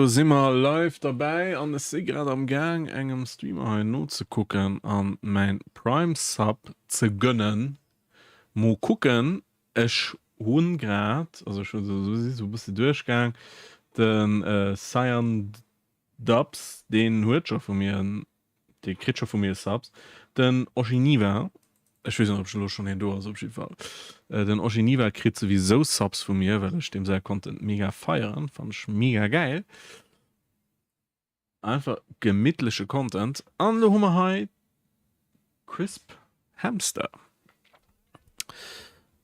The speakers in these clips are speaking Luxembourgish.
Do si mer live derbäi an ech si grad am Gaang engem Streamer hei nozekucken an mäin Prime Sub ze gönnen. Mo kucken, ech hunn grad, also ech hunn si sou e bësse duerchgaang, den Cyan Dubs deen huet scho vu mir en Dee kritt scho vu mir Subs. Den Oshiniwa, ech weess net ob elo schonn een do ass, op jidde Fall den Oshiniwa kritt souwisou Subs vu mir, well ech deem säi Content mega feieren, fannen ech mega gäil. Einfach gemittleche Content. An elo hu mer hei Crisp Hamster.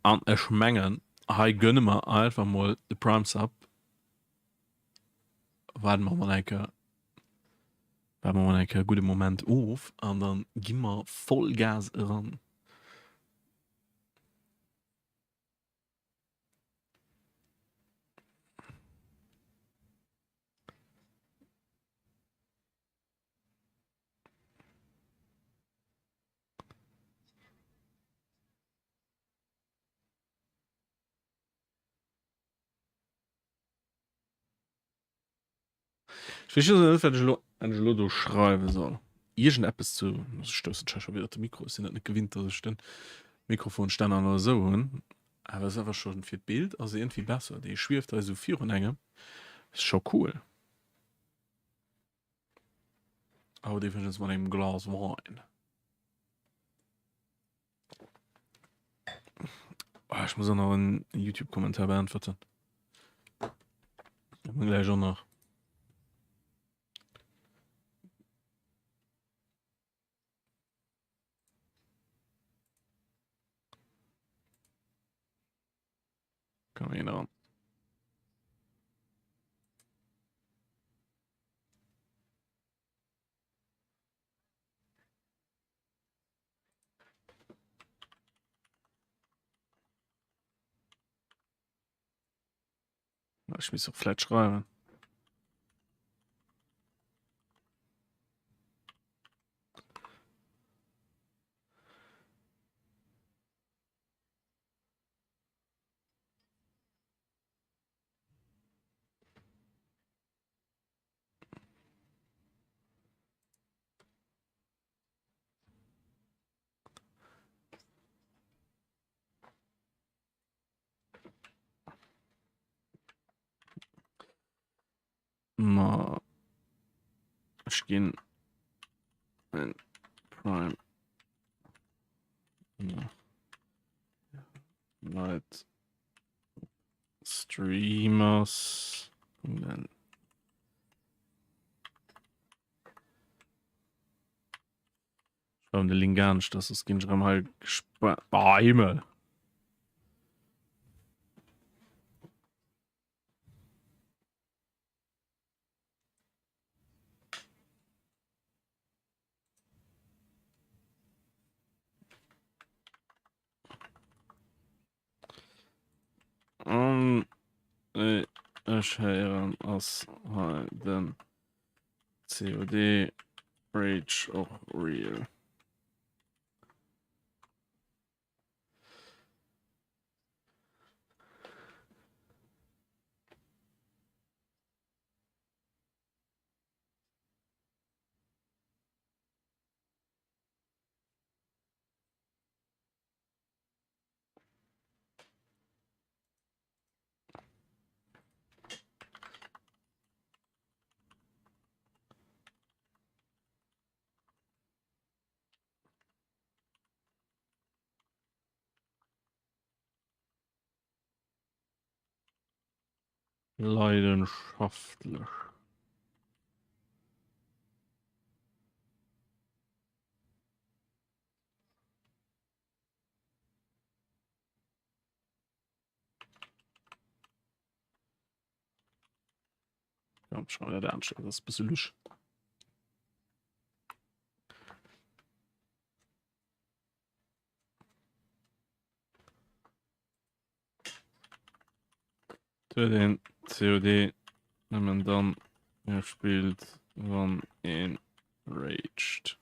An ech mengen hei gönne mer einfach mol de Prime Sub. Waarde mer mol eng Kéier. Waarde mer mol eng Kéier e gudde Moment of an dann gi mer voll Gas eran. Ech weess just net, wat ech elo, wat ech elo do schreiwe soll. Iergendeppes zu, ech stoussen scho wieder de Mikro, ech sinn dat net gewinnt, datt ech den Mikrofonstänner elo esou hunn. Awer ass awer scho fir d'Bild ass e iergendwéi besser, dee schwieft hei esou virun engem, ass scho cool. Haut iwwregens mat engem Glas Wein. Oh, ich muss auch noch einen YouTube-Kommentar beantworten. Haben wir gleich auch noch. Kann man ihn Ech misst och vläit schreiwen. Ma ech ginn en Prime Leit Streamers. Schreiwen de Link anescht, dass soss ginn ech erëm hei gespa Ah Himmel! An wéi ech héieren ass hei den COD Rage och real. Leidenschaftlech. Ja, schau der anschauen, das ist ein bisschen lusch. Huet een COD nëmmen dann gespillt, wann een raged.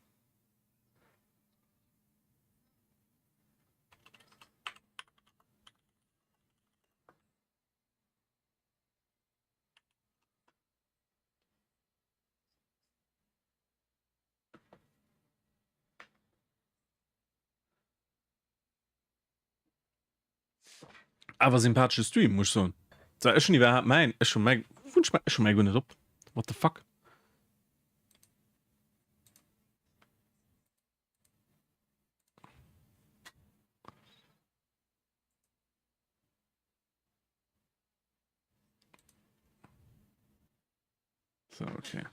Awer sympathesche Stream, muss ech soen. So, ech hunn iwwerhaapt mäin, ech hu mäi, wou hunn ech mäi, ech hu mäi guer net op. What the fuck? So, okay.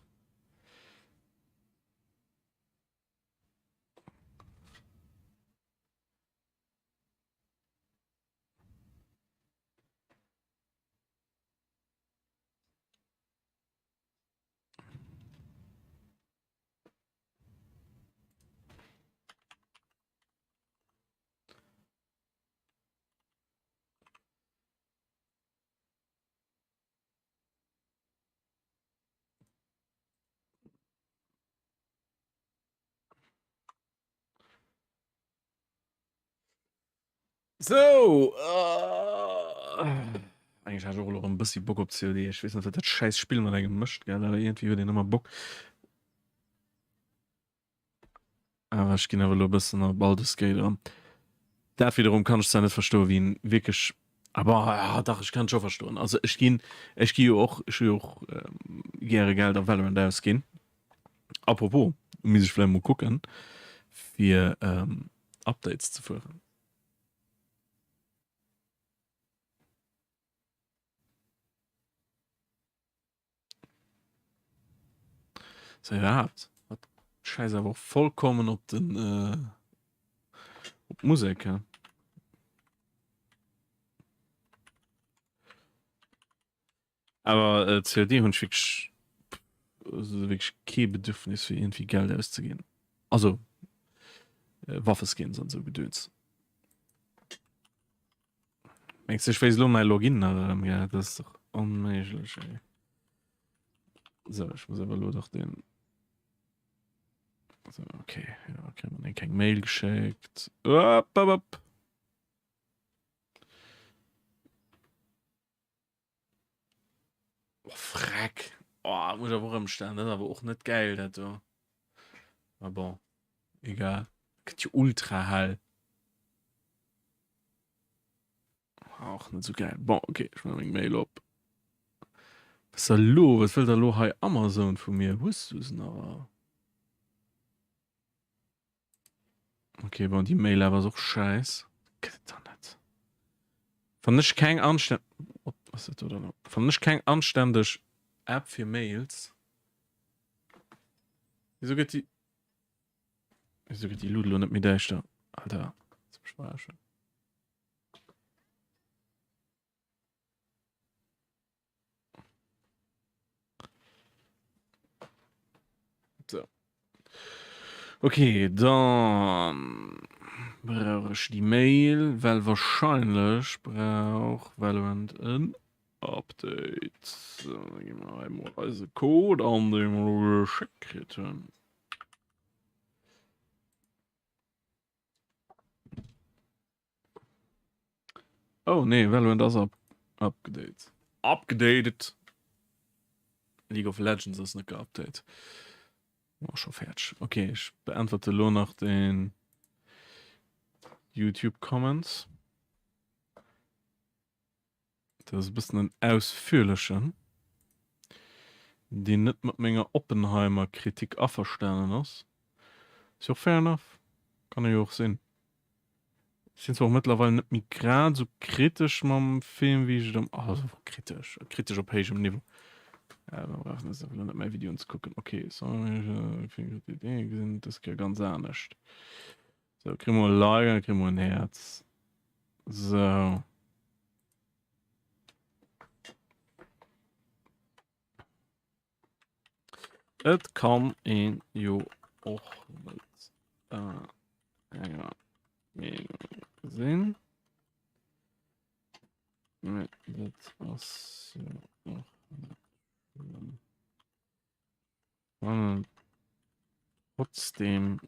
Sou, Eigentlech hat ech och elo erëm e bëssi Bock op COD. Ech weess net, wat dat schäiss Spill mat engem mécht, gell, awer iergendwéi huet een ëmmer Bock. Awer ech ginn awer elo e bëssen a Baldur's Gate eran. Dat wiederum kann ech zwar net verstoen, wéi een wierklech, ah bon, ah dach, ech kann et scho verstoen. Also ech ginn, ech gi jo och, ech hu jo och gäre Geld a Valorant ausginn. Apropos, misst ech vläicht mol kucken, fir Updates ze fueren. So iwwerhaapt, dat schäiss awer och vollkommen op den op d'Musek, he? Awer COD hunn ech wierklech wierklech kee Bedürfnis fir iergendwéi Geld auszeginn. Also Waffeskins an esou Gedöns. Mengs de ech wéisst elo mäi Login nach erëm gell? Dat ass dach onméiglech ey. Sou ech muss awer elo dach den Sou okay, jo kritt mer eng keng Mail geschéckt. Op op op. Oh, Freck. Oh, muss awer och ëmstellen. Dat ass awer och net gäil, dat do. Ma bon, egal. Gëtt jo ultra hell. Ah, och net sou gäil. Bon, okay, ech maache meng Mail op. Was ist da lo? Was wëll da lo hei Amazon vu mir? Hues du se nach all? Okay, bon, déi Mail awer ass och schäiss. Gëtt et dann net. Wann ech keng anständ was dat do dann op? Wann ech keng anständeg App fir Mails. Wieso gëtt déi Wieso gëtt déi Luut elo net méi däischter? Alter, willst du mech verarschen? So. Okay, dann brauch ech déi Mail, well wahrscheinlech brauch Valorant en Update. So, dann gi mer hei mol eise Code an, dee mer elo geschéckt kritt hunn. Oh nee, Valorant ass up upgedate. Upgedatet! League of Legends ass net geupdate. Oh, scho fäerdeg. Okay, ech beäntwerte lo nach den YouTube Comments. Dat ass e bëssen en ausführlechen, deen net mat menger Oppenheimer-Kritik averstanen ass. Ass jo och fair enough, kann e jo och sinn. Ech sinn zwar och mëttlerweil net méi grad esou kritesch mam Film, wéi ech et am, also kritesch, kritesch op héijem Niveau. Mir brauchen eis awer elo net mäi Video unzekucken. Ok, sorry, gesinn et dës Kéier ganz anescht. Sou, kritt mol e Like an kritt mol en Häerz. Sou. Et kann een jo och net äh, enger Meenung sinn. Mee dat ass jo och net schlëmm. Fannen trotzdem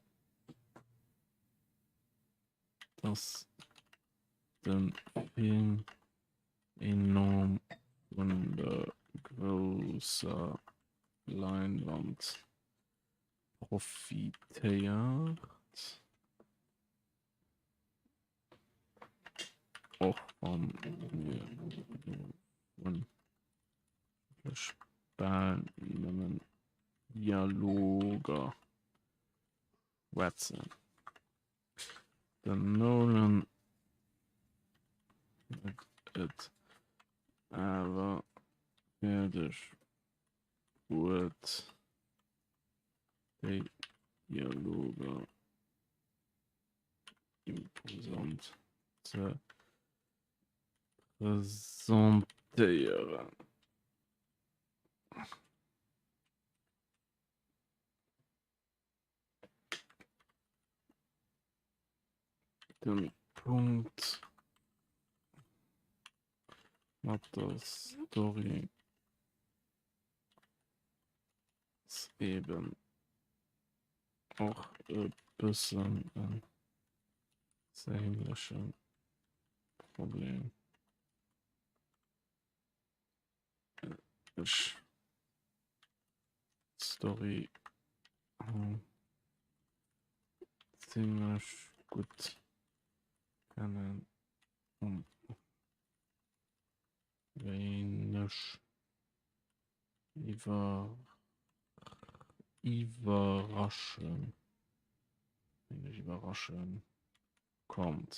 dass den Film enorm vun der grousser Leinwand profitéiert. Och wann mir vun ech bal nëmmen Dialoger schwätzen. Den Nolan huet et awer fäerdeg bruet, déi Dialoger imposant ze presentéieren. Den Punkt mat der Story ass eben och e bëssen e perséinleche Problem. Ech d'Story hu zimlech gutt kennen an wéineg iwwer iwwerraschen wéineg iwwerraschen konnt.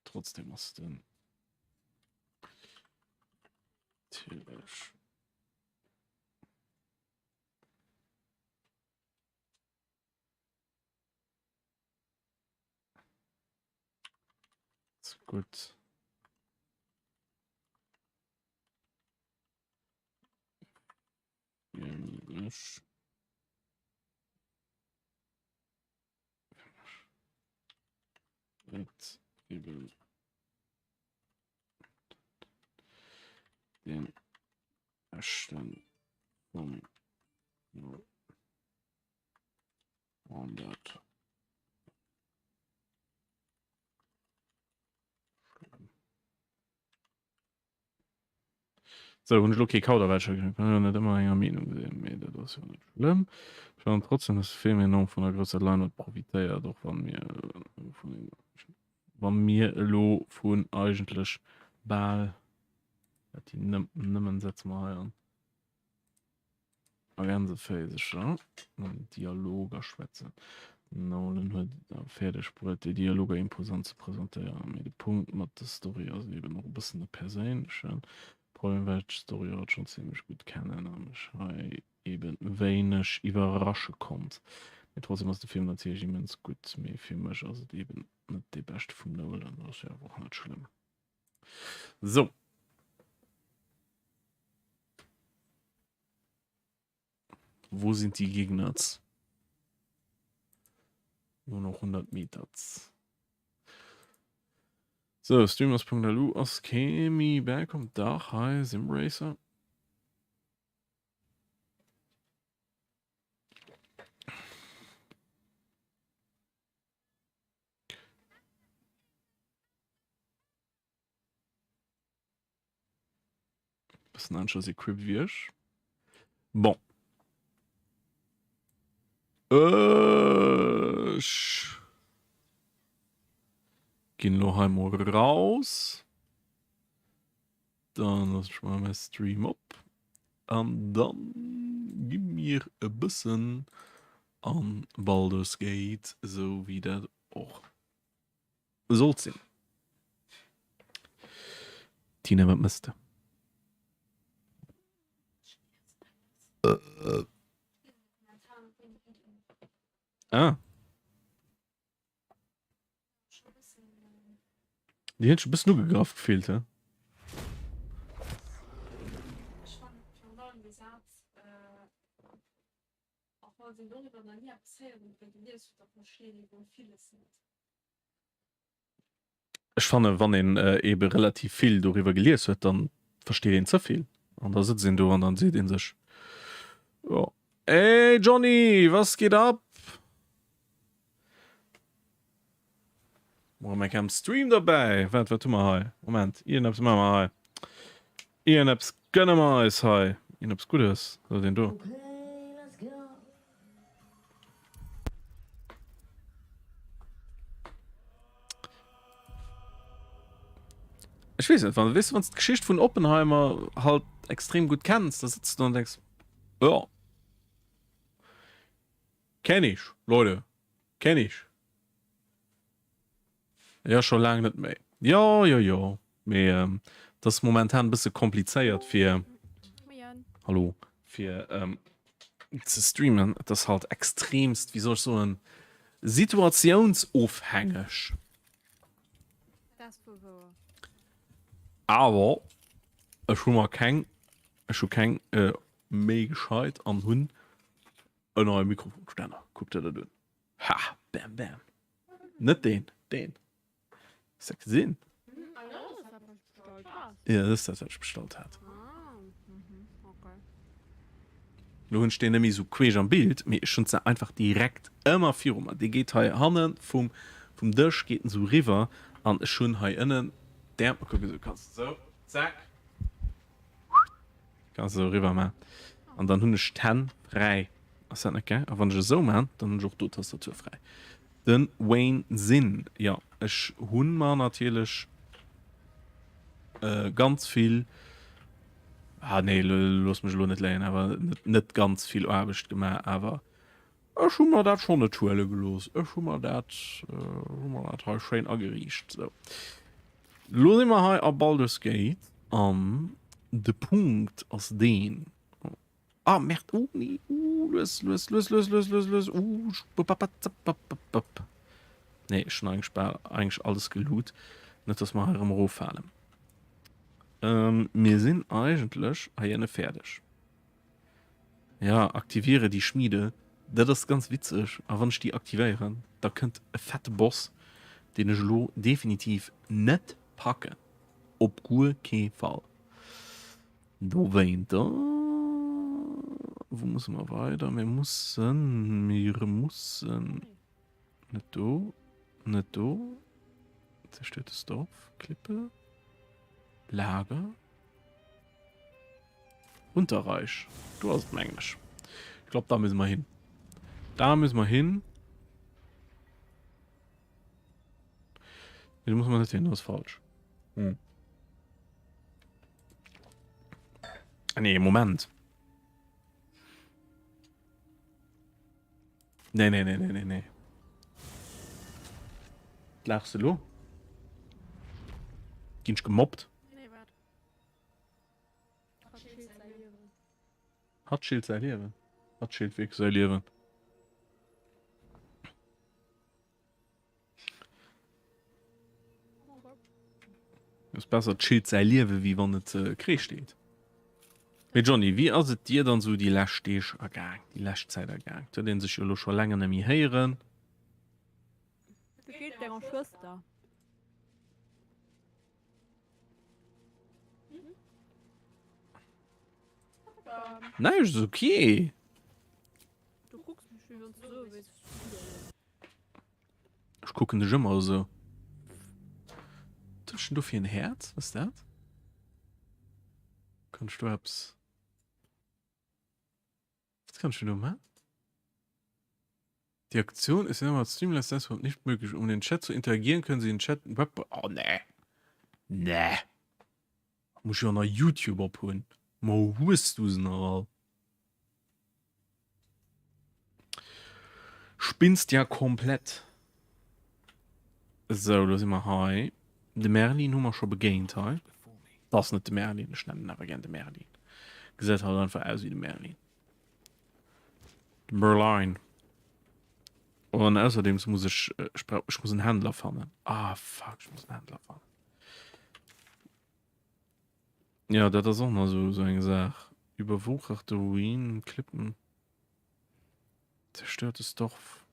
Trotzdem ass den natierlech ze gutt. Ech et eben den beschten vum 100. Sou, hunn ech elo kee Kauderwelsch hei kann jo net ëmmer enger Meenung sinn, mee dat ass jo net schlëmm. Ech fannen trotzdem, dass de Film enorm vun der grousser Leinwand profitéiert, och wann mir vun wann mir elo vun eigentlech bal dat déi nëmmen setze mer hei an. A Gänseféisercher an Dialoger schwätzen. Den Nolan huet et awer fäerdeg bruet, déi Dialoger imposant ze presentéieren. Mee de Punkt mat der Story ass eben och e bëssen e perséinlechen Problem, well ech d'Story alt schonn zimmlech gutt kennen a mech hei eben wéineg iwwerrasche konnt. Mee trotzdem ass de Film natierlech immens gutt, mee fir mech ass et eben net dee beschte vum Nolan. Ass jo awer och net schlëmm. Sou. Wo sind die Gegner? Nur noch 100 Meter. So, Streamers.lu ass kee méi bäikomm. Dach, hei, Simracer. Bëssen aneschters equipped wéi ech. Bon. Ech ginn elo hei mol raus. Dann loosse ech mol mäi Stream op. An dann gi mir e bëssen an Baldur's Gate, esou wéi dat och sollt sinn. Tina, wat mëss de? Ah. Déi huet sech e bëssen ugegraff gefillt, he? Ech fannen, wann een ebe relativ vill doriwwer gelies huet, dann versteet een ze vill an da sëtzt een do an dann seet een sech, jo, Ey Johnny, was geht ab? Mo eng am Stream derbäi. Wat wat hu mer hei? Moment, iergendeppes maache mer hei. Iergendeppes gënne mer eis hei. Een eppes Guddes, dat ass deen do. Ech weess net, wann, weess du, wann s d'Geschicht vun Oppenheimer halt extrem gutt kenns, da sëtz du do an denks, Jo, kenn ech, Leute, kenn ech. Jo, scho laang net méi. Jo, jo, jo. Mee et ass momentan e bësse komplizéiert fir, hallo, fir ze streamen. Et ass halt extremst, wéi soll ech soen, situatiounsofhängeg. Awer ech hu mer keng, ech hu keng Méi gescheit an hunn en neie Mikrofonstänner. Kuck der dat un. Ha! Bam, bam. Net deen, deen. Hues dat gesinn? Ja, dat ass dat, wat ech bestallt hat. Lo hunn ech deen net méi esou queesch am Bild, mee ech hunn se einfach direkt ëmmer viru mer. Dee geet hei hanne vum, vum Dësch geet en esou riwwer an ech hunn hei ënnen d'Äerm, kuck esou kanns de esou, zack. Kanns esou eriwwer man an dann hunn ech d'Hänn fräi. Ass dat net gäil? A wann ech esou man, dann hunn ech och do d'Tastatur fräi. De Wayne Sinn, jo ech hunn mer natierlech ganz vill, ah nee looss mech elo net léien, awer net ganz vill Aarbecht gemaach, awer Ech hu mer dat schonn net huele gelooss. Ech hu mer dat, hu mer dat hei schéin ageriicht. Sou. Lo si mer hei a Baldur's Gate an de Punkt ass deen. Ah, Merde, oh nee, oh, lues, lues, lues, lues, lues, lues, lues, oh, spuppapapzappapap. Nee, ech hunn eigentlech bal eigentlech alles geloot. Net, dass mer hei erëm eroffalen. Ähm, mir sinn eigentlech hei ënne fäerdeg. Ja, aktiviere die Schmiede. Dat ass ganz witzeg. A wann ech déi aktivéieren, da kënnt e fette Boss, deen ech elo definitiv net packen. Op guer kee Fall. Dowéinter, wou musse mer weider? Mir mussen, mir mussen net do, net do. Zerstörtes Dorf, Klippe, Lager. Unterreich. Do ass et mengen ech. Ich glaub da müssen wir hin. Da müssen wir hin. Nee, da muss man net hin, das ist falsch. Hm. Ah, nee, Moment. Nee, nee, nee, nee, nee, nee. Lachst du lo? Ginn ech gemobbt? Nee, wat? Hatt schilt säi Liewen. Hatt schilt säi Liewen. Hatt schilt wierklech säi Liewen. Ass besser et schilt säi Liewe wéi wann et äh, Kreesch deet. Mee Johnny, wéi ass et dir dann sou déi lescht Deeg ergaang, déi lescht Zäit ergaang? Et huet een sech jo elo scho länger net méi héieren. Wéi geet et denger Schwëster? Näischt ass okay. Du kucks mech wéi wann du soe wéilst, ech sinn widerlech. Ech kucken dech ëmmer esou. Wat hues du do fir en Häerz? Was ist dat? Kann ech do eppes. Was kann ech denn do maachen? Die Aktion ist innerhalb Streamlabs Dashboard nicht möglich. Um den Chat zu interagieren, können Sie den Chat im Web. Oh nee. Nee. Muss ich jo nach YouTube op hunn. Mo hues du se nach all? Spinnst ja komplett. Sou, lo si mer hei. De Merlin hu mer scho begéint hei. Dat ass net de Merlin, ech nennen awer gär de Merlin. Gesäit halt einfach aus wéi de Merlin. De Merlin. An ausserdeems muss ech, ech brauch, ech muss en Händler fannen. Ah fuck, ech muss en Händler fannen. Ja, dat ass och nach esou, esou eng Saach. Überwucherte Ruinen, Klippen. Zerstörtes Dorf.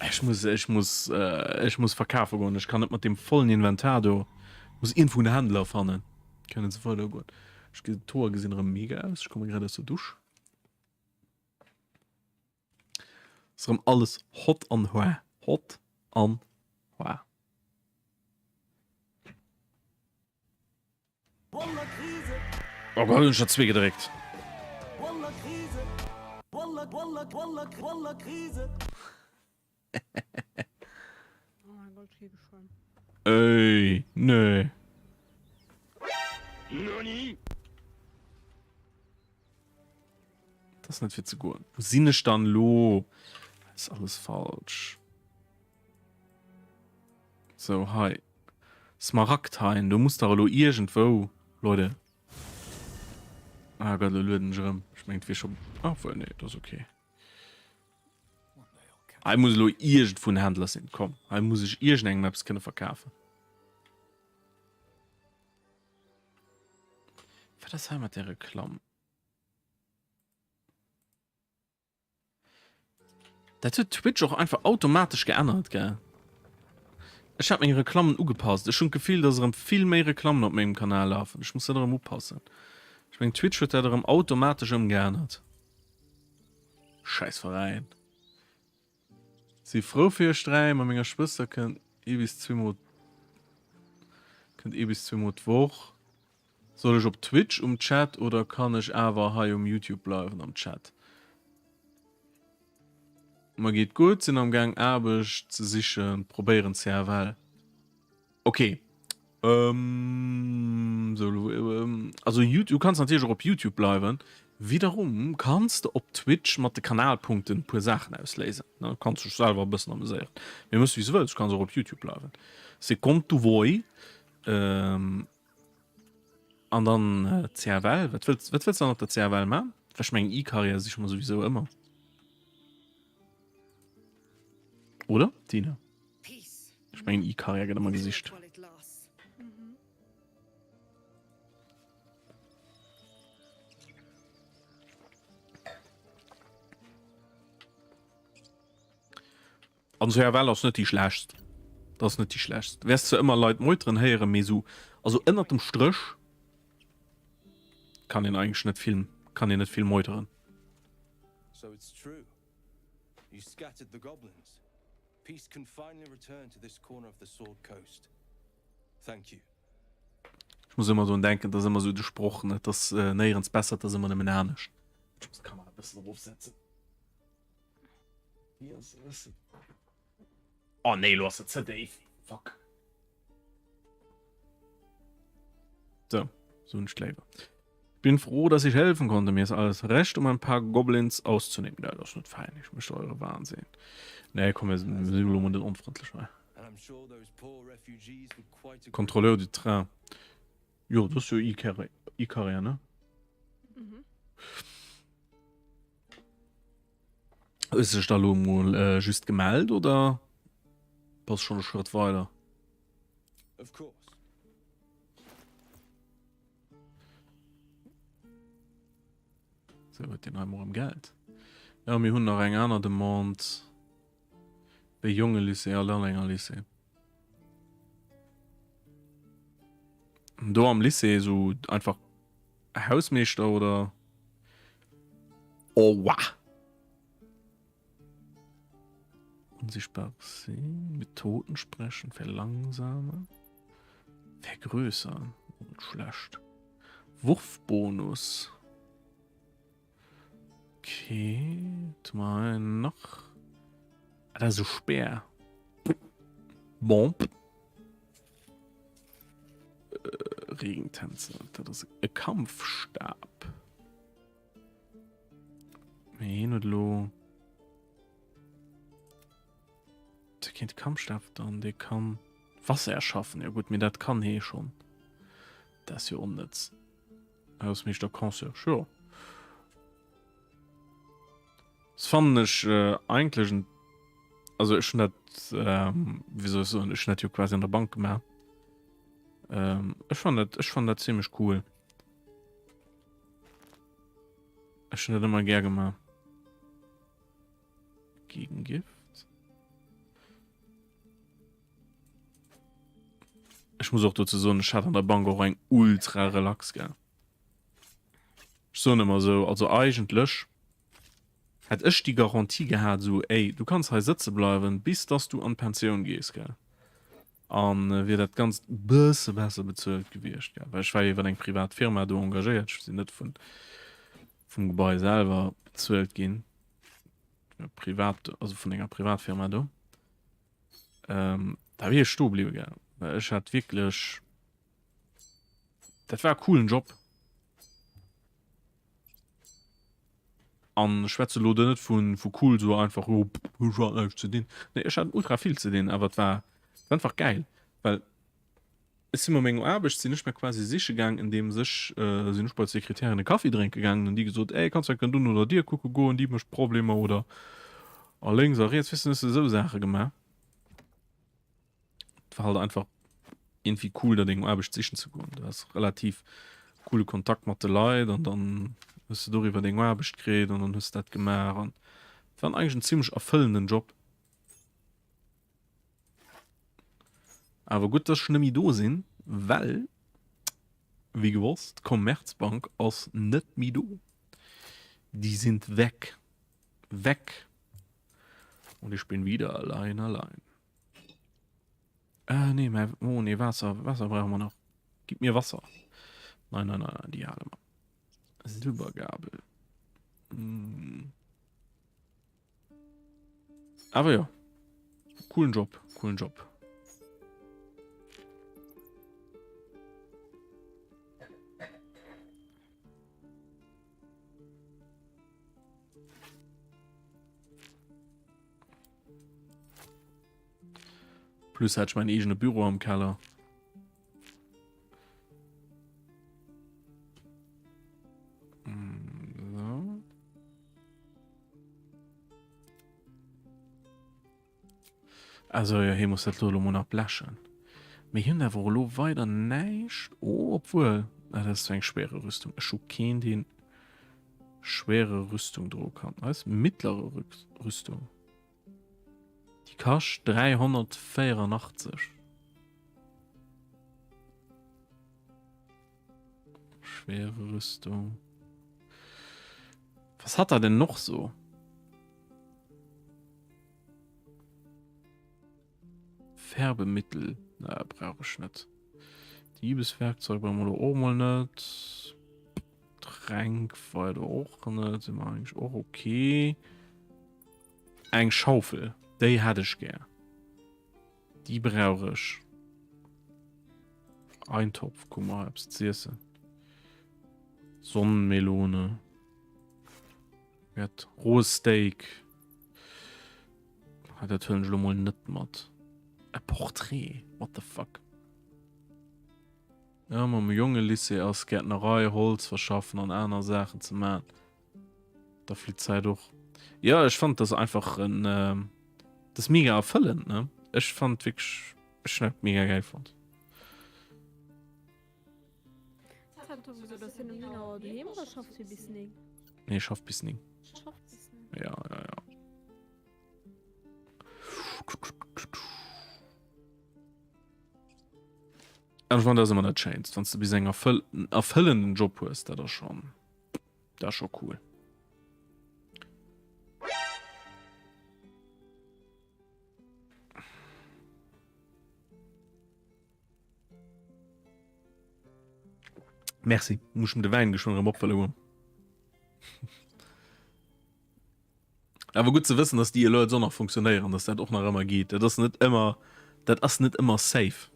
Ech muss, ech muss, äh, ech muss verkafe goen. Ech kann net mat dem vollen Inventar do. Muss irgendwo en Händler fannen. Kënnen se weider goen. Ech ge d'Hoer gesinn erëm mega aus. Ech komme grad aus der Dusch. Ass erëm alles hot an Hoer. Hot. An war. Oh Gott, hunn ech der zwee gedréckt. Ey, nee. Dat ass net fir ze goen. Wou sinn ech dann elo? Dat ass alles falsch. Sou, hei. Smaragdhain, do muss dach elo iergendwou, Leute. Ah Gott, elo lueden ech erëm. Ech mengen, et wier scho. Obwuel, nee, et ass okay. Hei muss elo iergendwou en Händler sinn. Komm, hei muss ech iergendengem eppes kënne verkafen. Wat ass hei mat där Reklamm? Dat huet Twitch och einfach automatesch geännert, gell? Ech hat meng Reklammen ugepasst. Ech hunn d'Gefill, dass erëm vill méi Reklammen op mengem Kanal lafen. Ech muss dat erëm upassen. Ech mengen, Twitch huet dat erëm automatesch ëmgeännert. Schäiss Veräin. Si frou fir iech 3, mat menger Schwëster kënnt ee bis zweemol kënnt ee bis zweemol d'Woch. Soll ech op Twitch um Chat oder kann ech awer hei um Youtube bleiwen am Chat? Mer geet gutt, sinn am gaang Aarbecht ze sichen, probéieren CFL. Ok sou also du kanns natierlech och op Youtube bleiwen. Wiederum kanns de op Twitch mat de Kanalpunkten e puer Saachen ausléisen, ne kanns dech selwer e bëssen ameséieren. Mee mëss wéi s de wëlls, du kanns och op Youtube bleiwen. C'est comme tu vois. An dann CFL, wat wëlls wat wëlls dann op der CFL man? Well ech mengen E-Carrière siche mer souwisou ëmmer. Oder Tina? Ech mengen E-Carrière gëtt ëmmer gesicht. An CFL ass net déi schlechtst. Dat ass net déi schlechtst. Wäers zwar ëmmer Leit meuteren héieren, mee sou, also ënnert dem Stréch kann een eigentlech net vill, kann een net vill meuteren. So it's true. You scattered the goblins. Peace can finally return to this corner of the Sword Coast. Thank you. Ech muss ëmmer drun denken, et ass ëmmer sou de Sproch, ne, et ass néierens besser, et ass ëmmer nëmmen anescht. Ech muss d'Kamera e bëssen erofsetzen. Déi ass e bëssen. Oh nee, lo ass se ze déif. Fuck. So, so hunn ech léiwer. Bin froh, dass ich helfen konnte. Mir ist alles recht, um ein paar Goblins auszunehmen. Nee, das ist net fein. Ich möchte eure Wahnsinn. Nee, komm, wir sind elo mol net onfrëndlech hei. Contrôleur du train. Jo, das ist jo Ikaria, ne? Mhm. Hues de dech da lo mol just gemellt oder bass schonn e Schrëtt weider? Of course. Sou huet deen hei mol erëm Geld. Jo, mir hunn nach eng aner Demande. Wéi Jongelycée a Lallenger Lycée. Do am Lycée sou einfach Hausmeeschter oder? Oh wah! Unsichtbar sehen, mit Toten sprechen, verlangsamen, vergrößern, net schlecht. Wurfbonus. Okay, tu mal nach. Ah, das ist so Speer. Bon. Äh, Regentänzer, das ist e Kampfstab. Mee hien huet elo. Dee kéint Kampfstab dann, dee kann Wasser erschaffen. Jo gutt, mee dat kann hee schonn. Dat ass jo onnëtz. Hausmeeschter Concierge, jo. Das fannen ech äh, eigentlech en, also ech hunn dat, ähm, wéi soll ech soen, ech hunn dat jo quasi an der Bank gemaach. Ähm, ech fannen dat, ech fannen dat zimmlech cool. Ech hunn dat ëmmer gär gemaach. Gegengift. Ech muss och dozou soen, ech hat an der Bank och eng ultra relax, gell. Ech soen ëmmer esou, also eigentlech. Hätt ech déi Garantie gehat, esou, ey, du kanns hei sëtze bleiwen, bis dass du an d'Pensioun gees, gell, a wier dat Ganzt e bësse besser bezuelt gewiescht, gell, well ech war jo iwwer eng privat Firma do engagéiert, ech sinn net vun, vum Gebai selwer bezuelt ginn, privat, also vun enger Privatfirma do, ähm, da wier ech stoe bliwwen, gell, well ech hat wierklech, dat war e coolen Job. An ech schwätze lo do net vu vu cool sou einfach jo ech hat näischt ze dinn. Nee ech hat ultra vill ze dinn, awer et war et war einfach gäil, well ech si mat menger Aarbecht sinn ech mer quasi siche gaang, indeems ech sinn ech bei d'Sekretärin e Kaffi drénke gaangen, hunn déi gesot, ey kanns du enken do no der Dier kucke goen, déi mécht Problemer oder a lénks a riets, weess de, hues de esou Saache gemaach. Et war halt einfach irgendwie cool da deng Aarbecht sichen ze goen. Du has relativ coole Kontakt mat de Leit an dann hues du doriwwer deng Aarbecht kritt an dann hues du dat gemaach an et war eigentlech en zimmlech erfëllenden Job. Awer gutt, dass ech net méi do sinn, well wéi gewosst, d'Commerzbank ass net méi do. Die sind weg. Weg. Und ich bin wieder allein, allein. Äh, nee, mä, oh nee, Waasser, Waasser brauche mer nach. Gib mir Wasser. Nein, nein, nein, nein, déi hale mer. Silbergabel. Hm. Awer jo. Coolen Job, coolen Job. Plus hat ich mein eegene Büro am Keller. Hm, so. Also ja, hie muss dat lo mol nach blechen. Mir hunn awer elo weider näischt. Oh, obwuel, ah, dat ass eng schwere Rüstung. Ech hu keen, deen schwere Rüstung droe kann. Was? Mittlere Rüstung. Déi kascht 384. Schwere Rüstung. Was hat er denn noch so? Färbemittel. Na, brauch ich net. Diebeswerkzeug brauchen wir och mol net. Tränk weider och net. Sind wir eigentlich och okay. Eng Schaufel, déi hätt ech gär. Déi brauch ech. Eintopf, guck mal, eppes z'iessen. Sonnenmelone. Gett rohes Steak. Ah, dat huelen ech elo mol net mat. E Portrait, what the fuck? Ja, mam Jongelycée ass Gäertnerei, Holz verschaffen an aner Saachen ze man. Da flitt d'Zäit och. Ja, ech fand das einfach en äh, das mega erfëllend, ne? Ech fand wierklech, ech hun dat mega geil fonnt. Dat ass esou, dass hien um 9 Auer doheem oder schafft hie bis 9? Nee, schafft bis 9. Schafft bis 9. Ja, ja, ja. An ech fand dat ass ëmmer dat Schéinst, wann s de bis eng erfëll erfëllenden Job hues, dat ass schon. Dat ass scho cool. Merci, muss de Wäin geschwënn erëm opfëlle goen. Awer gutt ze wëssen, dass déi Alerts och nach funktionéieren, dass dat och nach ëmmer geet. Dat ass net ëmmer, dat ass net ëmmer safe.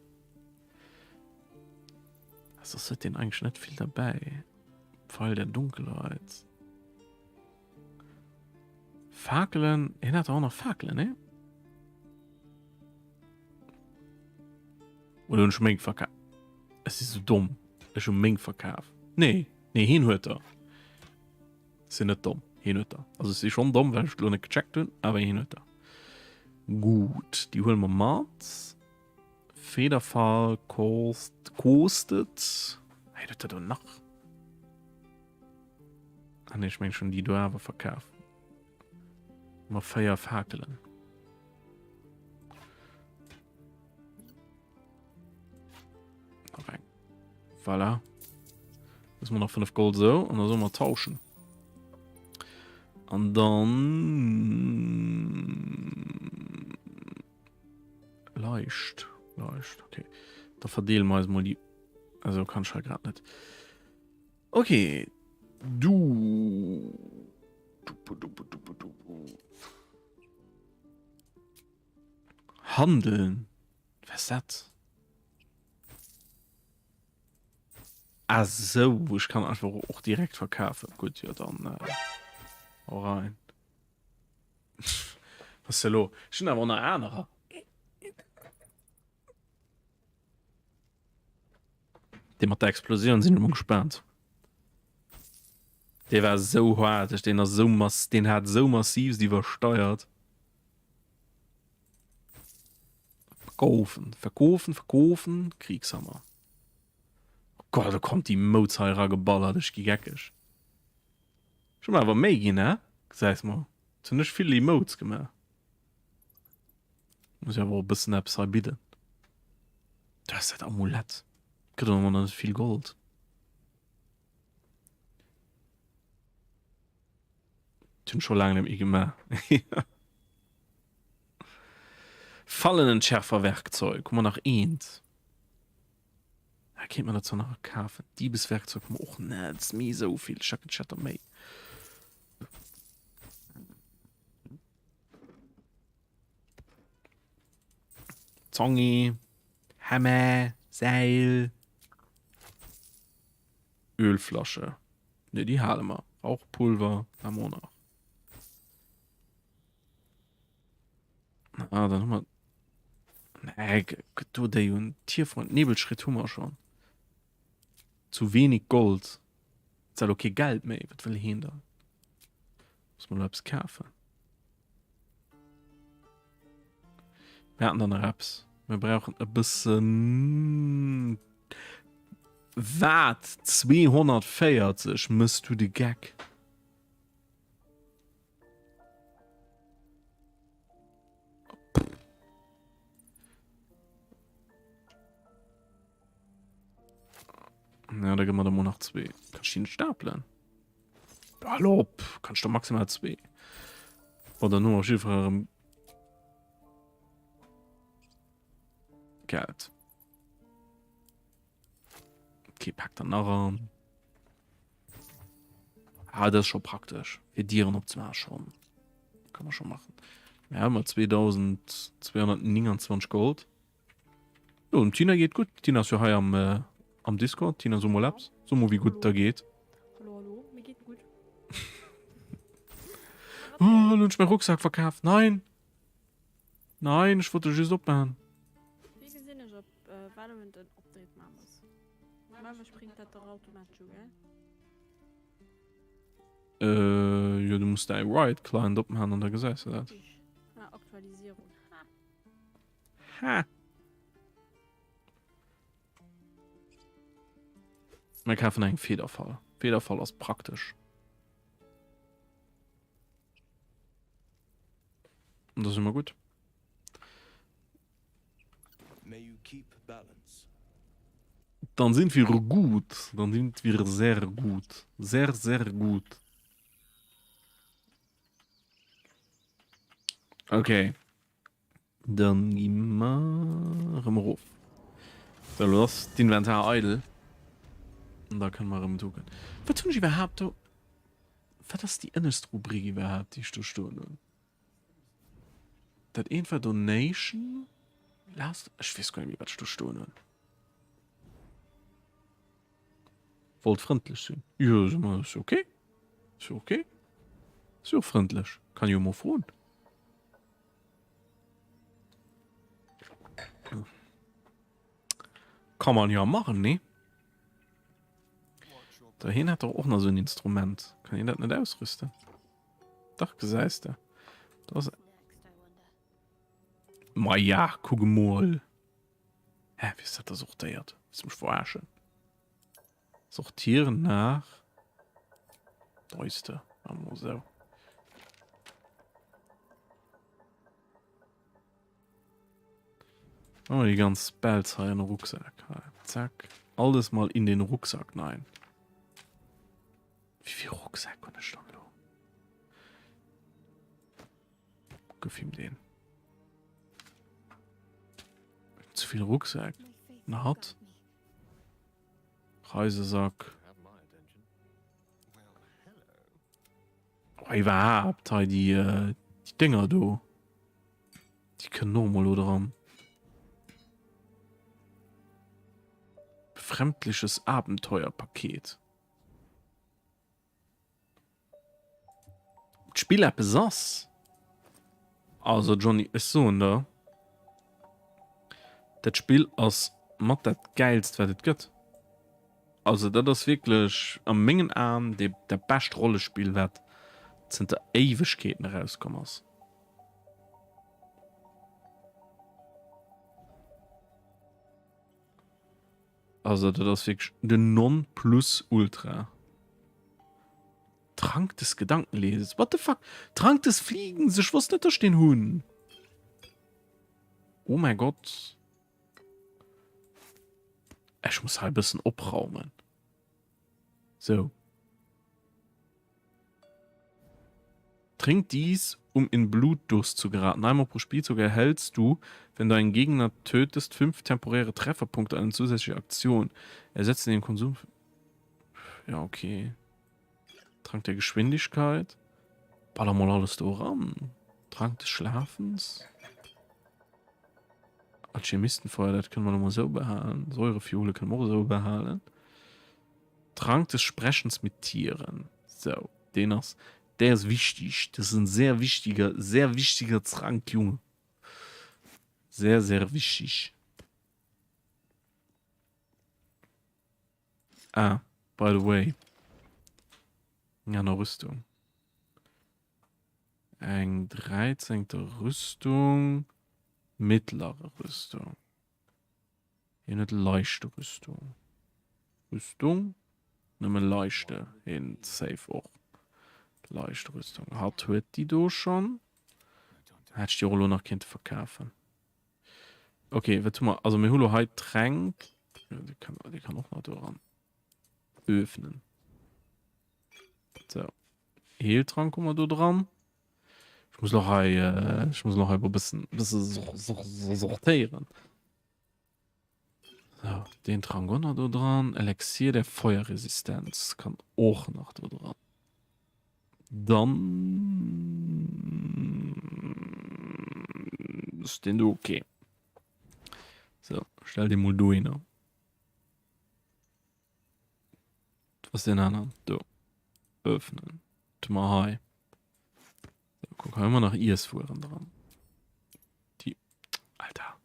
Soss huet deen eigentlech net vill derbäi. Pfeil der Dunkelheit. Fakelen, hien hat och nach Fakelen, ne? Oder hunn ech meng verkaf? Ech si sou domm. Ech hu meng verkaf. Nee, nee, hien huet der. Sinn net domm, hien huet der. Also ech si schonn domm, well ech et elo net gecheckt hunn, awer hien huet der. Gutt, déi huele mer mat. Federfall kost, kostet. Hey, huet der do nach? Ah nee, ech mengen schon déi do awer verkaf. Mat 4 Fakelen. Nach eng. Voilà. Müssen wir noch 5 Gold so und dann sollen wir tauschen. An dann leicht, leicht, okay. Da verdeele mer eis mol déi. Also kann ech hei grad net. Okay, du. Du, du, du, du, du. Handeln. Was ist dat? Ah sou, ech kann einfach och direkt verkafen. Gutt, jo dann äh, hau rein. Was ist elo? Ech hunn awer och nach anerer. Dee mat der Explosioun sinn ech mol gespaant. Dee war sou haart, deen ass sou mass, deen hat sou massivst iwwersteiert. Verkoofen, verkoofen, verkoofen, Kriegshammer. Oh Gott, do kommt déi Mouz hei erageballert, ech gi geckeg. Ech hu mer awer Méi ginn, he? Gesäis mol, jetzt hunn ech vill Emotes gemaach. Muss jo awer och e bëssen eppes hei bidden. Do ass dat Amulett. Gëtt och ëmmer nach net vill Gold. Hunn scho laang net méi gemaach. Fallenentschärferwerkzeug, hu mer nach eent? Ah, kéint mer dat zwar nach kafen. Diebeswerkzeug hu mer och net méi esou vill. Ech hätt der méi. Zongi, Hammer, Seil. Ölflasche. Ne, déi hale mer. Rauchpulver haben wir och nach. Ah, dann hu mer. Nee, gëtt do déi un Tierfreund. Nebelschritt hu mer schon. Zu wenig Gold. Ist ja lo kee Geld méi. Wat wëll heen dann? Muss mer lo eppes kafen. Mir haten da nach eppes. Mir brauchen e bëssen. Wat? 240? Mëss du de Geck? Ja, da gëtt mer der mol nach zwee. Kann ech déi net stapelen? Hal op, kann ech der maximal zwee. Bon, dann hu mer op jidde Fall erëm Geld. Okay, pack dann nach an. Ah, das ist schon praktisch. Fir Dieren opzemaachen schon. Kann man schon machen. Wir haben mal 2229 Gold. Jo, dem Tina geet gutt. Tina ass jo hei am, äh, am Discord. Tina, so mol eppes. So mol, wéi gutt et der geet. Hallo, hallo, mir geet gutt. Oh, lo hunn ech mäi Rucksak verkaf. Nein! Nein, ech wollt e just opmachen. Wéi gesinn ech, ob Valorant en Update maache muss? Normalerweis springt dat dach automatesch u, gell? Äh, jo, du muss däi Riot Client opmachen an da gesäis de dat. Ah, Aktualisierung. Ha! Ha! Mir kafen eng Federfall. Federfall ass praktesch. Und das ist immer gut. Dann sind wir gut. Dann sind wir sehr gut. Sehr, sehr gut. Okay. Dann gi mer erëm erof. Sou, elo ass d'Inventar eidel. An da kënne mer erëm do goen. Wat hunn ech iwwerhaapt do? Wat ass déi ënnescht Rubrik iwwerhaapt, déi ech do stoen hunn? Dat eent war Donation. Last, ech weess guer net méi, wat ech do stoen hunn. Wollt frëndlech sinn. Jo, ass jo ok. Ass jo ok. Ass jo och frëndlech. Kann jo emol froen. Kann man ja machen, ne? Da hin hat doch och nach so ein Instrument. Kann ich dat net ausrüsten? Dach gesäis de. Das Ma ja, kuck emol. Hä, wie ist dat da sortéiert? Willst du mech verarschen? Sortieren nach Däuste. Machen wir so. Oh, die ganz Spells hei an den Rucksack. Zack. Alles mal in den Rucksack. Nein. Wie viel Rucksack hun ech dann lo? Gëff him deen. Ze vill Rucksäck. Na hatt. Reisesack. Oh, iwwerhaapt hei déi, äh, déi Dinger do. Déi kënnen och mol do dran. Befremdliches Abenteuerpaket. D'Spill eppes ass. Also Johnny, ech soen der, dat Spill ass mat dat gäilst wat et gëtt. Also dat ass wierklech a mengen Aen dee dat bescht Rollespill wat zënter Éiwegkeeten erauskomm ass. Also dat ass wierklech den Nonplusultra. Trank des Gedankenlesens. What the fuck? Trank des Fliegens. Ech wosst net, dass ech deen hunn. Oh mein Gott. Ech muss hei e bëssen opraumen. So. Trink dies, um in Blutdurst zu geraten. Einmal pro Spielzug erhältst du, wenn du einen Gegner tötest, 5 temporäre Trefferpunkte, eine zusätzliche Aktion. Ersetzen den Konsum. Ja, okay. Trank der Geschwindigkeit. Baller mal alles do ran. Trank des Schlafens. Alchemistenfeuer, dat kënne mer lo mol sou behalen. Säurefiole kënne mer och esou behalen. Trank des Sprechens mit Tieren. Sou, deen ass, der ist wichtig. Das ist ein sehr wichtiger, sehr wichtiger Trank, Junge. Sehr, sehr wichtig. Ah, by the way. Eng aner Rüstung. Eng 13. Rüstung. Mittlere Rüstung. Hien huet leichte Rüstung. Rüstung? Nëmme leichte. Hien safe och leicht Rüstung. Hatt huet déi do schonn. Hätt ech déi och elo nach kéinte verkafen. Okay, wat hu mer? Also mir hu lo hei Tränk. Déi kann, déi kann och nach do ran. Öffnen. So. Heeltrank hu mer do dran. Ech muss lo hei, äh, ech muss lo hei e bëssen, bësse sortéieren. So, den Trank och nach do dran. Elixier der Feuerresistenz kann och nach do dran. Dann ass den do okay. So, stell den mol dohinner. Was den anderen? Do. Öffnen. Tu mal hei. So, guck, hei immer nach Iesswueren dran. Die. Alter.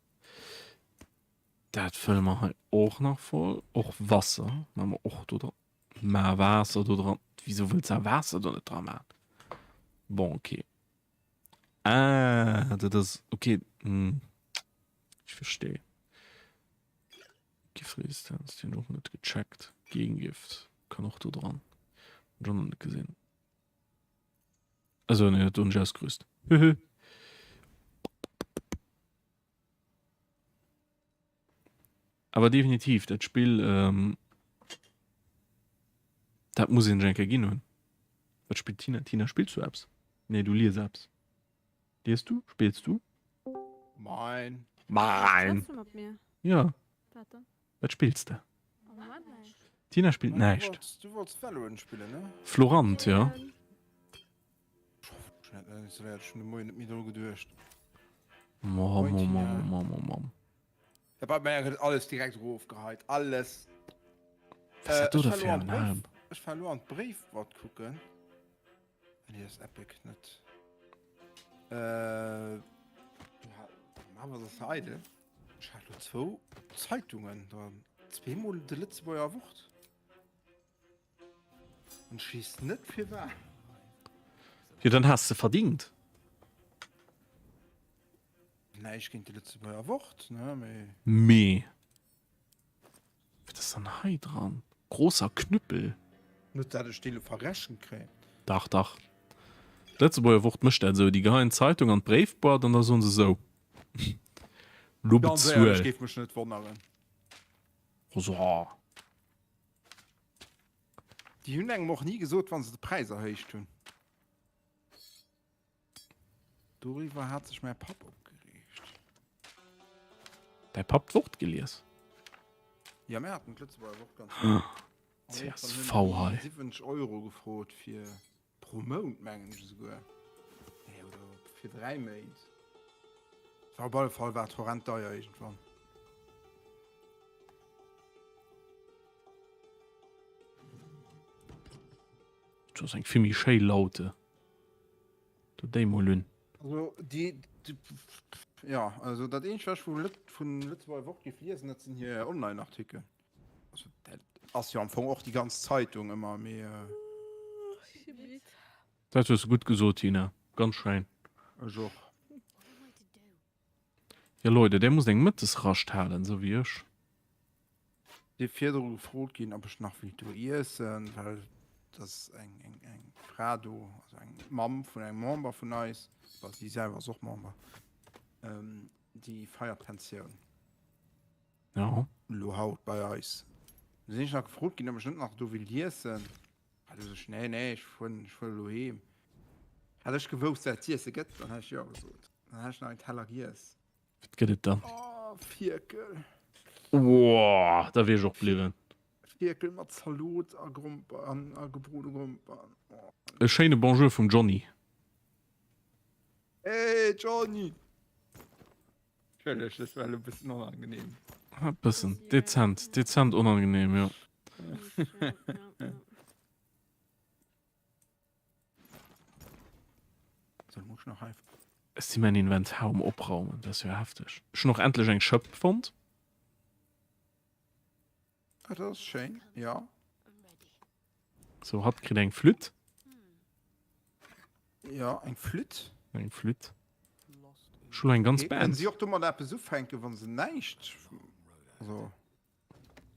Dat fëlle mer hei och nach voll. Och Wasser. Machen wir och do dran. Ma Waasser do dran. Wieso wëlls du Waasser do net dran machen? Bon, okay. Ah, dat ass okay. Hm. Ich verstehe. Giftresistenz, déi hunn och net gecheckt. Gegengift kann och do dran. Hunn ech och nach net gesinn. Also nee, dat hunn ech ausgerüst. Höhö. Awer definitiv, dat Spill, ähm, dat muss een sech eng Kéier ginn hunn. Wat spillt d'Tina? Tina, spills du eppes? Nee, du lies eppes. Lies du? Spills du? Mein. Mein. Schwätzt du mat mir? Ja. Wat dann? Wat spills de? Am Moment näischt. Tina spillt näischt. Du wollts, du wollts Valorant spillen, ne? Florant, ja. Ähm, Ech hat net installéiert, ech hunn de Moien net méi dru geduecht. Mom, Moin, mom, Tina. mom, mom, mom, mom. Ja, bei mir gëtt alles direkt erofgeheit. Alles. Was Äh, hat du ech da war fir lo an en Bréif, Helm? ech war lo an d'Bréifboîte kucken. Nee, das Epic net. Äh, ja, was ass eidel? Ech hat lo zwou Zeitungen dran. Zweemol de Lëtzebuerger Wort. An ech weess net firwat. Jo, dann has de verdingt. Näischt géint de Lëtzebuerger Wort, ne, mee. Mee. Wat ass dann hei dran? Großer Knüppel. Net dat ech déi lo verrechent kréien. Dach, dach. D'Lëtzebuerger Wort mécht dat esou, déi geheien d'Zeitung an d'Bréifboîte an da soen se esou, Lo Ganz éierlech, bezuel. géif mech net wonneren. So. Déi hunn engem och ni gesot, wa se de Präis erhéicht hunn. Doriwwer hat sech mäi Papp opgereegt. Däi Papp d'Wort gelies? Jo, mir haten d'Lëtzebuerger Wort ganz vill. Csv hei. 70 Euro gefrot fir pro Mount, mengen ech esouguer. Nee, oder fir 3 Méint. War op alle Fall war et horrend deier iergendwann. Du ass eng vill méi schéi Laute. Do déi mol un. Also déi, ja, also dat eenzegt wat ech vu Lët vun Lëtzebuerger Wort géif liesen, dat sinn hir Online-Artikel. Also dat ass jo am Fong och déi ganz Zeitung ëmmer, mee. Dat hues de gutt gesot, Tina. Ganz schéin. Ech och. Jo Leute, där musst eng Mëttesrascht halen, sou wéi ech. Si virdru gefrot ginn, ob ech nach wéilt do iessen, well et ass eng eng eng Fra do, also eng Mamm vun engem Member vun eis, well si selwer ass och Member, déi feiert Pensioun. Ja. Elo haut bei eis. Du sinn ech nach gefrot ginn, ob ech net nach do wéilt iessen. Ah, du sech, nee, nee, ech fueren, ech fueren elo heem. Hätt ech gewousst, wat et z'iessen gëtt, dann hätt ech jo gesot. Dann hätt ech nach en Teller giess. Wat gëtt et dann? Oh, Fierkel. Woah, da wier ech och bliwwen. Fierkel mat Zalot a Gromperen a gebrode Gromperen. Oh. E schéine Bonjour vum Johny. Hey Johny! Entschëlleg, dat war elo e bëssen onangenehm. E bëssen, dezent, dezent onangenehm, jo. So, muss ich nach hei. Ech si mäin Inventar um Opraumen, dat ass jo hefteg. Ech hunn och endlech eng Schëpp fonnt. Ah, dat ass schéin, ja. So, hatt kritt eng Flütt. Ja, eng Flütt. Eng Flütt. Ech hunn eng ganz Okay. Band. Kënnen si och domat eppes ufänken, wa se näischt. Also.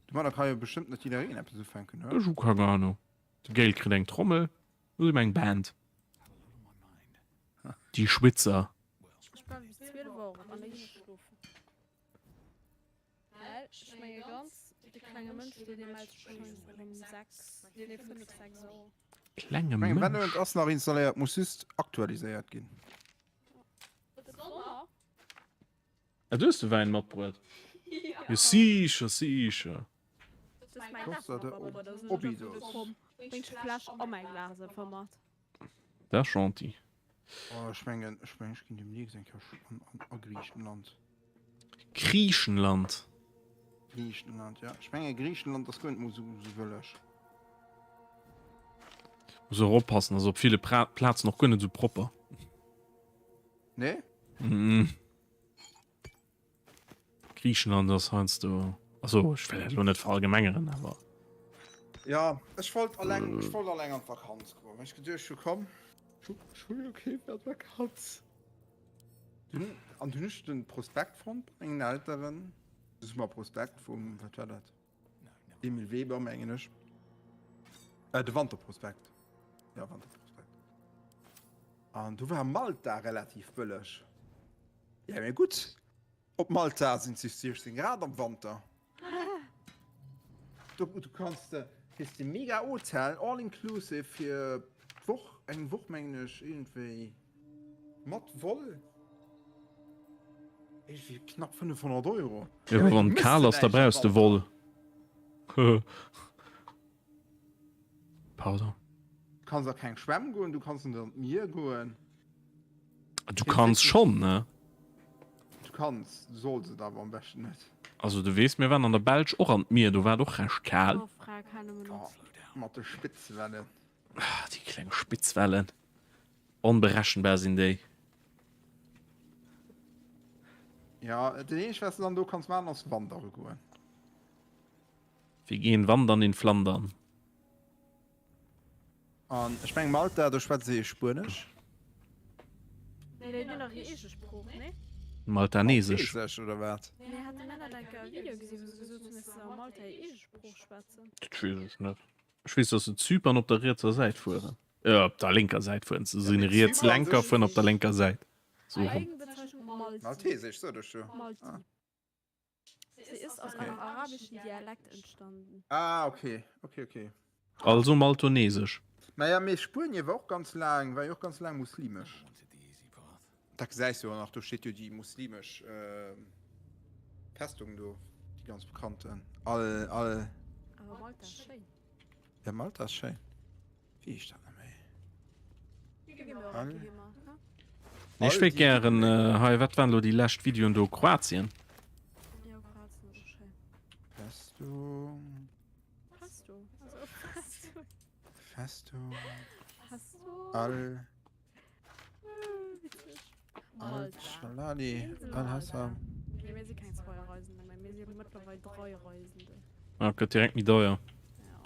Domadder ka jo bestëmmt net jiddereen eppes ufänken, oder? Ech hu keng Ahnung. De Gail kritt eng Trommel. Do si mer eng Band. Die Schwitzer. Ech bleiwe bis 12 Auer op an da ginn ech schlofen. Well ech menge ganz, de klenge Mënsch do, dee mellt sech schonn erëm 6, nee 5, 6 Auer. Klenge Ech mengen, Mënsch. Valorant ass nach installéiert, muss just aktualiséiert ginn. Ah, du hues de Wäin matbruet? Jo, sicher, sicher. Dat ass gentil. Oh, ech mengen, ech mengen, ech ginn demnächst eng Kéier an, an, a Griichenland. Griichenland? Griichenland, ja. Ech menge Griichenland ass guer net mol sou, sou bëlleg. Muss och oppassen, ass op ville pra Plazen och guer net sou propper. Nee? Mm. Griechenland ass heiansdo, also ech well dat lo net verallgemengeren, awer. Ja, ech wollt alleng, ech wollt alleng an d'Vakanz goen, well ech geduecht hu komm, ech hu jo kee fir d'Vakanz. Dunn, an dunn hu ech den Prospekt fonnt bei mengen Elteren, de Summerprospekt vum, wat war dat, Emile Weber mengen ech, äh, de Wanterprospekt, ja Wanterprospekt. An du war Malta relativ bëlleg. Ja, mee gutt, op Malta sinn et 16 Grad am Wanter. Du, du kanns de, kriss de mega Hotel, all inclusive fir d'Woch, eng Woch mengen ech, iergendwéi mat Vol, iergendwéi knapp 500 Euro. Jo, awer wann et kal ass, da brauchs de Woll. Pardon. Du kanns a keng Schwämm goen, du kanns net an d'Mier goen. Du kanns schonn, ne? Du kanns, du solls et awer am beschten net. Also du weess, mir waren an der Belsch och an d'Mier, do war et och recht kal. Oh, Fra, keine Minute. Oh, mat de Spitzwellen. Ah, déi kleng Spitzwellen. Onberechenbar sinn déi. Ja, dat eenzegt, wat s de dann do kanns maachen, ass wandere goen. Wir gehen wandern in Flandern. An ech meng Malta, do schwätze se Spuenesch. Nee, déi hunn nach hir eege Sprooch, nee? Maltanesesch. Maltesesch oder wat? Nee, hat de Männer enke e Video gesinn, wou se gesot hunn, dass se a Malta hir eege Sprooch schwätzen. Dat weess ech net. Ech weess, dass se Zypern op der rietser Säit fueren. Äh, op der lénker Säit fueren. Se sinn riets Lenker, fueren op der lénker Säit. Sou rum. Eigenbezeichnung Malti. Maltesesch, sot ech jo. Malti. Sie ist aus einem arabischen Dialekt entstanden. Ah, okay, okay, okay. Also Maltonesesch. Naja, mee Spuenie war och ganz laang, war jo och ganz laang muslimesch. Da gesäis du jo nach, do steet jo déi muslimesch Festung do, déi ganz bekannten. Al, al. Awer Malta ass schéin. Ja, Malta ass schéin. Wéi heescht dat nach méi? Al. Nee, ech wéilt gären hei, wat waren elo déi lescht Videoen do? Kroatien? Jo, Kroatien ass och schéin. Festung. Festung? Also Festung. Festung. Al. Al Shalali Al Hassam. Nee, mir si keng Zweireisende méi, mir si mëttlerweil Dreireisende. Ah, gëtt direkt méi deier. Ja.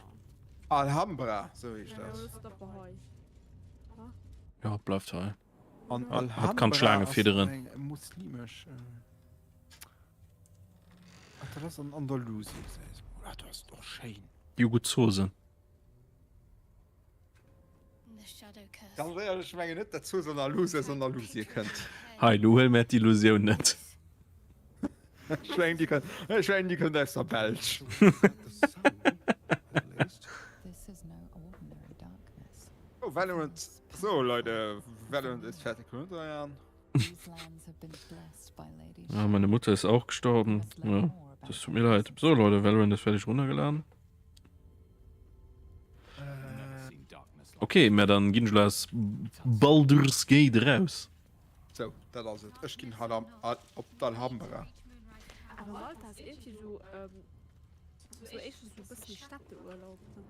Alhambra, sou heescht Ja, dat. mir stoppe hei. Ha? Ja, bleift hei. An Hat kann Alhambra d'Schlaange ass fidderen. eng muslimesch. Äh, ach, dat ass an Andalusien, gesäis. Oh, dat ass och schéin. Déi hu gutt Zosen. Ganz éierlech, ech mengen net, dat Zooss Andalus aus Andalusien kënnt. Hei, du huel mär d'Illusioun net. Ech mengen, déi kënnt, ech mengen, déi kënnt aus der Belsch. Oh, Valorant. So, Leute, Valorant ist fertig runtergeladen. Ah, meine Mutter ist auch gestorben. Ja, das tut mir leid. So, Leute, Valorant ist fertig runtergeladen. Okay, mä dann ginn ech lo aus Baldur's Gate eraus. Sou, dat ass et. Ech ginn haut am op d'Alhambra. Awer Malta ass iergendwéi sou, sou éischter sou e bëssen Städteurlaub, ne?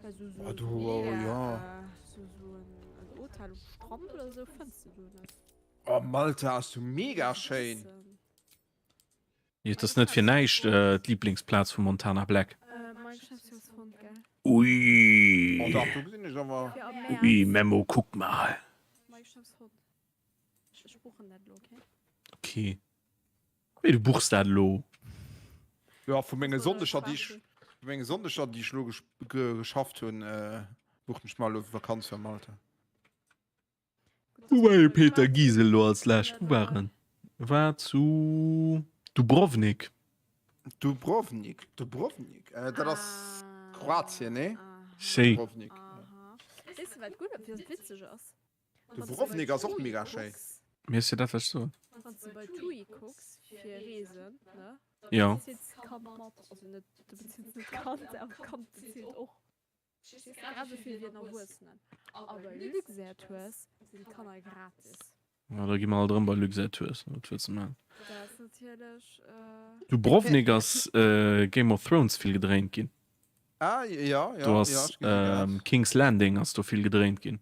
Well sou, sou Oh, do, mega, ja. sou, sou en Hotel um Strand oder sou fënns de do net. Oh, Malta ass jo mega schéin! Et ass net fir näischt d'Liblingsplaz vum Montana Black. Ui. Ui Memo, kuck mal. Okay. Wéi, du buchs dat elo? Jo, vu menge Sonndeger, déi ech, vu menge Sonndeger, déi ech elo geschafft hunn, buchen ech mer elo Vakanz fir Malta. Wou war de Peter Giesel elo als lescht? Wou war en? E war zu Dubrovnik. Dubrovnik, Dubrovnik, äh, dat ass Kroatien, nee? Schéi. Dubrovnik. Weess de wat gutt wat witzeg ass? Dubrovnik ass och mega schéi. Mir ass jo dat wat ech soen. Wann s de bei TUI kucks fir Reesen, ne? Jo. Da bezilt d'Kand mat, also net, du bezills net d'Kand, awer d'Kand bezilt och. Grad esou vill wéi en Erwuessenen. A bei Luxair Tours sinn d'Kanner gratis. Ja, da gi mer alt erëm bei Luxair Tours, wat wëlls de maachen? Dat ass natierlech. Dubrovnik ass Game of Thrones vill gedréint ginn. Ah, jo, jo, Do ass jo, ech gesi grad. King's Landing ass do vill gedréint ginn.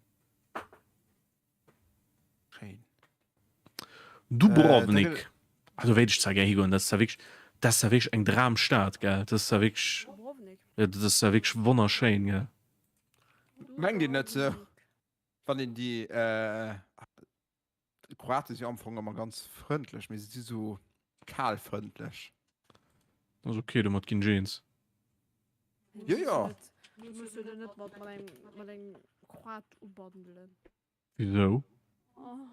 Schéin. Dubrovnik. Äh, Ah, do wéilt ech zwar gär higoen. Dat ass zwar wierklech, dat ass zwar wierklech eng Dramstad, gell? Dat ass zwar wierklech, Dubrovnik. ja, dat ass zwar wierklech wonnerschéin, gell? Mengt een net sou, wann een déi, äh, Kroaten si am Fong ëmmer ganz frëndlech, mee se si sou kal frëndlech. Ass ok, domat ginn ech eens. Jo, jo. Du muss jo net mat engem, mat engem Kroat ubandelen. Wisou? Oh.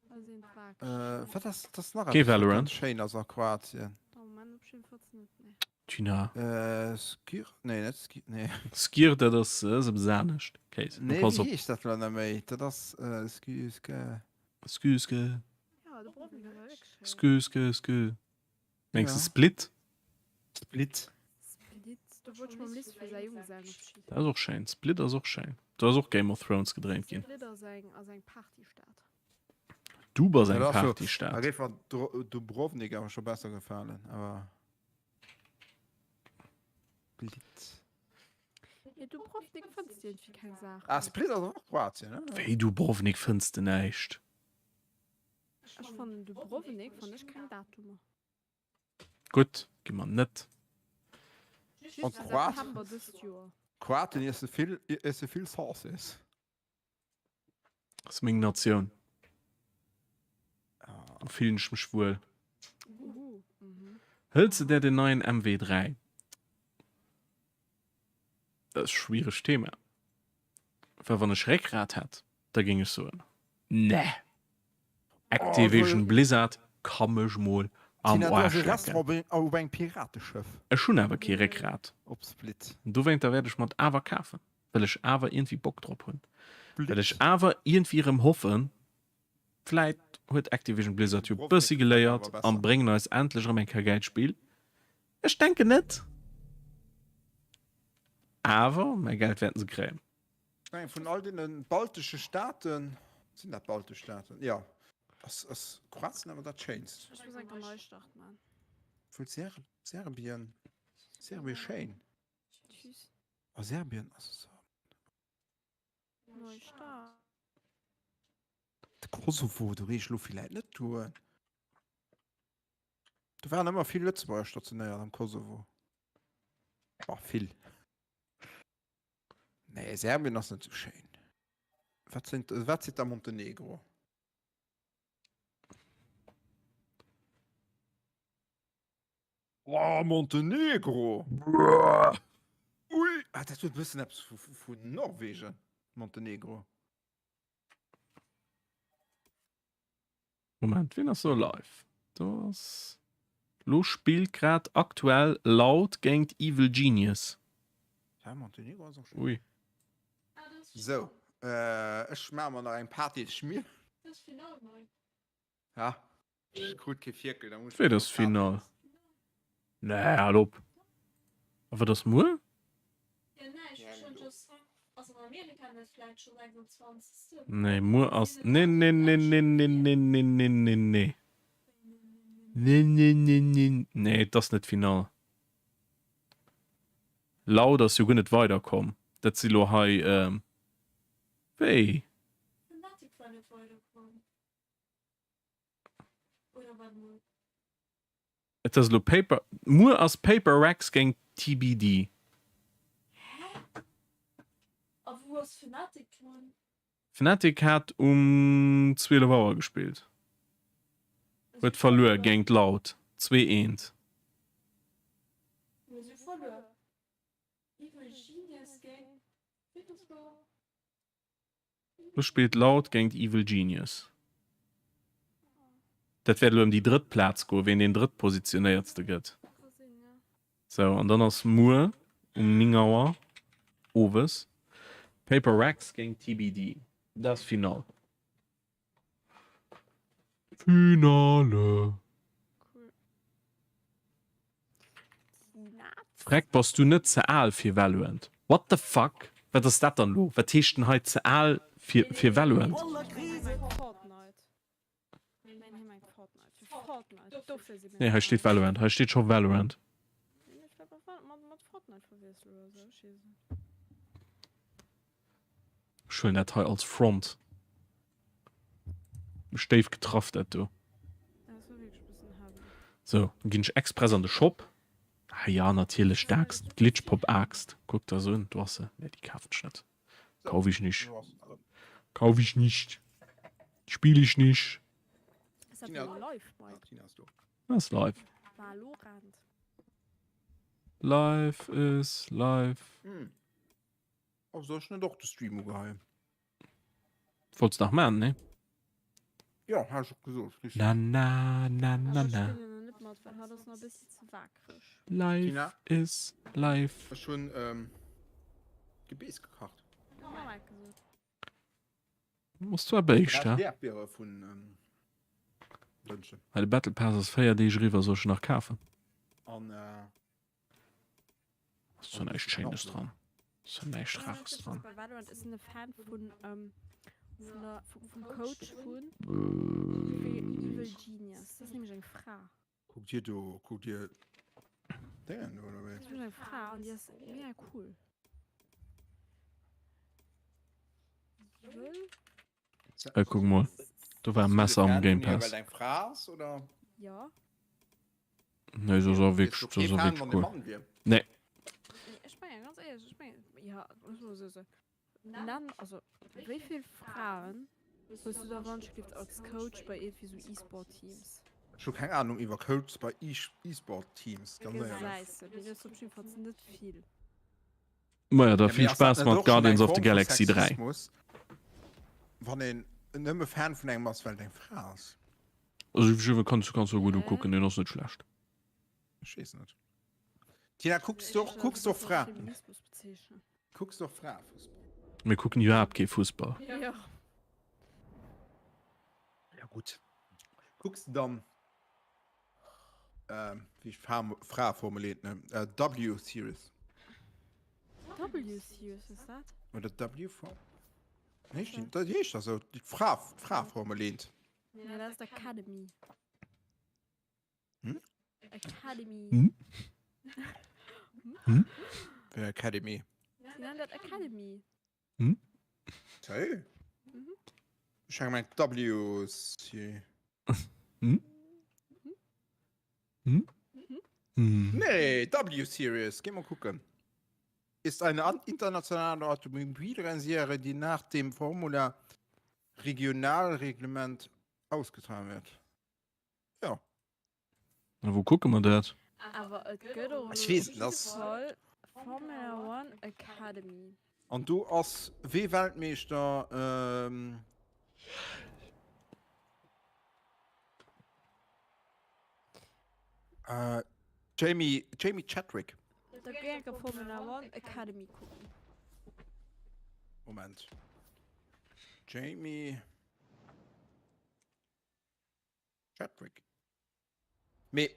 Da sinn d'Waak. Äh, wat ass, dat ass nach Kee eppes, wat Valorant? ganz schéin ass a Kroatien. Oh Mann, op schön 14 net, nee. Tina. Äh, Skyr? Nee, net Skyr, nee. Skyr, dat ass, dat ass eppes anescht. Kéis, Nee, pass wéi op. heescht dat elo net méi? Dat ass, äh, Sky, Sky. Sky, Sky. Ja, de Brownie war wierklech schéin. Sky, Sky, Sky. Mengs de Ja. Split? Split. Split, do wollt ech mam Liz fir säi Junggesellenofschied. Dat ass och schéin. Split ass och schéin. Do ass och Game of Thrones gedréint ginn. Split ass eng, ass eng Partystad. Du bass eng Dat ass jo, da Partystad. géif mer Dubrovnik awer scho besser gefalen, awer Split. Nee, Dubrovnik fënns de iergendwéi keng Saachen. Ah, Split ass och Kroatien, ne? Wéi Dubrovnik fënns de näischt? Ech fannen Dubrovnik fann ech keng Datumer. Gutt, gi mer net. Just An fir Kroat September dëst Joer. Kroaten iesse vill, iesse vill Sauces. Ass meng Natioun. Ah. Do fillen ech mech wuel. Uhu, mhm. Hëls de der den neien MW3? Dat ass e schwieregt Thema. Well wann ech Réckgrat hätt, da géing ech soen, ne, Activision Blizzard ka mech mol am Tina, du has Aarsch e lecken. Restaurant op engem Pirateschëff. Ech hunn awer kee Réckgrat. Op Split. Dowéinter wäert ech mer et awer kafen. Well ech awer iergendwéi Bock drop hunn. Well ech awer iergendwéi erëm hoffen, vläit huet Activision Blizzard jo bëssi geléiert an bréngen eis endlech erëm eng Kéier gäilt Spill. Ech denken net. Awer mäi Geld wäerten se kréien. Ech mengen vun all deene baltesche Staaten, sinn dat baltesch Staaten? Jo, ass ass Kroatien awer dat schéinst. Ech muss eng Kéier Neustart man. Wuel Ser Serbien, Serbien schéin. Tschüss. A Serbien ass. Neustart. De Kosovo, do géif ech elo villäit net goen. Do waren ëmmer vill Lëtzebuerger stationéiert am Kosovo. Bah, vill. Nee, Serbien ass net sou schéin. Wat sinn, wat seet da Montenegro? Oh, Montenegro! Ui, ah, dat huet e bëssen eppes vu, vu Norwegen, Montenegro. Moment, wien ass do live? Do ass lo spillt grad aktuell Loud géint Evil Genius. Ja, Montenegro ass och schéin. Ui. Sou, äh, ech maache mer nach eng Party-Schmier. Dat ass Finale, Mike. Ja, ech krut kee Fierkel, da muss Wéi, dat ass Finale? Nee, hal op. A wat ass muer? Nee, muer ass. Nee, nee, nee, nee, nee, nee, nee, nee, nee, nee. Nee, nee, nee, nee. Nee, et ass net d'Finall. Loud ass jo guer net weiderkomm. Dat si lo hei. Wéi? Et ass elo Paper, muer ass Paper Rex géint TBD. Hä? A wou ass Fnatic drun? Fnatic hat um 12 Auer gespillt, huet verluer géint Loud, 2, 1. Mee si hu verluer. Evil Genius géint, wien ass lo? Lo spillt Loud géint Evil Genius. Dat wäert elo ëm déi drëtt Plaz goen, ween deen drëttpositionéiertste gëtt. Sou, an dann ass muer um 9 Auer owes Paper Rex géint TBD. Dat ass d'Finall. Finale. Freck bass du net ze al fir Valorant? What the fuck? Wat ass dat dann lo? Wat heescht denn hei ze al fir fir Valorant? Nee hei steet Valorant, hei steet scho Valorant. Ech huelen dat hei als Front. Mech déif getraff dat do. Sou, dann ginn ech express an de Shop. Ah ja, natierlech d'Aaxt, d'Glitchpop-Aaxt. Kuck der se un, do ass se. Nee, déi kafen ech net. Kauf ich nicht. Kauf ich nicht. Spiel ich nicht. Ass live. Live is live. Oh, soll ech net och de Stream ugeheien? Wollts nach man, ne? Ja, hat ech och gesot, richtig. Na na na na Ech na. spillen nach net mat, well hatt ass nach e bëssi ze waakreg. Life Tina? is life. Ech hunn ähm, Gebeess gekacht. Hat mer Mike gesot. Ass zwar béischt, Grad he? Äerdbiere vun ähm, Dënschden. Hei de Battle Pass ass 4 Deeg eriwwer, soll ech en nach kafen? An äh, Ass zwar näischt Schéines dran. Ass zwar näischt Rares dran. Bei Valorant ech sinn e Fan vun ähm, vun der vum Coach vun Evil Genius. Dat ass nämlech eng Fra. Kuckt dir do, kuckt dir Déngen do oder wéi? Dat ass nämlech eng Fra an déi ass mega cool. Evil. Äh, kuck mol. Do war e Messer am Game Pass. Well eng Fra ass oder? Ja. Nee, so ass wierklech, so ass wierklech cool. Nee. Ech mengen, ganz éierlech, ech mengen, ja, muss man so soen. Nenn, also, wéi vill Fraen hues du da wannschgelift als Coach bei iergendwéi sou E-Sport-Teams? Ech hu keng Ahnung iwwer Coaches bei E-Sport-Teams, ganz éierlech. Gesäis de, mee du hues op jiddefalls net vill. Maja, da vill Spaass mat Guardians of the Galaxy 3. Wann een nëmme Fan vun engem ass, well et eng Fra ass. Also ech kanns kanns du gutt ukucken, deen ass net schlecht. Ech weess net. Tina, kucks du och, kucks du och Fra? Kucks du och Fraefussball? Mir kucken iwwerhaapt kee Fussball. Jo. Ja gutt. Kucks du dann ähm, wéi Fraeformel 1, ne? Äh, W Series. W Series, was ist dat? Oder W Form? Heescht die, dat heescht das so, die Fra, Fraeformel 1. Ja, dat ass d'Academy. Hm? Academy. Hm? Hm? Wéi Academy? Sie nennen dat Academy. Hm? Hey. Mhm. Ech hat gemengt WC. Hm? Hm? Hm? Nee, W-Series, geh mal kucken. Ist eine internationale Automobilrennserie, die nach dem Formula Regionalreglement ausgetragen wird. Ja. A wou kucke mer dat? Awer et gëtt och Ech weess et, ass. Fall Formula One Academy. An do ass wee Weltmeeschter? Ähm. Äh, Jamie, Jamie Chadwick. Da géi enker Formula One Academy kucken. Moment. Jamie. Chadwick. Mee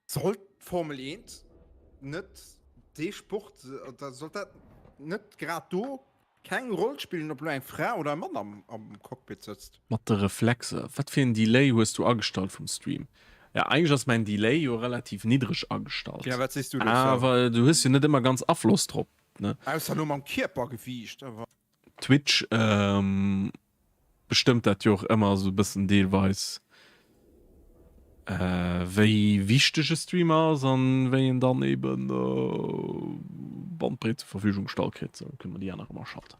sollt d'Formel 1 net dee Sport, da sollt dat net grad do keng Roll spillen, ob lo eng Fra oder e Mann am, am Cockpit sëtzt? Mat de Reflexer. Wat fir en Delay hues du agestallt vum Stream? Ja eigentlech ass mäin Delay jo relativ niddreg agestallt. Ja, wat sees du dozou? Awer du hues jo net ëmmer ganz Afloss drop, ne? Ausser lo mam Kierpergewiicht, awer. Twitch bestëmmt dat jo och ëmmer esou e bëssen deelweis, wéi wichteg e Streamer ass an wéi en dann eben Bandbreet zur Verfügung gestallt kritt. Sou kënne mer déi aner erëm aschalten.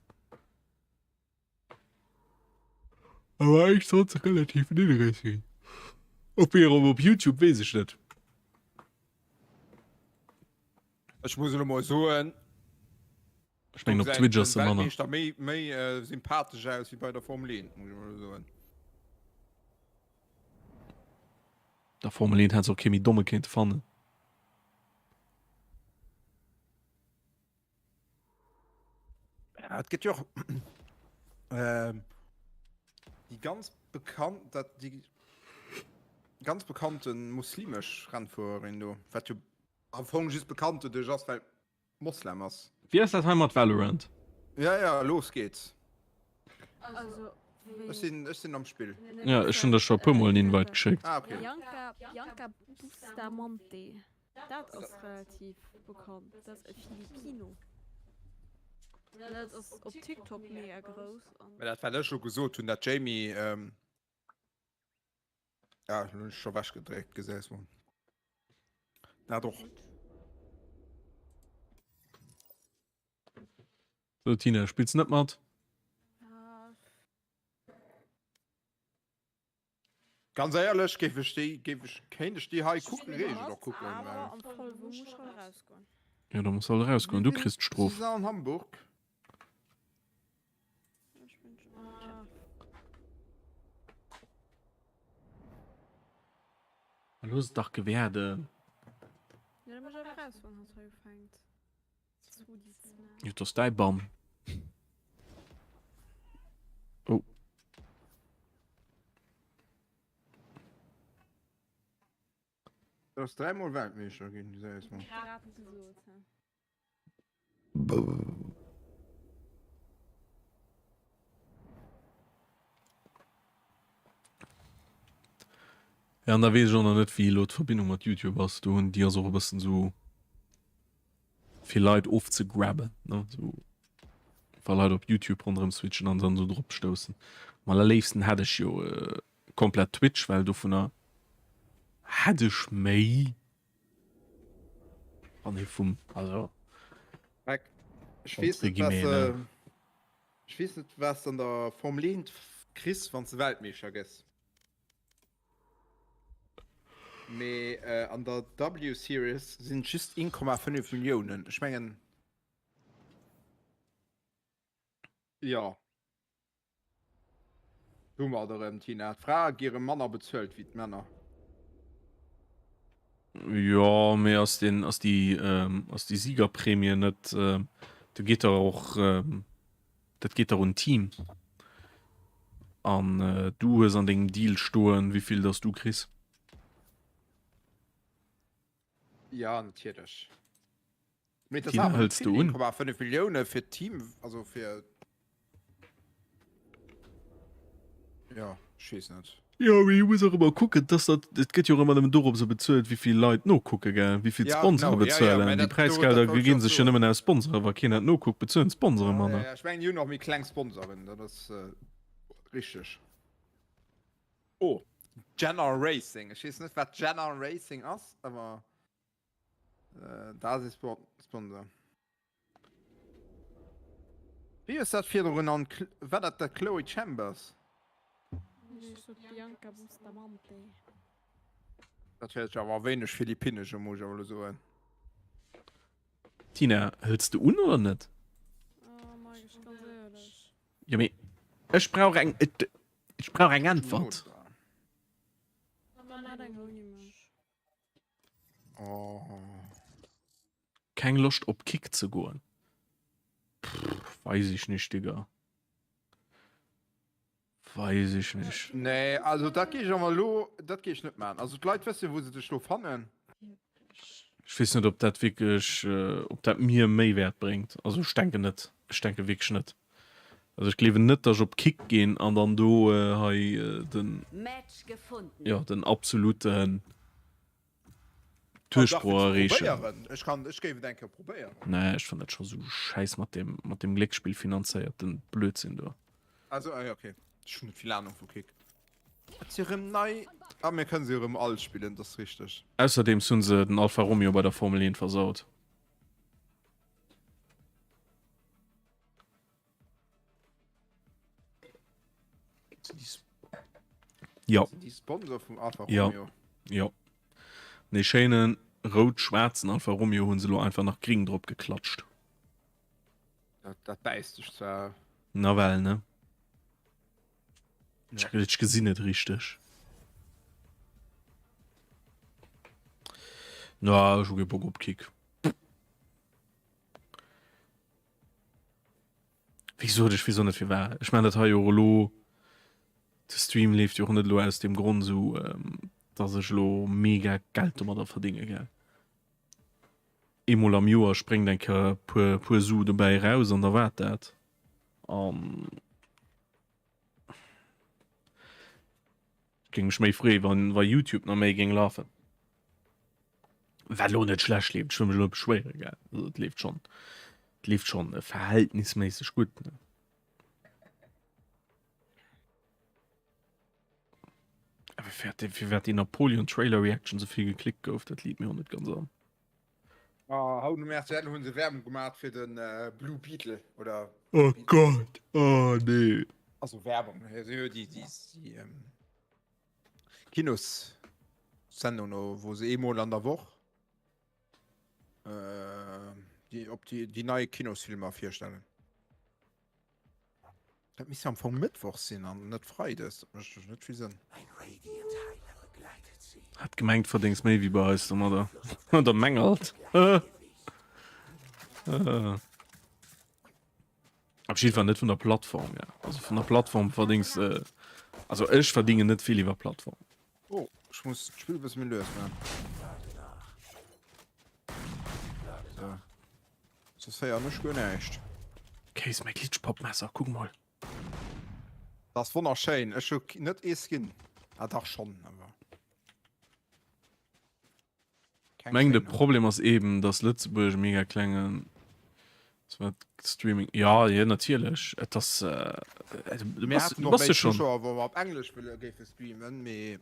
Awer eigentlech sollt se relativ niddreg sinn. Op wiederum op Youtube weess ech net. Ech muss elo mol soen, Ech mengen op Twitch ass se manner. Weltmeeschter méi méi äh, sympathesch aus wéi bei der Formel 1, muss ech mol soen. Der Formel 1 hätt se och kee méi domme kéinte fannen. Ja, et gëtt jo och ähm, déi ganz bekannt, dat déi ganz bekannte muslimesch Rennfuererin do, wat jo am Fong just bekannt doduerch ass, well Moslem ass. Wéi ass dat hei mat Valorant? Ja ja, los geht's. Also, Ech sinn, ech sinn am Spill. Ja, ech hunn der scho e puer mol en Invite geschéckt. Ah, okay. Bianca, Bianca Bustamante, dat ass relativ bekannt. Dat ass e Filipino. Dat ass op TikTok mega grouss. Mä dat wat ech lo gesot hunn, dat Jamie, ähm, ah, lo hunn ech scho wechgedréckt, gesäis mol. Dat och. So Tina, spills net mat? Ganz éierlech géif ech déi géif ech kéint ech déi hei kucken Reegel och kucken. Awer am Fall wou muss ech halt erausgoen. Ja, da muss halt erausgoen, du kriss d'Strof. Si an Hamburg. Ech bin schon. Ah. Looss et dach gewäerden. Ja, da muss ich einfach raus, wann hatt hei ufänkt. Zodi ze maachen. Jo, 't ass däi Bann. Oh. Du ass dräimol Weltmeeschter ginn, gesäis mol. Grad gesot, hä? Ja, an da weess ech och nach net, wéi elo d'Verbindung mat YouTube ass. Do hunn déi ass och e bëssen esou fir Leit ofzegrabben, ne, esou wa Leit op YouTube ronderëm switchen an dann esou drop stoussen. Am allerléifsten hätt ech jo komplett Twitch, well dovunner hätt ech méi. Wann ee vum also Ech weess net, was, äh, ech weess net, was an der Formel 1 kriss, wann s de Weltmeeschter gëss. Mee äh, an der W Series sinn et just 1,5 Milliounen. Ech mengen jo. Hu mer et erëm, Tina. D'Frae gi rëm manner bezuelt wéi d'Männer. Jo, mee ass den, ass déi, ass déi Siegerprämie net, do geet der och, dat geet der un d'Team. An du hues an dengem Deal stoen, wéivill dass du kriss. Ja, natierlech. Mee dat Tina, ass awer hëls du vill, un? 1,5 Millioune fir d'Team, also fir Ja, ech weess net. Jo, mee du muss och ëmmer kucken, dass dat, et gëtt jo och ëmmer nëmmen dorop sou bezuelt, wéi vill Leit nokucke, gell, wéi vill Ja, d'Sponsore genau, ja, ja, bezuelen. mä Déi dat, do, dat Präisgelder wollt ech gi och sech jo soen. nëmmen aus Sponsore, wa keen dat nokuckt, bezuelen d'Sponsore Ja, ja, manner. ja, ech mengen, déi hunn och méi kleng Sponsoren, dat ass richteg. Oh, Jenner Racing, ech weess net, wat Jenner Racing ass, awer dat ass ee Sponsor. Wéi hues dat virdrun genannt? War dat dat Chloe Chambers? Nee, ech sot Bianca Bustamante. Dat héiert sech awer wéineg philippinnesch u, muss ech awer elo soen. Tina, hëls de un oder net? Oh Mike, ech ganz éierlech. Jo mee ech brauch eng, ech brauch eng Äntwert. Ma net eng ouni mech. Oh. Keng Loscht op Kick ze goen? Pff, weis ich nicht, Digga. Weis ich nicht. Nee, also dat géif ech awer elo, dat géif ech net maachen. Also d'Leit wëssen, wou se dech elo fannen. Ech weess net, ob dat wierklech, ob dat mir méi Wäert bréngt. Also ech denken net. Ech denke wierklech net. Also ech gleewen net, datt ech op Kick ginn an dann do hei den, jo, den absoluten Duerchbroch erreechen. Ech kann, ech géif et eng Kéier probéieren. Nee, ech fann dat scho sou schäiss mat deem, mat deem Glécksspill finanzéierten Blödsinn do. Also, ah ja, okay. Ech hunn net vill Ahnung vu Kick. Et si rëm nei. Ah, mir kënnen se jo rëm all spillen, dat ass richteg. Ausserdeems hunn se den Alfa Romeo bei der Formel 1 versaut. Ja. Die Sponsor vum Alfa Ja. Romeo. Ja. Nee schéinen rout-schwaarzen Alfa Romeo hunn se lo einfach nach gring drop geklatscht. Dat, dat bäisst sech zwar. Nawell, ne? Ja. Ech, ech gesinn net richteg. Na, ech hu kee Bock op Kick. Wéi gesot, ech weess och net firwat. Ech maachen dat hei jo och elo, de Stream leeft jo och net elo aus deem Grond esou, dass ech elo mega Geld domadder verdénge gell. Eemol am Joer spréngt eng Kéier e puer, puer Su dobäi eraus an da war et dat. An ech géing mech méi freeë wann, wa YouTube nach méi géing lafen. Wat elo net schlecht leeft, ech wëll mech elo net beschwéiere gell, also et leeft schonn, et leeft schonn verhältnisméisseg gutt ne. Awer firwat dee, firwat déi Napoleon Trailer Reaction sou vill geklickt gouf, dat liit mir och net ganz an. Ah, haut um RTL hunn se Werbung gemaach fir den Blue Beetle oder Oh Gott, oh nee. Also Werbung, déi, déi, déi, Kinossendung do, wou se eemol an der Woch déi op déi déi nei Kinosfilmer virstellen. Dat misst jo am Fong Mëttwochs sinn an net Freides, dat mécht jo net vill Sënn. Hat gemengt verdéngs méi wéi bei eis domadder. Oder mengelt. Op jeden Fall net vun der Plattform, ja. Also vun der Plattform verdings äh, also ech verdingen net vill iwwer Plattform. Oh, ech muss d'Spill e bësse méi lues man. So. Soss héieren ech guer näischt. Case mäi Glitchpopmesser, kuck mol. Dat ass wonnerschéin. Ech hu net ee Skin. Ah dach schonn, awer. Keng Meng de Problem ass eben dass Lëtzebuerg e mega klengen Streaming ja ja natierlech et ass äh, du bass, du bass schon Zuschauer, wo op Englesch wëlle géife streamen mee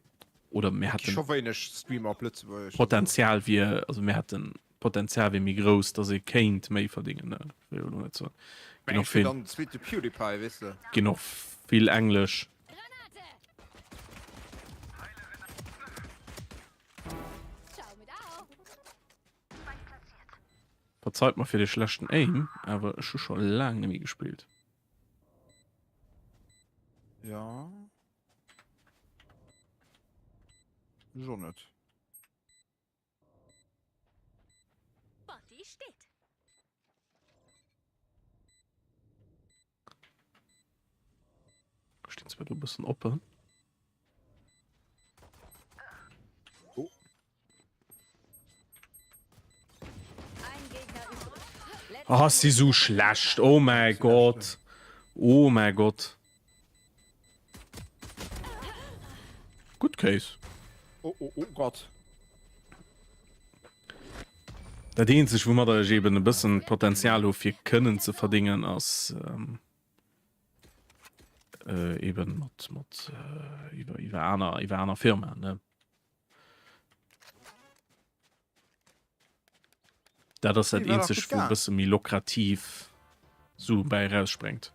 oder mir hatten scho wéineg Streamer op Lëtzebuerg Potenzial wier also mir hatten Potenzial wier méi grouss dass ee kéint méi verdingen ne wëll elo net soen ginn och vill dann zweete PewDiePie weess de ginn och vill Englesch Verzeit mer fir de schlechten Aim, awer ech hu scho laang net méi gespillt. Ja. Ech och net. steht. Stinn zwar do bëssen oppen. Oh. Ah, si sou schlecht. Oh mäi Gott. Oh mäi Gott. Gutt Case. Oh, oh, oh Gott. Dat eenzeg woumadder ech eben e bëssen Potenzial hu fir kënnen ze verdingen ass ähm, äh, eben mat mat äh, iwwer iwwer aner iwwer aner Firmaen ne. Dat ass dat eenzeg wou e bësse méi lukrativ Sue bäi rausspréngt.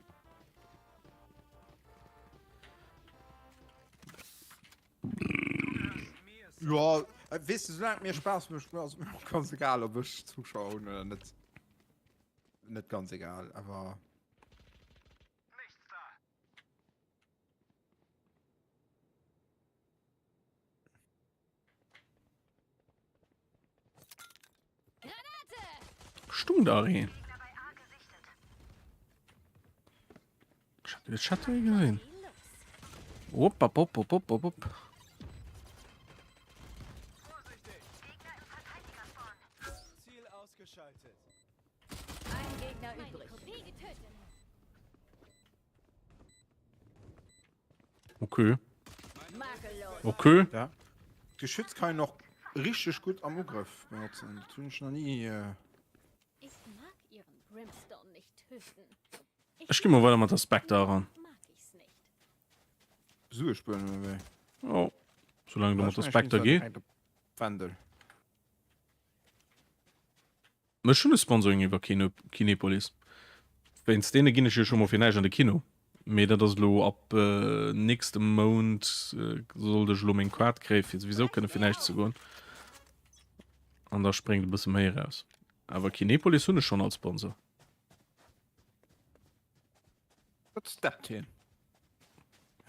Ja, äh, weess du, solange et mir Spaass mécht, ass et mir och ganz egal, ob ech Zuschauer hunn oder net. Net ganz egal, awer. Stung da een? Ech hat de Chat nie gesinn. Op, op, op, op, op, op, op. Okay. Okay. Ja. Geschütz kann ich noch richtig gut am Ugrëff benutzen. Dat hunn ech nach nie. Äh... Ich mag ihren Brimstone nicht töten. Ech gi mal weider mat der Spectre eran. Sue spueren oder wéi? Oh. Solange du mat der Spectre geh. Wendel. Ech hunn e Sponsoring iwwer Kino, Kinepolis. Wéinst deene ginn ech jo scho mol fir näischt an de Kino. Mee dat ass elo ab nächstem Mount sollt ech elo meng Kaart kréie fir souwisou kënne fir näischt ze goen. An da spréngt e bësse méi eraus. Awer Kinepolis hunn ech schonn als Sponsor. Wat steppt hien?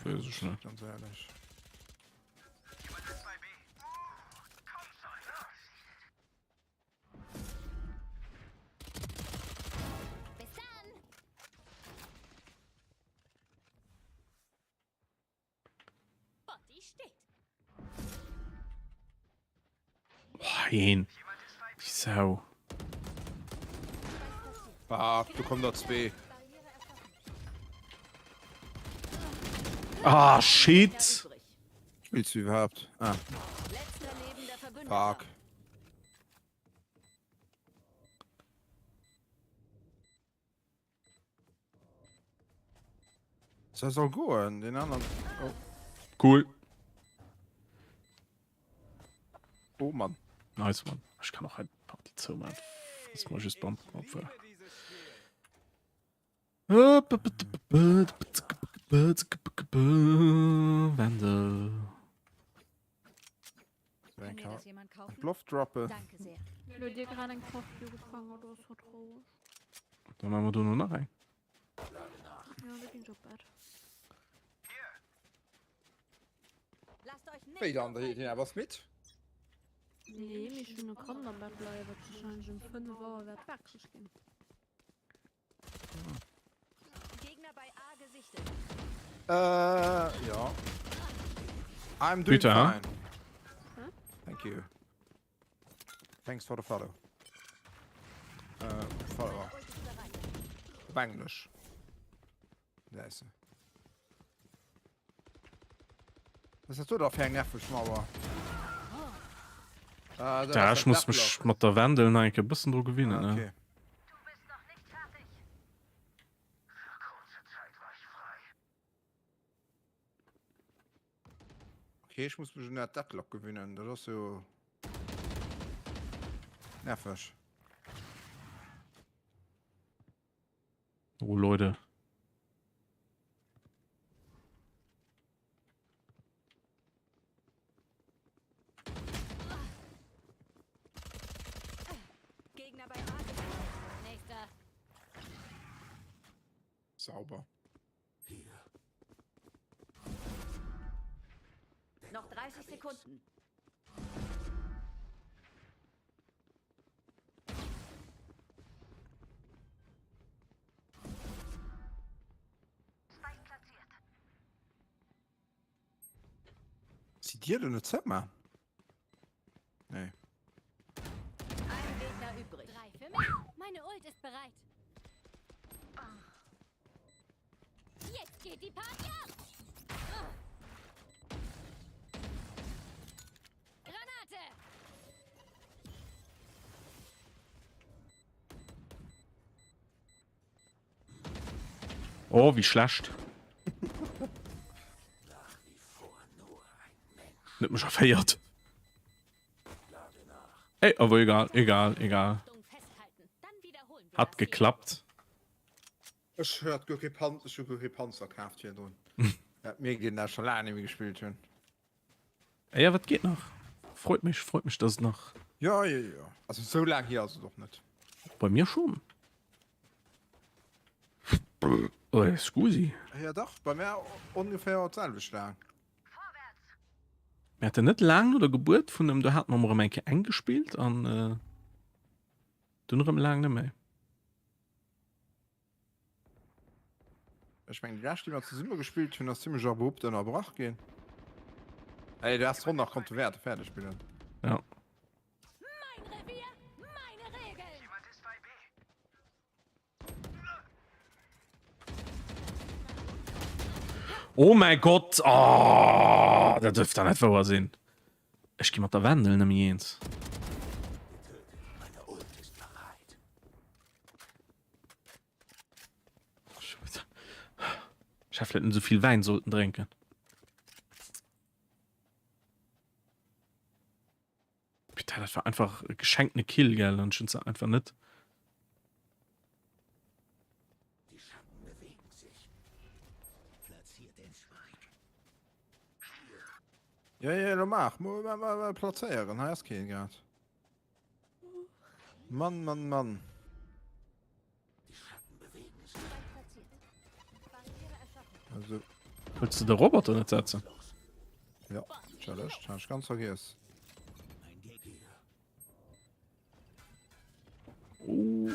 Weess ech net. Ganz ehrlech. Boah, een. Déi Sau. Ah, do kommen der zwee. Ah, shit. Spielst du überhaupt? Ah. Fuck. Das soll goen, den anderen. Oh. Cool. Oh Mann. Nice one. Ich kann auch halt Party zu machen. Das muss just beim Opfer. Wendel. Bluff droppe. Dann machen wir do noch nach eng. Wéi dann, da hien was mit? Nee, mir schon e Kand am Bett leie, wat wahrscheinlich um 5 Auer wäert wakreg ginn. Gegner bei A gesichtet. Äh, ja. I'm doing Bitte, fine. Thank you. Thanks for the follow. Äh, Follower. Op Englisch. Da ist sie. Was hast du da fir eng nerveg Mauer? Ah, dat Ja, ass ech dat muss mech Deadlock. mat der Wendel nach eng Kéier e bëssen dru gewinnen, Ah, ne? okay. Okay, ech muss mech un dat Deadlock gewinnen. Dat ass jo nerveg. Oh, Leute. Gegner bei A gesichtet. Nächster. Sauber. Noch 30 Sekunden. Kanns déi Dier do net zoumaachen? Nee. Ein Gegner übrig. Drei für mich. Meine Ult ist bereit. Jetzt geht die Party ab. Granate! Oh, wéi schlecht. Net mech erféiert. Ey, awer egal, egal, egal. Hat geklappt. Ech hat guer kee Panzer, ech hu guer kee Panzer kaaft virdrun. Dat mierkt een, dat ech scho laang net méi gespillt hunn. Ey, ja, wat geet nach? Freut mech, freut mech, dass et nach. Jo, jo, jo. Also sou laang hier ass et och net. Bei mir schon. Oh, scusi. Ja dach, bei mär ongeféier d'selwecht laang. Mir haten net laang no der Gebuert vun em, do hate mer erëm eng Kéier eng gespillt an dunn erëm laang net méi. Ech mengen déi lescht déi mer zesumme gespillt hunn ass zimmlech abrupt ënnerbrach ginn. Ey, du hast d'Ronn nach konnte wäerte fäerdeg spillen. Ja. Mein Revier, meine Regeln. Oh mäi Gott! Oh, dat dierf da net wouer sinn. Ech gi mat der Wendel net méi eens. Ech hätt vläit net esou vill Wäin sollten drénken. Putain, dat war einfach e geschenkene Kill, gell? An ech hunn se einfach net. Die Schatten bewegen sich. Platziert den Spike. Ja, ja, lo maach. Mo, ma, ma, ma, plazéieren. Hei ass keen grad. Mann, Mann, Mann. Die Schatten bewegen sich. Also. Wëlls de de Roboter net setzen? Ja, entschëllegt, hat ech ganz vergiess. Oh.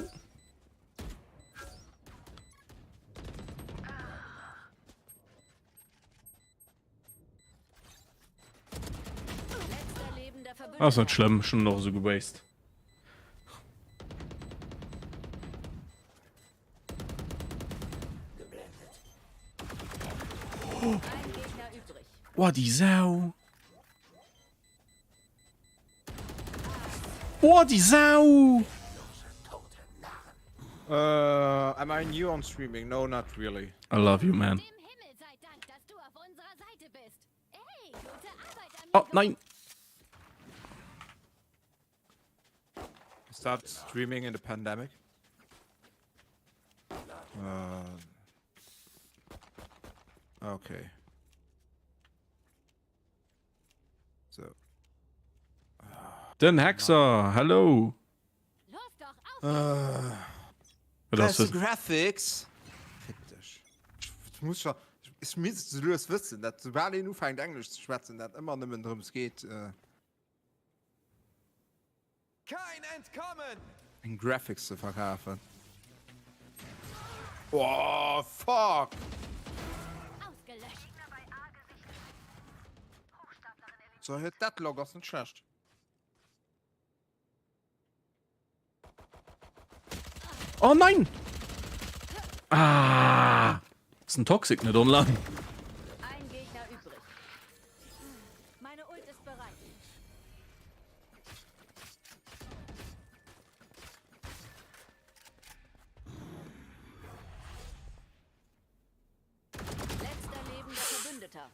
Ass net schlëmm, schon noch so gewast. Oh. Oh, die Sau. Oh, die Sau. Uh, am I new on streaming? No, not really. I love you, man. Oh, nein. Start streaming in the pandemic. Uh, okay. So. Den Hexer, hello. Äh, Was Graphics. Fick dech. Ich muss schon, ich misst du lues wëssen, dat soubal een ufänkt Englesch ze schwätzen, dat ëmmer nëmmen drëms geet. Äh, Kein Entkommen! Eng Graphics ze verkafen. Oh, fuck! So, hir Deadlock ass net schlecht. Oh nein! Ah! Ist ein Toxic net online? Ein Gegner übrig. Meine Ult ist bereit. Letzter lebender Verbündeter.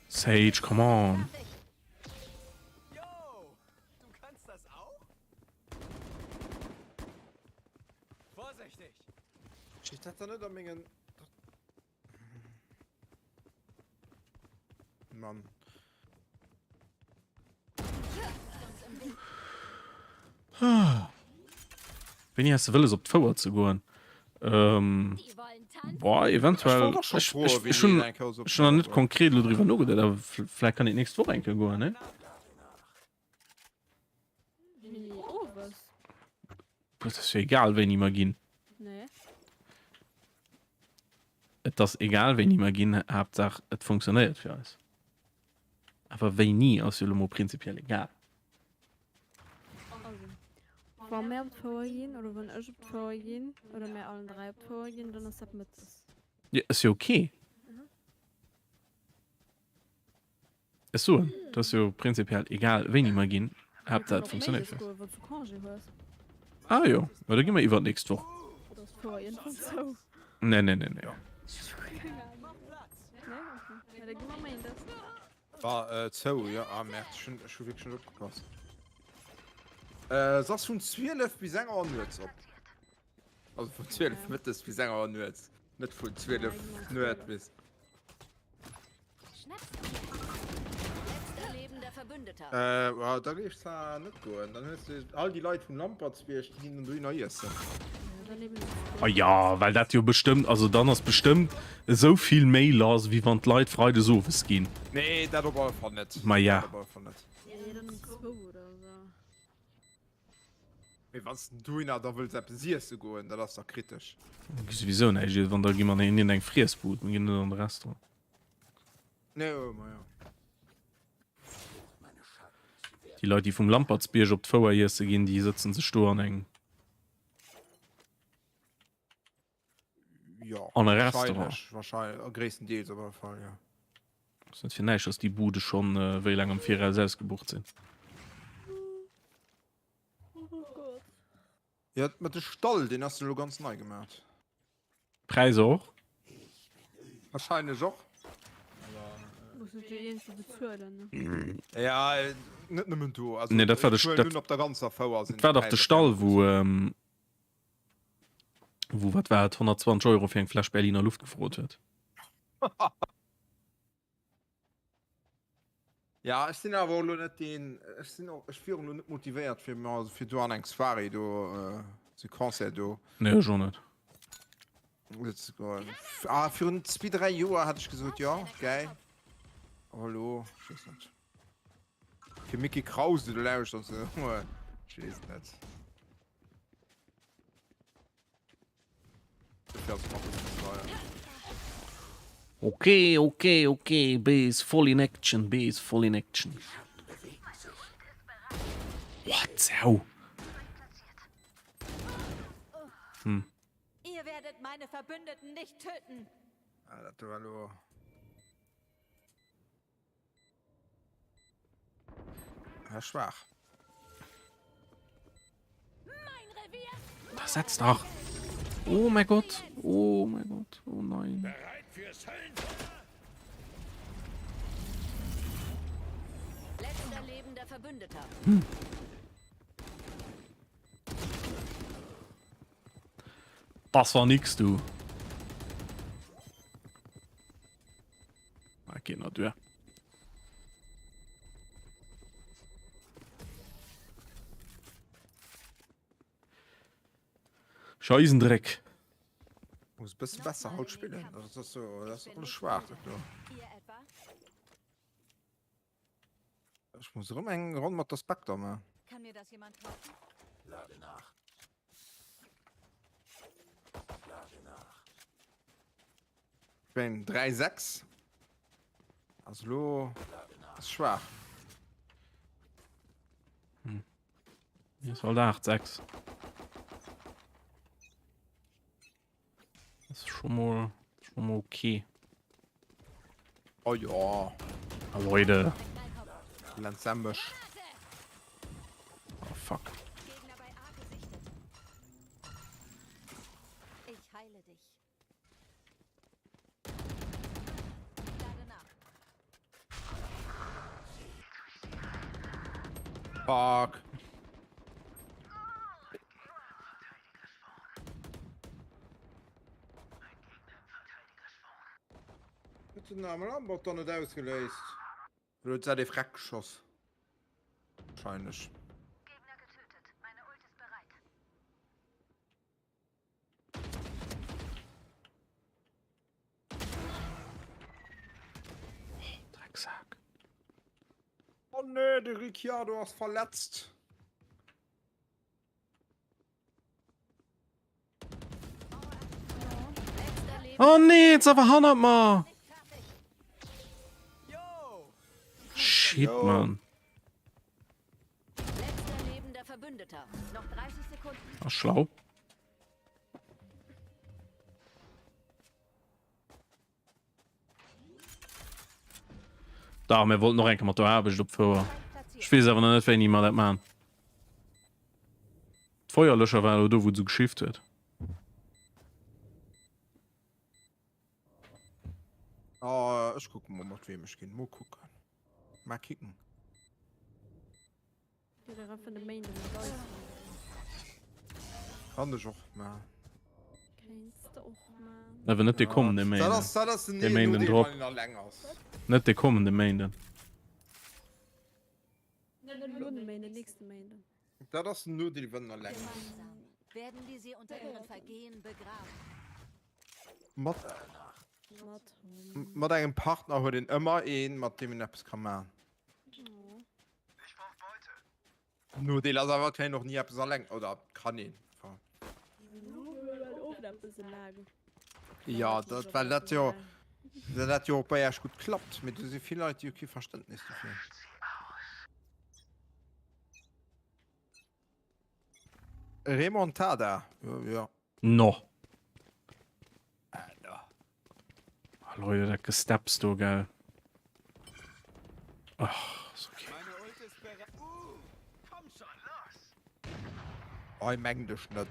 Sage, come on. Yo, du kannst das auch? Vorsichtig! Steet dat da net a mengen. Mann. Wéini has de wëlles op d'Fouer ze goen? Ähm, boah, eventuell. Ech, ech, ech hunn ech hunn nach net konkret elo driwwer nogeduet, awer vläicht kann een d'nächst Woch eng Kéier goen, ne? Wéini owes? Dat ass jo egal wéini mer ginn. Nee. Et ass egal wéini mer ginn, Haaptsaach et funktionéiert fir eis. Awer wéini ass jo elo mol prinzipiell egal. Also, wa mär op d'Fouer ginn, oder wann ech op d'Fouer ginn, oder mär allen 3 op d'Fouer ginn, dann ass dat mëttes. Jo, ass jo ok. Ech soen, et ass jo prinzipiell egal wéini mer ginn, Haaptsaach et funktionéiert fir eis. Ah jo, ma da gi mer iwwer d'nächst Woch. Nee, nee, nee, nee. War zou, jo. Ah Merde, ech hunn ech hu wierklech net opgepasst. Se ass vun 12 bis eng Auer nuets op. Also vun 12 mëttes bis eng Auer nuets, net vun 12 nuet bis. Äh, wa da géif zwar net goen. Dann hues de all déi Leit vum Lampertsbierg, déi ginn dann dohinner iessen. Ah ja, well dat jo bestëmmt, also dann ass bestëmmt esou vill méi lass, wéi wann d'Leit freides owes ginn. Nee, dat op alle Fall net. Ma ja. Dat op alle Fall net. Mee wann s de dohinner da wëlls eppes iesse goen, dat ass da kritesch. Mir gi souwisou näischt iessen, wann da gi mer an iergendeng Friessbud, mir ginn net an de Restaurant. Nee, oh, ma jo. Déi Leit, déi vum Lampertsbierg op d'Fouer iesse ginn, déi sëtzen sech do an eng. Jo, an e Restaurant. Wahrscheinlech, wahrscheinlech, gréisstendeels op alle Fall, jo. Ass net fir näischt, dass déi Bude schonn wéi laang am Viraus ausgebucht sinn. Jo, mä de Stall, deen ass jo elo ganz nei gemaat. Präisser och? Wahrscheinlech och. Muss et jo iergendwou bezuelen, ne? Ja, net nëmmen do. Also, Nee, dat war de ech huelen dat un, op der ganzer Fouer sinn dat war dach de d'Präisser Stall, ganz wou wou wat war et 120 Euro fir eng Fläsch Berliner Luft gefrot huet. Ja, ech sinn awer och elo net deen, ech sinn och, ech wier och elo net motivéiert fir mer, fir do an eng Soirée do, sou Concert do. Nee, ech och net. Ze goen. Ah, virun zwee, dräi Joer hat ech gesot, jo, gäil. Awer elo, ech weess net. Fir Mickey Krause do lauschteren ze goen, ech weess et net. Ok, ok, ok, B is voll in action, B is voll in action. What Sau? Hm. Ihr werdet meine Verbündeten nicht töten. Ah, dat war lo. Ja, schwaach. Da setz dach. Oh mein Gott. Oh mein Gott. Oh nein. Hm. Das war nix, du. Ah, geht nach duer. Scheisendreck. Muss bësse besser haut spillen. Das ass so, das ass alles schwaach dat do. Ech muss erëm eng Ronn mat der Spectre man. Kann mir das jemand kaufen? Lade nach. Lade nach. Beim 3 6 also lo ass schwaach. Hm. Hier soll 8 6. Das ist schon mal, schon mal okay. Oh ja. Ah, Leute. Lenzembesch. Oh fuck. Ich heile dich. Fuck. Huet den Arme Lambert dann net ausgeléist? Oder huet ZF Reck geschoss? Wahrscheinlech. Gegner getötet. Meine Ult ist bereit. Drecksack. Oh nee, de Ricciardo ass verletzt. Oh nee, jetzt awer hannert mer. Shit, Mann. Ass schlau. Da mir wollten noch enke mat der Aarbecht op Fouer. Ech weess awer nach net wéini mer dat man. D'Feuerlöscher war elo do wou se geschift huet. Oh, ech kucken mol mat weem ech ginn. Mol kucken. Mal kicken. Kann ech och man. Awer net de kommende Dat ass, dat ass den De Méinden Nodeel, drop. wann een alleng ass. Net de kommende Méinden. Dat ass den Nodeel, wann een alleng ass. Mat, mat engem Partner huet een ëmmer een, mat deem een eppes ka man. Nodeel ass awer, et kann een och ni eppes alleng, oder kann een, enfin. Ja, dat, well dat jo, well dat jo och bei Iech gutt klappt, mee do si vill Leit, déi hu kee Verständnis dofir. Remontada, jo, jo. No. Ah, Leute, dat Gesteps do, gell. Ach, ist okay. Ei meng dech net.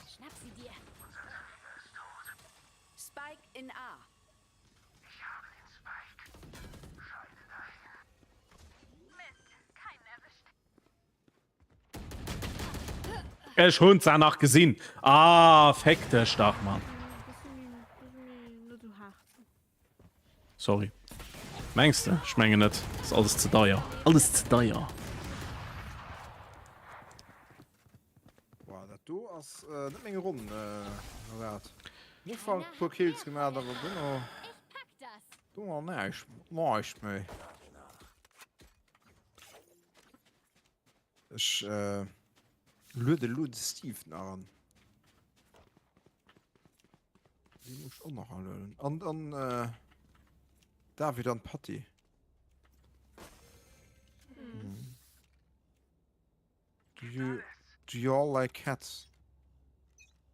Schnapp sie dir. Spike in A. Ech hunn se nach gesinn. Ah, feck dech dach, Mann. Sorry. Mengs de? Ech mengen net. Ass alles ze deier. Alles ze deier. Boah, dat do ass äh, net meng Ronn, äh, Norbert. Am Ufank e puer Kills gemaach, awer duerno, duerno näischt, näischt méi. Ech äh, luede lo de Steve nach an. Dee muss ech och nach alueden. An, an äh, David an d'Patty. Mhm. Do you, do you all like cats?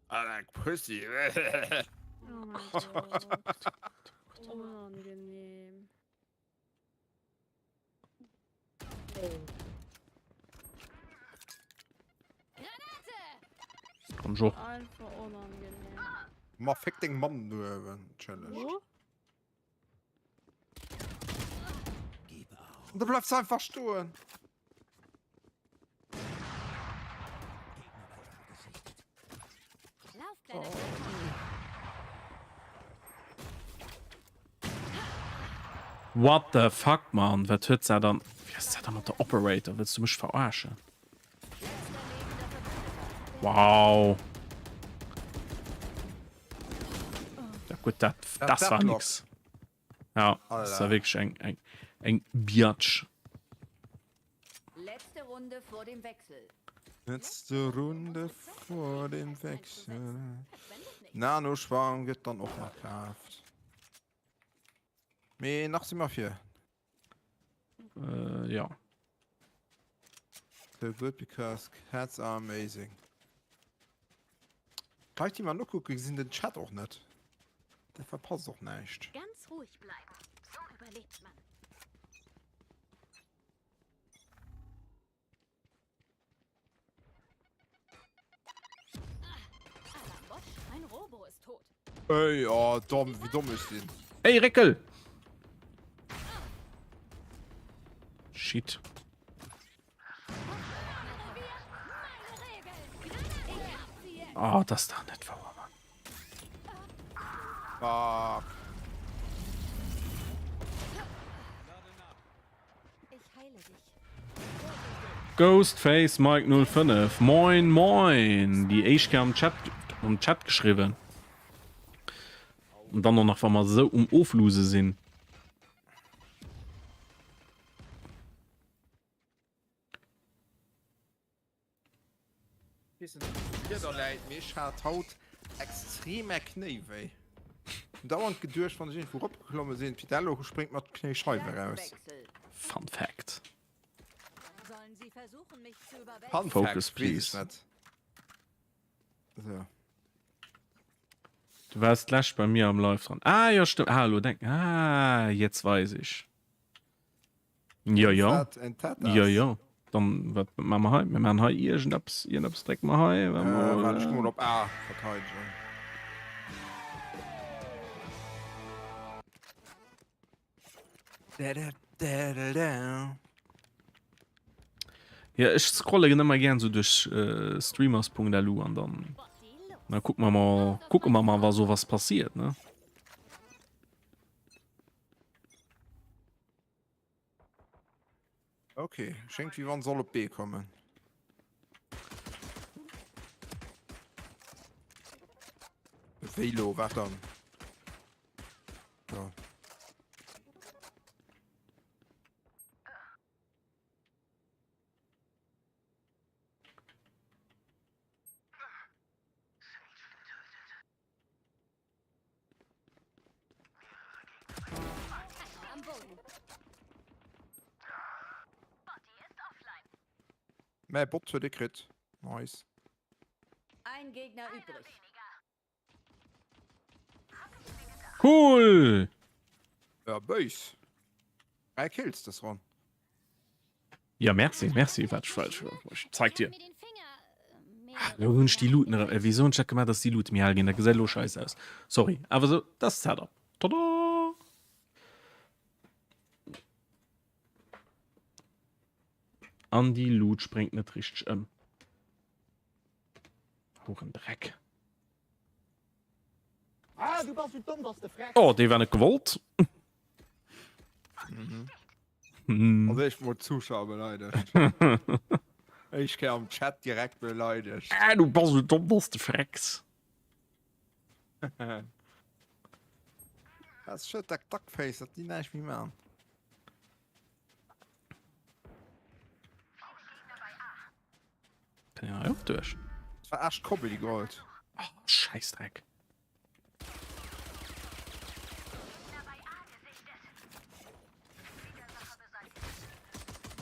I like pussy. Oh mein Gott. Unangenehm. Komm jo. Einfach unangenehm. Ma fick deng Mamm du eben, challenge. Wo? Und du bleibst einfach stoen. What the fuck, Mann? Wat huet se dann? Wéi ass dat da mat der Operator? Wëlls du mech verarschen? Wow. Ja gut, dat, das war nix. Ja, das war wirklich eng, eng, eng Biatch. Letzte Runde vor dem Wechsel. Letzte Runde vor dem Wechsel. Nanoschwarm gëtt dann och nach kaaft. Mee nach si mer vir. Äh, ja. So good because cats are amazing. D'Leit déi mer nokucken gesinn den Chat och net. Da verpasst och näischt. Ganz ruhig bleiben. So überlebt man. Ey, oh, domm, wéi domm ech sinn. Ey, Réckel! Shit. Oh, das ist doch net wouer, Mann. Fuck. Ghostface Mike 05 Moin moin déi éischt Kéier am Chat am Chat geschriwwen an dann och nach wa mer esou um Ofluse sinn. Weess net wéi et dir da läit, mee ech hat haut extrem. extrem mäi Knéi wéi. Hun dauernd geduecht, wann ech iergendwou eropgeklomme sinn, d'Fidello spréngt mer d'Knéischeiw eraus. Fun Fact. Fun Focus, Fact, weess ech please. net. So. Du warst d'lescht bei mir am Live dran. Ah jo, stimmt. Ah, lo denk. Ah, jetzt weiß ich. Jo, jo. Dat en Tatas. Jo, jo. Dann, wat maache mer hei? Mir maachen hei iergendeppes, iergendeppes drécke mer hei. Äh, waart, ech mol op A verteidegen. Da, da, da, da, da. Ja, ech scrollen ëmmer gern so duerch äh, streamers.lu an dann na gucken wir mal, gucken wir mal, was so was passiert, ne? Okay, schéngt wéi wann se all op B kommen. Wéi lo? Wat dann? Ja. Mäi Bot huet e kritt. Nice. Ein Gegner übrig. Cool! Ja, béis. 3 Kills dës Ronn. Ja, merci, merci, wat ech, ech zeig dir. Lo hunn ech déi Luuten erëm. Wéisou hunn ech dat gemaach, dass déi Luute méi hell ginn? Dat gesäit elo scheiss aus. Sorry, awer sou, dat ass d'Setup. Tada! An déi Luut spréngt net richteg ëm. Hurendreck. Ah, du bass sou domm, dass de frecks. Oh, dee war net gewollt. Mhm. Hm. Also ech mol Zuschauer beleidegt. Ech ke am Chat direkt beleidegt. Ah, du bass sou domm, dass de frecks. Dat ass schued, dat Duckface, dat déi näischt méi man. Kann ja auch durch. Das war echt Koppel die geholt. Oh, Scheißdreck.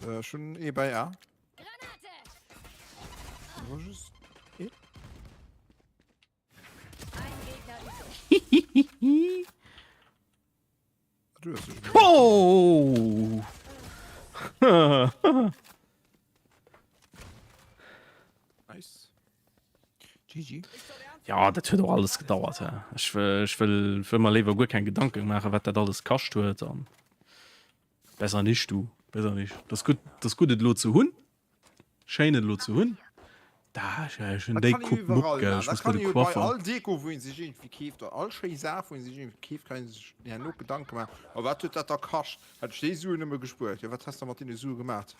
Äh, schon eh bei A. Wo ist E? Du hast dich Oh! Nice. GG. Ja, dat huet och alles gedauert. Hä? Ech wëll, ech wëll, wëll mer léiwer guer keng Gedanken maachen, wat dat alles kascht huet. An besser nicht, du. Besser nicht. Das gutt, das gutt et elo ze hunn. Schéin et elo ze hunn. Da ech ech hunn Dat déi kann een Coupe Mupp, iwwerall gell. maachen. Ech Dat muss bei kann de een jo bei Coiffer. all Deko, wou een sech iergendwéi keeft, oder all schéi Saach, wou een sech iergendwéi keeft, kann een sech herno Gedanke maachen, Oh, wat huet dat da kascht? Hätt ech déi Suen nëmme gespuert. Jo, wat has de mat deene Sue gemat?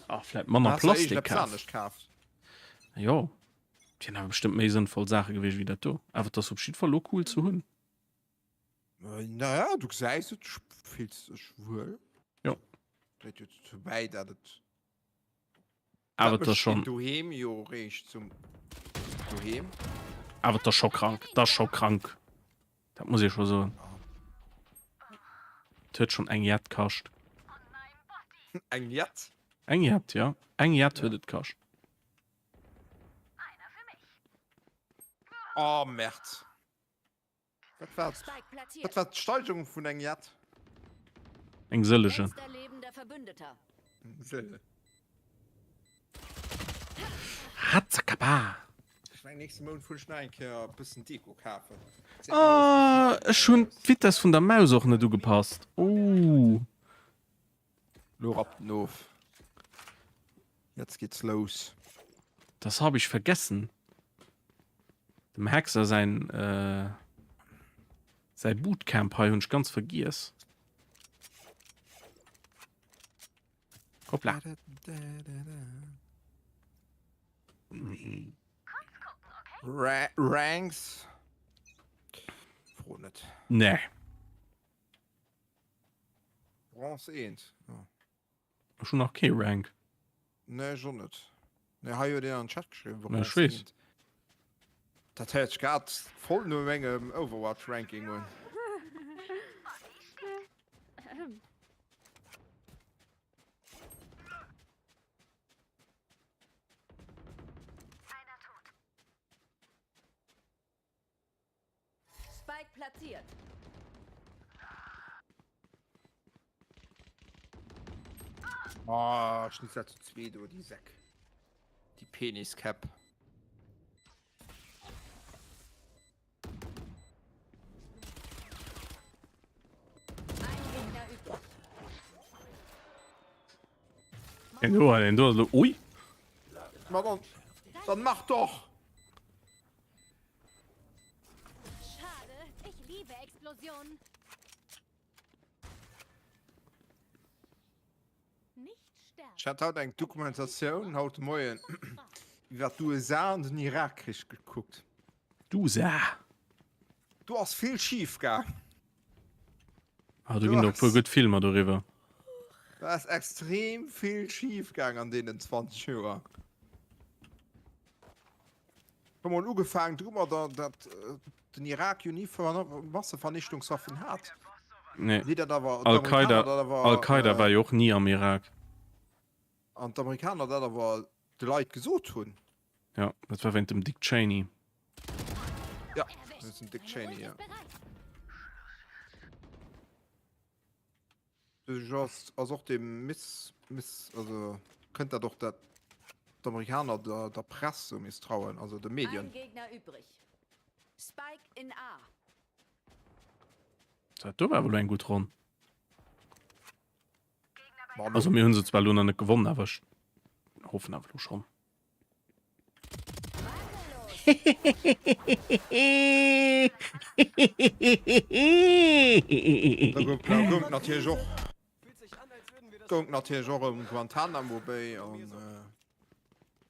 Ah, vläit manner Has de Plastik iergendeppes kaf. anescht kaaft? Jo, et wieren awer bestëmmt méi sënnvoll Saache gewiescht wéi dat do. Awer et ass op jiddwer Fall elo cool ze hunn. Naja, du gesäis et, du fills dech wuel. Jo. Dréit jo dozou bäi, dat et Awer Dat et ass mécht een schon. doheem jo réischt zum doheem. Awer et ass scho krank, et ass scho krank. Dat muss ee scho soen. Et huet schonn eng Jett kascht. Eng Jett? Eng Jett, jo. Eng Jett huet et kascht. Oh, Merd. Wat war, wat war d'Steigerung vun eng Jett? Eng sëllegen. Hatzakaba! Ech meng nächste Mount fuer ech nach eng Kéier e bëssen Deko kafen. Oh, ech hunn d'Vitess vun der Maus och net ugepasst. Oh. Lo rappt en of. Jetzt geht's los. Das habe ich vergessen. Dem Hexer säin äh, säi Bootcamp hei hunn ech ganz vergiess. Hoppla. Ra Ranks. Fro net. Nee. Bronze 1. Ja. Ech hunn nach kee Rank. Nee, ech och net. Nee, hei huet een an den Chat geschriwwen, Ja, ech Bronze weess. 1. Dat héiert sech grad voll no mengem Overwatch Ranking un. Spike platziert. Oh, Schnitzel zu zwee do, déi Säck. Déi Peniskäpp. Ein Gegner übrig. En do, en do, lo, ui. Ma dann, dann mach doch! Schade, ich liebe Explosionen. Ech hat haut eng Dokumentatioun haut de Moien iwwer d'USA an den Irakkrich gekuckt. D'USA? Do ass vill schif gaang. Ah, do ginn der e puer gutt Filmer doriwwer. Do ass extrem vill schif gaang an deenen 20 Joer. Hu mol ugefaangen domadder, datt den Irak jo ni Massevernichtungswaffen hat. Nee. Wéi dat awer Al-Qaida d'Amerikaner dat awer Al-Qaida war jo och ni am Irak. An d'Amerikaner dat awer de Leit gesot hunn. Ja, dat war wéint dem Dick Cheney. Ja, wéinst dem Dick Cheney, ja. Just ass och dem Miss Miss also kënnt dat och dat d'Amerikaner der der Press sou misstrauen, also de Medien. Ein Gegner übrig. Spike in A. Dat do war awer elo eng gutt Ronn. Ma Also mir hunn se zwar elo nach net gewonnen, awer ech hoffen awer elo schonn. Da goung da goung natierlech och goung natierlech och ëm Guantanamo Bay an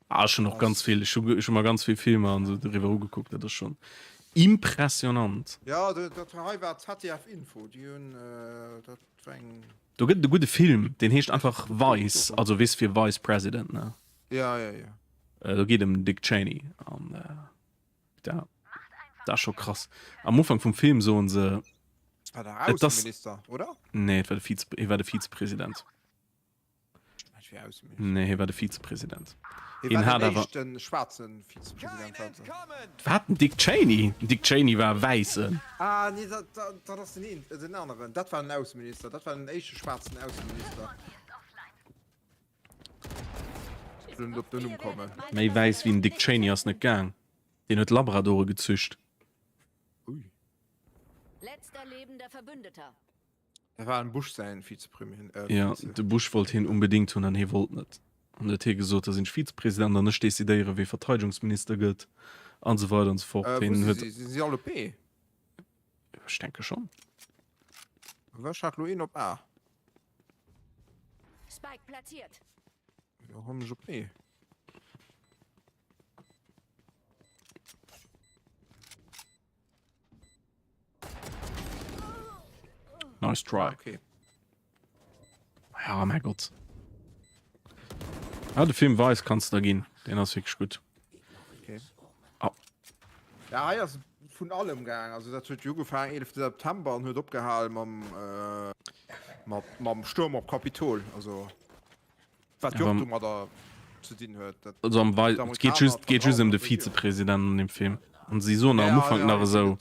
Ah, ech hunn och ganz vill, ech hu ech hu mer ganz vill Filmer an esou doriwwer ugekuckt, dat ass schonn impressionant. Jo, dat hei war ZDF Info, déi hunn dat war eng. Do gëtt et e gudde Film, deen heescht einfach Vice, also weess fir Vice President, ne? Ja, ja, ja. Äh, do geet ëm Dick Cheney an äh, da, da scho krass. Am Ufank vum Film soen se War der Ausseminister, oder? Nee, et war de Vize, hie war de Vizepresident. Nee, hie war de Vizepresident. Hie war den éischten schwaarzen Vizepresident. Wat? Den Dick Cheney? Den Dick Cheney war e Wäissen. Ah nee, dat, dat, dat ass den, een, den aneren. Dat war den Ausseminister. Dat war den éischte schwaarzen Ausseminister. Ich will net op den Numm kommen. Méi wäiss wéi den Dick Cheney ass net gaang. Deen huet Labradore gezücht. Ui. Letzter lebender Verbündeter. Dat war dem Bush säin Vizepremier. Äh, ja, de Bush wollt hien unbedingt hunn an hie wollt net. An huet hie gesot, da sinn ech Vizepresident an ech decidéiere wee Verteidegungsminister gëtt an esou weider an esou fort. Äh, Hien huet. Si, sinn si all op B? Ech denke schonn. Ech hat lo een op A. Spike platziert. Jo, komm ech op B. Nice try. Ah, okay. Ja, mein Gott. Ah, de Film Vice kannst du da ginn. Den ass wirklich gut. Okay. Ah. Ja, hei ass vun allem gaang. Also dat huet jo ugefaangen 11. September an huet opgehal mam, äh, mat, mam Sturm op Kapitol. Also wat jo och domadder ze dinn huet. Dat Also am Wei et geet just, geet just ëm de Vizepresident an dem Film. An si soen am Ufank nach esou,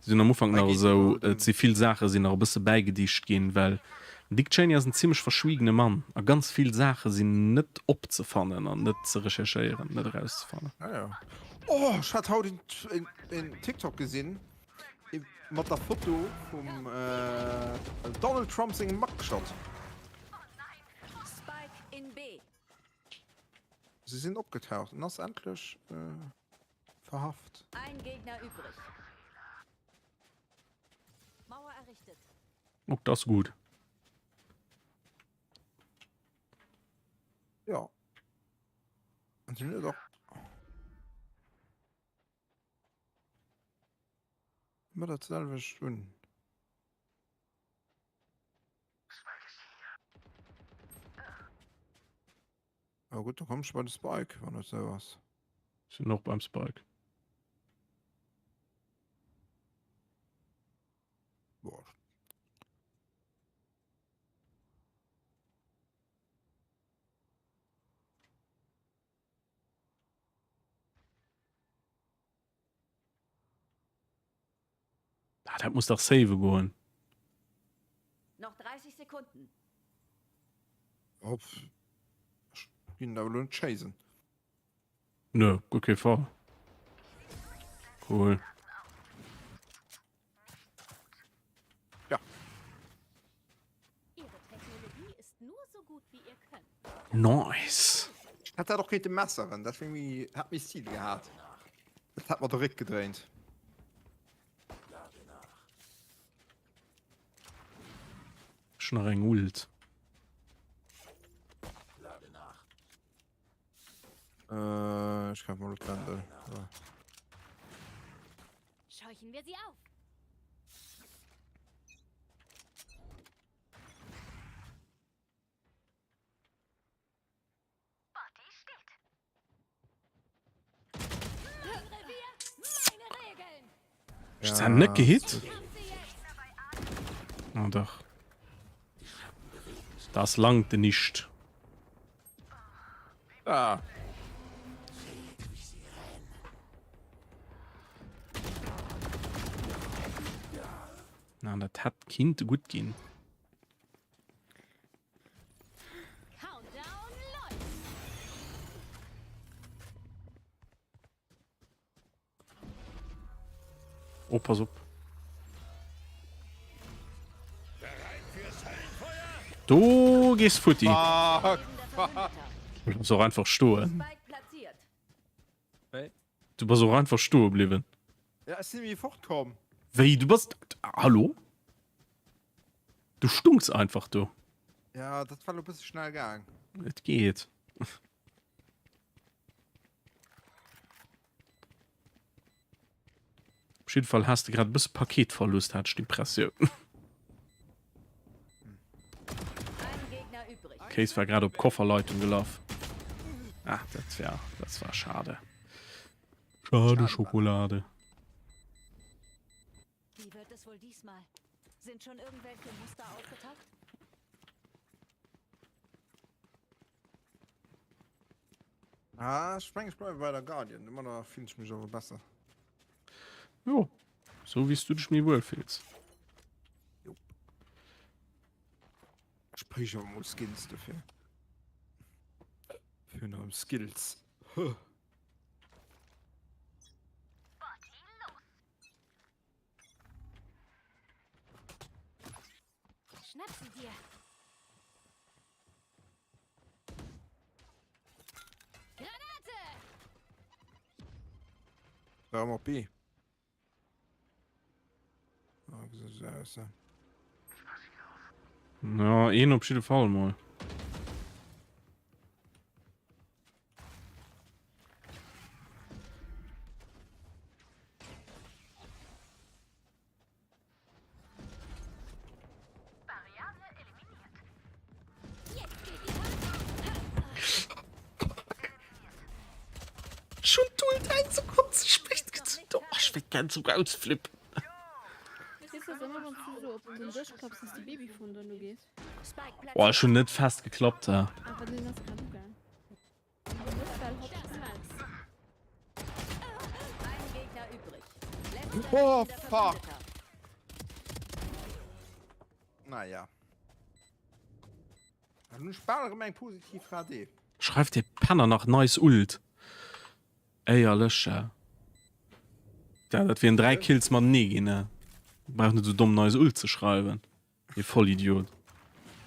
si soen am Ufank nach esou, et si vill Saache sinn nach e bësse bäigedicht ginn, well den Dick Cheney ass en zimmlech verschwiegene Mann a ganz vill Saache sinn net opzefannen an net ze recherchéieren, net erauszefannen. Ah ja. Oh, ech hat haut een, een TikTok gesinn mat der Foto vum Donald Trump sengem Mugshot. Spike in B. Si sinn opgetaucht. En ass endlech verhaft. Ein Gegner übrig. Mauer errichtet. Oh, das gut. Ja. An sinn huet och. Ëmmer dat selwecht un. Oh gutt, da komm ech bei de Spike, wann et esou ass. Sinn och beim Spike. Ah, dat muss dach save goen. Noch 30 Sekunden. Op. Ech ginn awer elo net chasen. Nö, guer kee Fall. Cool. Ja. Ihre Technologie ist nur so gut wie ihr Können. Nice. Ech hätt dat och kéinte messeren, dat wär méi, hätt méi Stil gehat. Dat hätt mer de Réck gedréint. Ech hunn nach eng Ult. Äh, ech kafe mol d'Wendel. So. Scheuchen wir sie auf. Ech ja. net gehit. Ah, dach. Das langte nicht. Ah. Na, dat hätt kinnt gutt ginn. Oh, pass op. Do gees futti. Fuck, fuck. Du bass och einfach stoen. Du bass och einfach stoe bliwwen. Ja, ech sinn méi fortkomm. Wéi, du bass... Hallo? Du stunks einfach do. Ja, dat war lo bësse schnell gaang. Et geet. Op jidde Fall has de grad e bësse Paketverlust, hat ech d'Impressioun. Case war grad op Kofferleitung gelaf. Ah, dat war, dat war schade. Schade Schokolade. Wie wird es wohl diesmal? Sind schon irgendwelche Muster aufgetaucht? Ah, ech mengen, ech bleiwe bei der Guardian. Domadder fillen ech mech awer besser. Jo, sou wéi s du dech méi wuel fills. Jop. Ech bréich awer mol Skins dofir. Fir nach Skills. Huh. Schnapp sie dir. Granate! Warum op B? Ah, gesäit esou aus, ja. Ja, een op jidde Fall mol. Schon d'Ult eng Sekonn ze spéit gezünnt. Oh, ech wéilt gär esou ausflippen. Boah, ech hunn net fest geklappt, hä. Oh, fuck! Naja. Dann hunn ech bal erëm eng positiv HD. Schreift dee Penner nach nice Ult. Éierlech, ja. Ja, dat wieren 3 Kills matenee ginn, ne? Brauch net esou domm nice Ult ze schreiwen. Dee Vollidiot.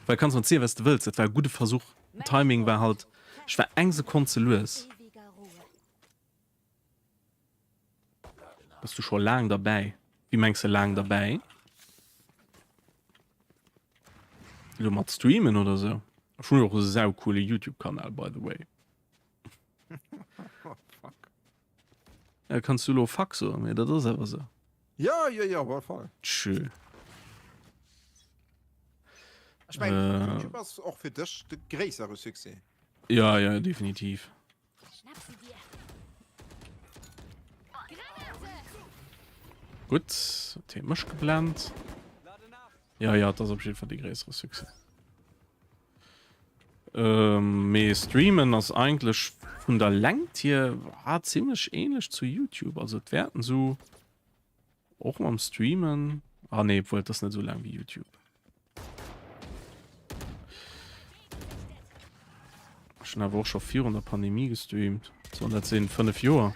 Well kanns mer zielen, wat s de wëlls, dat war e gudde Versuch. Den Timing war halt, ech war eng Sekonn ze lues. Bass du scho laang derbäi? Wéi mengs de laang derbäi? Elo mat streamen oder sou? Ech hunn jo och e saucoole Youtube-Kanal, by the way. Oh, fuck. Ja, kanns du elo fuck soen, mee dat ass awer sou. Ja, ja, ja, op alle Fall. Tschö. Ech mengen, Äh. YouTube ass och fir dech de gréissere Succès. Ja, ja, definitiv. Schnapp sie dir. Granate! Gutt, huet hie mech geblennt. Ja, ja, dat ass op jidde Fall de gréissere Succès. Ähm, mee streamen ass eigentlech vun der Längt hier ah, zimmlech ähnlech zu YouTube. Also et wäerten sou. Och mam Streamen. Ah nee, obwuel, et ass net esou laang wéi YouTube. Ech hunn awer och scho virun der Pandemie gestreamt. So, dat sinn 5 Joer.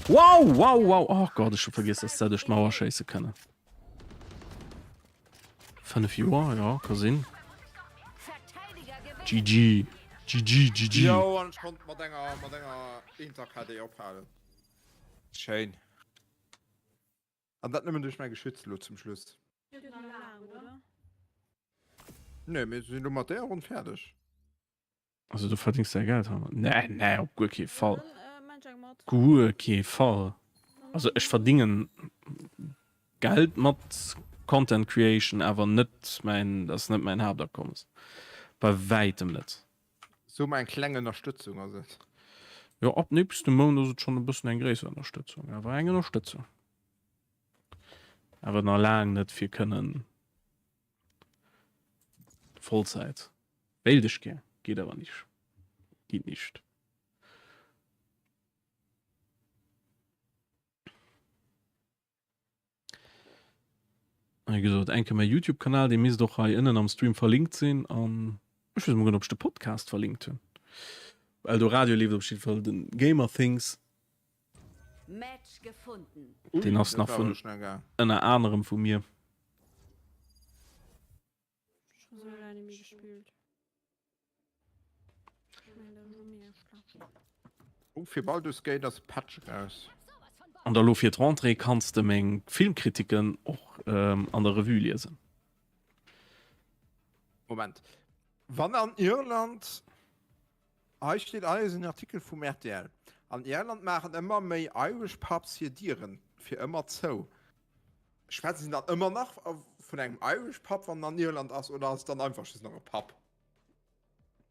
Wow, wow, wow. Oh Gott, ech hu vergiess, dass se duerch d'Mauer schéisse kënnen. 5 Joer, ja, ka sinn. GG. GG, GG. Jo, an ech konnt mat enger, mat enger Inter-KD ophalen. Schéin. An dat nëmmen duerch mäi Geschütz elo zum Schluss. Nee, mir sinn elo mat där Ronn fäerdeg. Also du verdings däi Geld heimat? Nee, nee, op guer kee Fall. Guer kee Fall. Also ech verdingen Geld mat Content Creation, awer net mäin, dat ass net mäin Haaptakommes. Bei wäitem net. Sou mol eng kleng Ënnerstëtzung ass et. Jo, ab nächstem Mount ass et schonn e bëssen eng gréisser Ënnerstëtzung, awer eng Ënnerstëtzung. Awer nach laang net fir kënnen Vollzäit. Wéilt ech gär, geet awer nicht. Geet nicht. Wéi gesot, enke mäi Youtube-Kanal, dee misst och hei ënnen am Stream verlinkt sinn. An ech weess emol guer net, ob ech de Podcast verlinkt hunn. Eldoradio leeft op jidde Fall den Gamer Things. Match gefunden. Deen ass nach vun ënner anerem vu mir. Oh, fir Baldur's Gate ass e Patch eraus. An da lo fir d'Rentrée kanns de meng Filmkritiken och an der Revue liesen. Moment, wann an Irland, hei steet alles en Artikel vum rtl, an Irland maachen ëmmer méi Irish Pubs hir Dieren fir ëmmer zou. Schwätzen se dann ëmmer nach vun engem Irish Pub, wann en an Irland ass, oder ass et dann einfach just nach e Pub?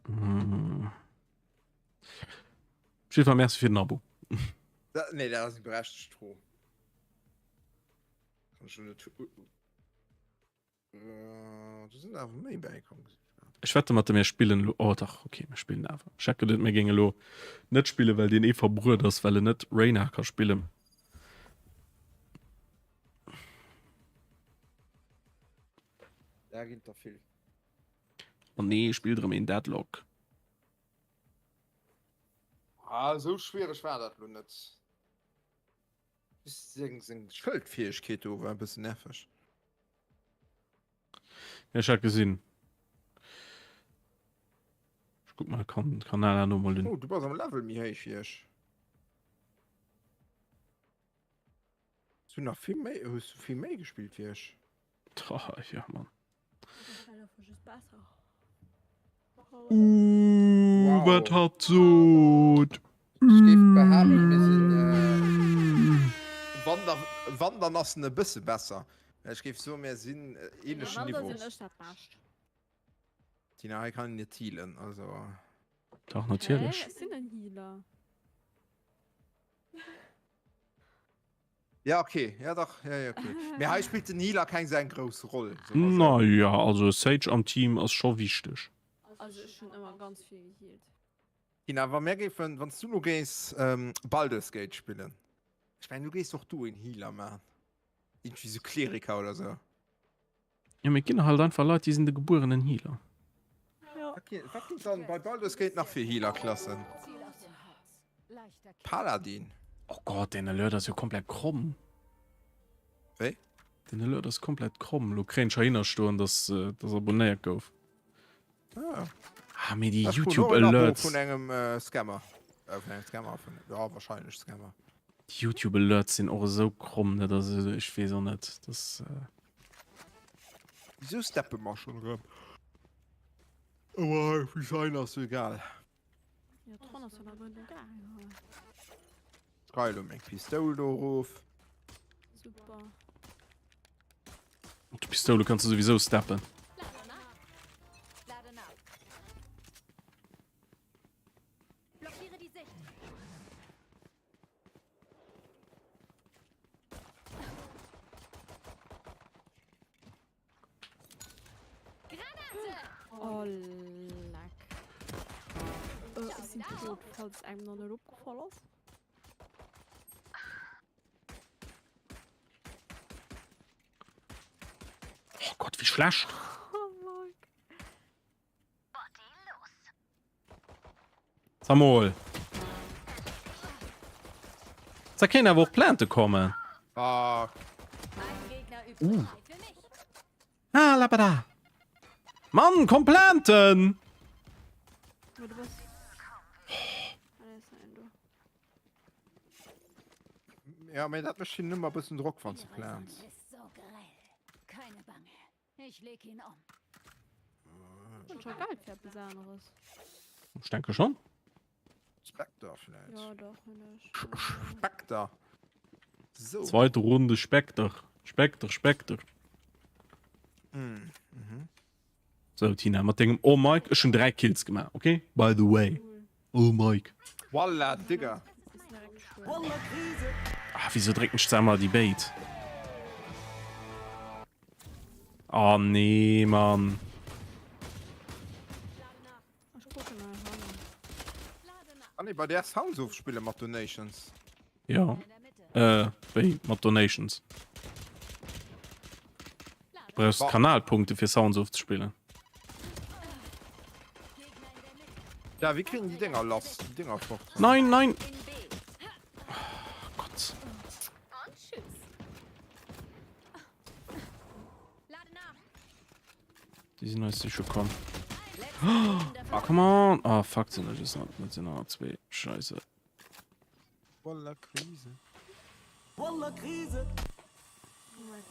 Mm. Op jeden Fall merci fir den Abo. Da, nee, dat ass eng berechtigt Fro. Kann ech net. Äh, do sinn awer méi bäikomm. Ech wette mat mir spillen lo. Oh dach, okay, mir spillen awer. Ech hat geduet, mir géinge lo net spillen, well deen ee verbruet ass, well en net Reyna ka spillen. Da ginn der vill. Oh nee, spillt erëm een Deadlock. Ah, esou schwiereg war dat lo net. Just seng, seng Schëldfäegkeet do war e bëssen nerveg. Ja, ech hat gesinn. Ech kuck mal kan Kanal an mol un. Oh, du bass am Level méi héich wéi ech. Hues du nach vill méi, hues du vill méi gespillt wéi ech? Ja, Mann. Uh, wat hat sot? Ech géif behaapten, mir sinn, äh, wann da, wann dann ass en e bësse besser. Ech géif soen, mir sinn ähnlechen Niveau. Tina, hei kann een net healen, also. Dach, natierlech. Ech sinn en Healer. Ja okay, ja dach, ja, ja, okay. Mee hei spillt den Healer keng sou eng grouss Roll. Na ja, also Sage am Team ass scho wichteg. Also ech hunn ëmmer ganz vill gehealt. Tina, wa mär géifen, wann s du lo géifs Baldur's Gate spillen, ech mengen du géifs och do een Healer maachen, iergendwéi sou Kleriker oder sou. Ja, mee et ginn halt einfach Leit, déi sinn de gebuerenen Healer. Wat ginn wat ginn dann bei Baldur's Gate nach fir Healer-Klassen? Paladin. Oh Gott, deen Alert ass jo komplett kromm. Wéi? Den Alert ass komplett kromm. Lo kréien ech heihinner stoen, dass dass abonnéiert gouf. Ah. Ah, mee déi Ech krut YouTube och en Abo Alerts. vun engem äh, Scammer. Äh, vun engem Scammer, vun, ja, wahrscheinlech Scammer. Déi YouTube Alerts sinn och esou kromm, dat ass, ech weess och net, das. Äh... Wieso steppe mer schon erëm? Awer wéi schein ass jo egal. Ja, d'Ronn ass jo nach guer net gaangen. Geil, lo meng Pistoul do erof. Super. Mat de Pistoule kanns du souwisou steppen. Oh, leck. Oh, ech sinn. tot, falls engem nach net opgefall ass. Oh Gott, wéi schlecht. Oh Mike. Sag mol. Da kéint awer och Plainte kommen. Fuck. Uh. Ah, labada. Mann, komm planten! Ja, mee dat mécht hinnen ëmmer e bëssen Drock, wann se plants. Keine Bange. Ich leg ihn um. Hun schon Geld fir eppes aneres. Ech denke schon. Spectre vläit. Ja, doch, hun ech. Spectre. So. Zweite Runde Spectre. Spectre, Spectre. Mm. Mhm. So, Tina, mat dengem Oh Mike, ech hun 3 Kills gemaach, okay? By the way. Oh Mike. Wallah, Digga. Ah, wieso drécken ech zweimal déi Bait? Oh nee, Mann. Ah nee, bei der Sounds ofspille mat Donations. Ja. Äh, wéi mat Donations? Du brauchst Kanalpunkte fir Sounds ofzespillen. Ja, wéi kriegen die Dinger lass? Die Dinger fort. Nein, nein! Oh Gott. Die sind eis sicher komm. Oh, come on! Oh, fuck, sind das sind, sind noch zwei. Scheiße. Wallah Krise. Wallah Krise. Oh mein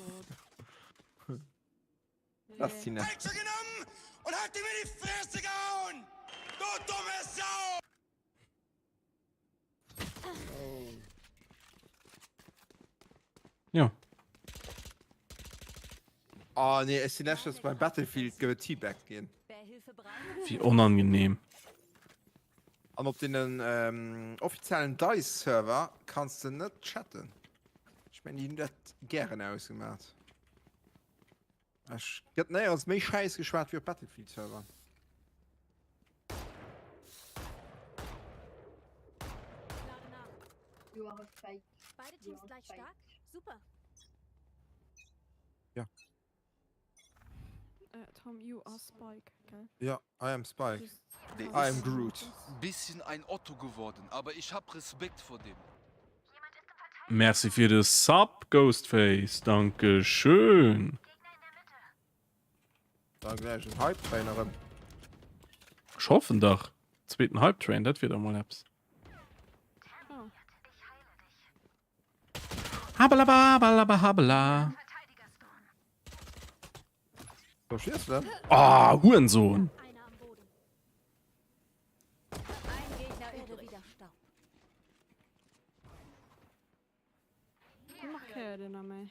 Gott. Lass Tina. Peitsche genommen und hat ihm in die Fresse gehauen! Du dumme Sau! Ja. Oh nee, ech sinn letztens beim Battlefield geteabagt ginn. Wie onangenehm. An op den ähm, offiziellen DICE-Server kanns de net chatten. Ech mengen, déi hunn dat gären ausgemaat. Ech gëtt néierens méi Schäiss geschwat wéi op Battlefield-Servern. You are a fake. Beide Teams gleich stark? Super. Ja. Äh, Tom, you are Spike, gell? Ja, I am Spike. Just Der I am ist Groot. bisschen ein Otto geworden, aber ich hab Respekt vor dem. Merci fir de Sub, Ghostface. Dankeschön. Da gläich en Hype Train erëm. Ech hoffen dach. Zweeten Hype Train, dat wier da mol eppes. Oh. Habalababalaba habala. Wo schiess de? Ah, Hurensohn. Ein Gegner übrig. Wieder Staub. Wie markéiert een da méi?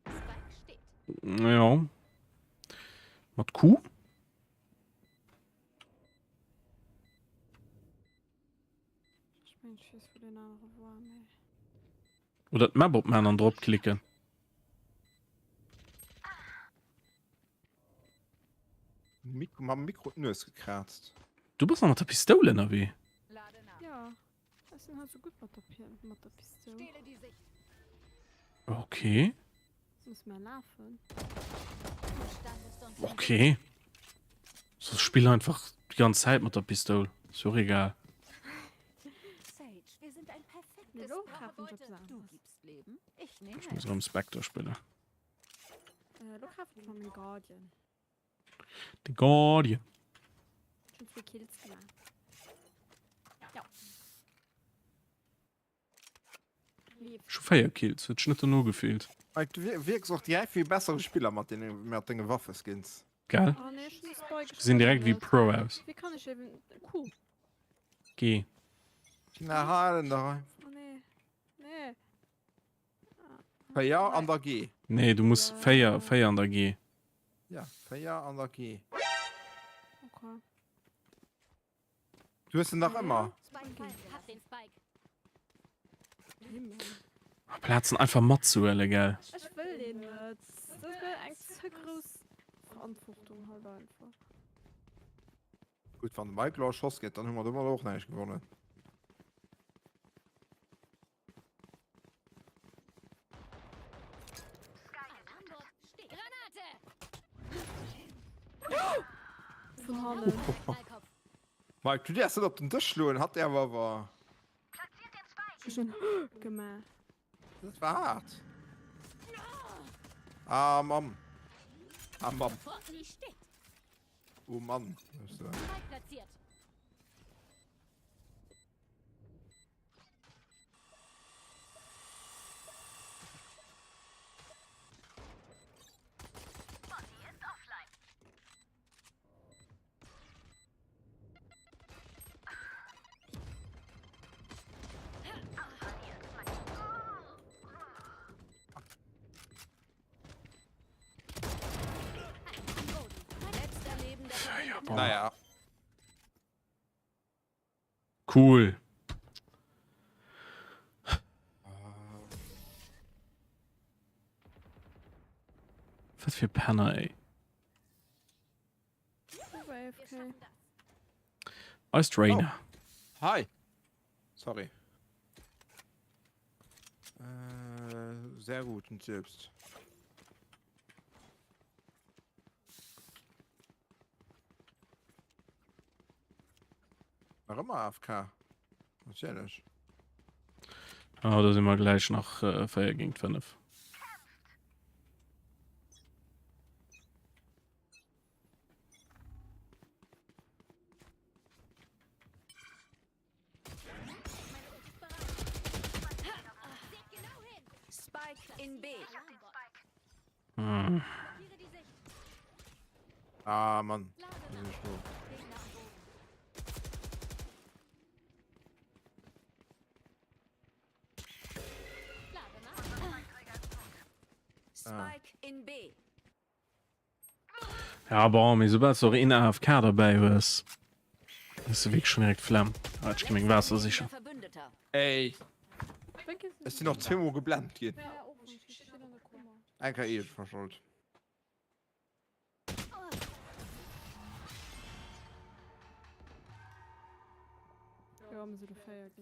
Spike steht. Ja. Mat Q? Ech mengen, ech weess, wou deen anere war, mee. Oder d'Map opmachen an drop klicken. Mik mam Mikro d'Nues gekraazt. Du bass nach mat der Pistoul ënnerwee. Lade nach. Ja, ech sinn halt sou gutt mat der Pi mat der Pistoul. Stehle die Sicht. Okay. Muss mer lafen. Du standest uns im Okay. So spill einfach die ganze Zeit mat der Pistoul. Ist jo och egal. Sage, wir sind ein perfektes Nee, lo Brauche kafen ech Beute. eppes Du aneres. gibst Leben, ich nehme Ech muss es. erëm Spectre spillen. Äh, lo kafen ech mer meng Guardian. De Guardian. Ech hunn zwee Kills gemaach. Ja. Ech hu 4 Kills, huet sech net dono gefillt. Mike, du wierks och direkt wéi e bessere Spiller mat deene mat denge Waffeskins. Gell? Oh nee, ech hunn de Spike Gesinn direkt wéi Pro aus. Wéi kann ech eben Q? G. Tina, halen der einfach. Oh nee. Nee. 4 an der G. Nee, du muss 4, 4 an der G. Ja, 4 an der G. Okay. Du hues en nach ëmmer. Amplaz en einfach matzehuelen, gell? Ech wëll deen net. Dat ass mir eng ze grouss Verantwortung halt einfach. Gutt, wann de Mike elo erschoss gëtt, dann hu mer domat och näischt gewonnen. Vun hannen. Mike, du däerfs net op den Dësch schloen, hat däerf awer. Ech hunn gemaach. Dat war hart. Ah, Mann. Ah, Mann. Oh Mann. Naja. Cool. Was fir Penner, ey. Eist Rainer. Oh. Hi. Sorry. Äh, sehr gut und selbst. Nach ëmmer AFK. Natierlech. Ah, da si mer gläich nach äh, 4 géint 5. Spike in B. Hm. Ah, Mann. Spike in B. Ja, bon, mee soubal s de och een AFK derbäi hues, hues de wierklech schon direkt Flemm. Ah, ech gi meng Waasser sichen. Ey, ech sinn och zweemol geblennt ginn. Eng Kéier ewech verschold.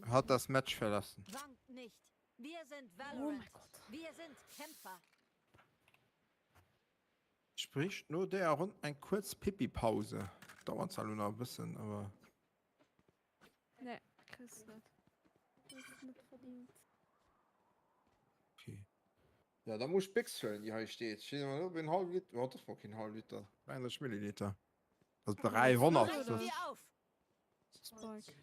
Hat das Match verlassen. Wankt nicht. Wir sind Valorant. Wir sind Kämpfer. Sprich no deeër Ronn eng kuerz Pipi-Pause. Dauert zwar elo nach e bëssen, awer. Nee, kriss net. Hues net verdient. Okay. Ja, da muss ech d'Béchs huelen, déi hei steet. Steet awer net op een hallwe Liter. Oh, dat ass mol keen hallwe Liter. 300 Milliliter. Also 300. Brechen wir auf. Spike.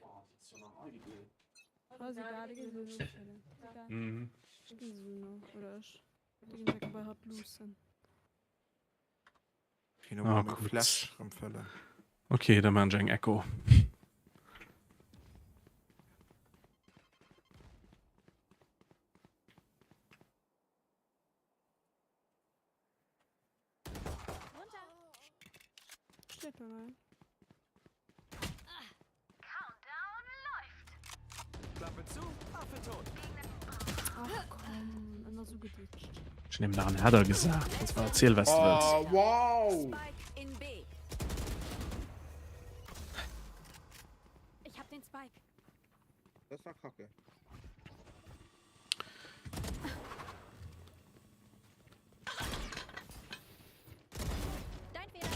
Ass egal, déi ginn se elo egal. Mhm. Ech ginn se elo, oder ech. Déi ginn direkt bei hatt luussen. Ah, gutt. Fläsch rëmfëllen. Okay, da maan ech eng Echo. Steet bei mir. Klappe zu, Affe tot. Ach komm, en ass ugeditscht. Ech hun eben nach en Header gesat, kannst mal erzielen was du wëlls. Oh, wow! Spike in B. Ich hab den Spike. Das war kacke. Dein Fehler.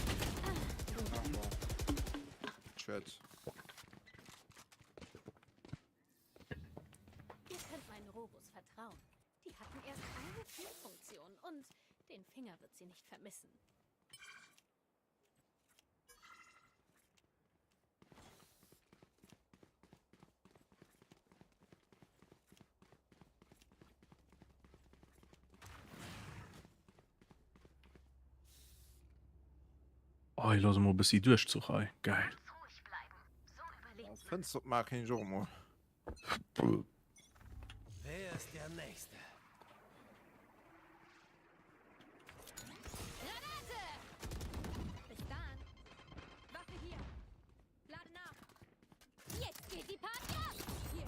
Chat. Ihr könnt meinen Robos vertrauen. Die hatten erst eine Fehlfunktion und den Finger wird sie nicht vermissen. Oh, ich lasse mal ein bisschen Durchzug hei. Geil. Fënster opmaachen kéint ech och emol. Wer ist der Nächste? Granate! Bis dann. Waffe hier. Lade nach. Jetzt geht die Party ab. Hier.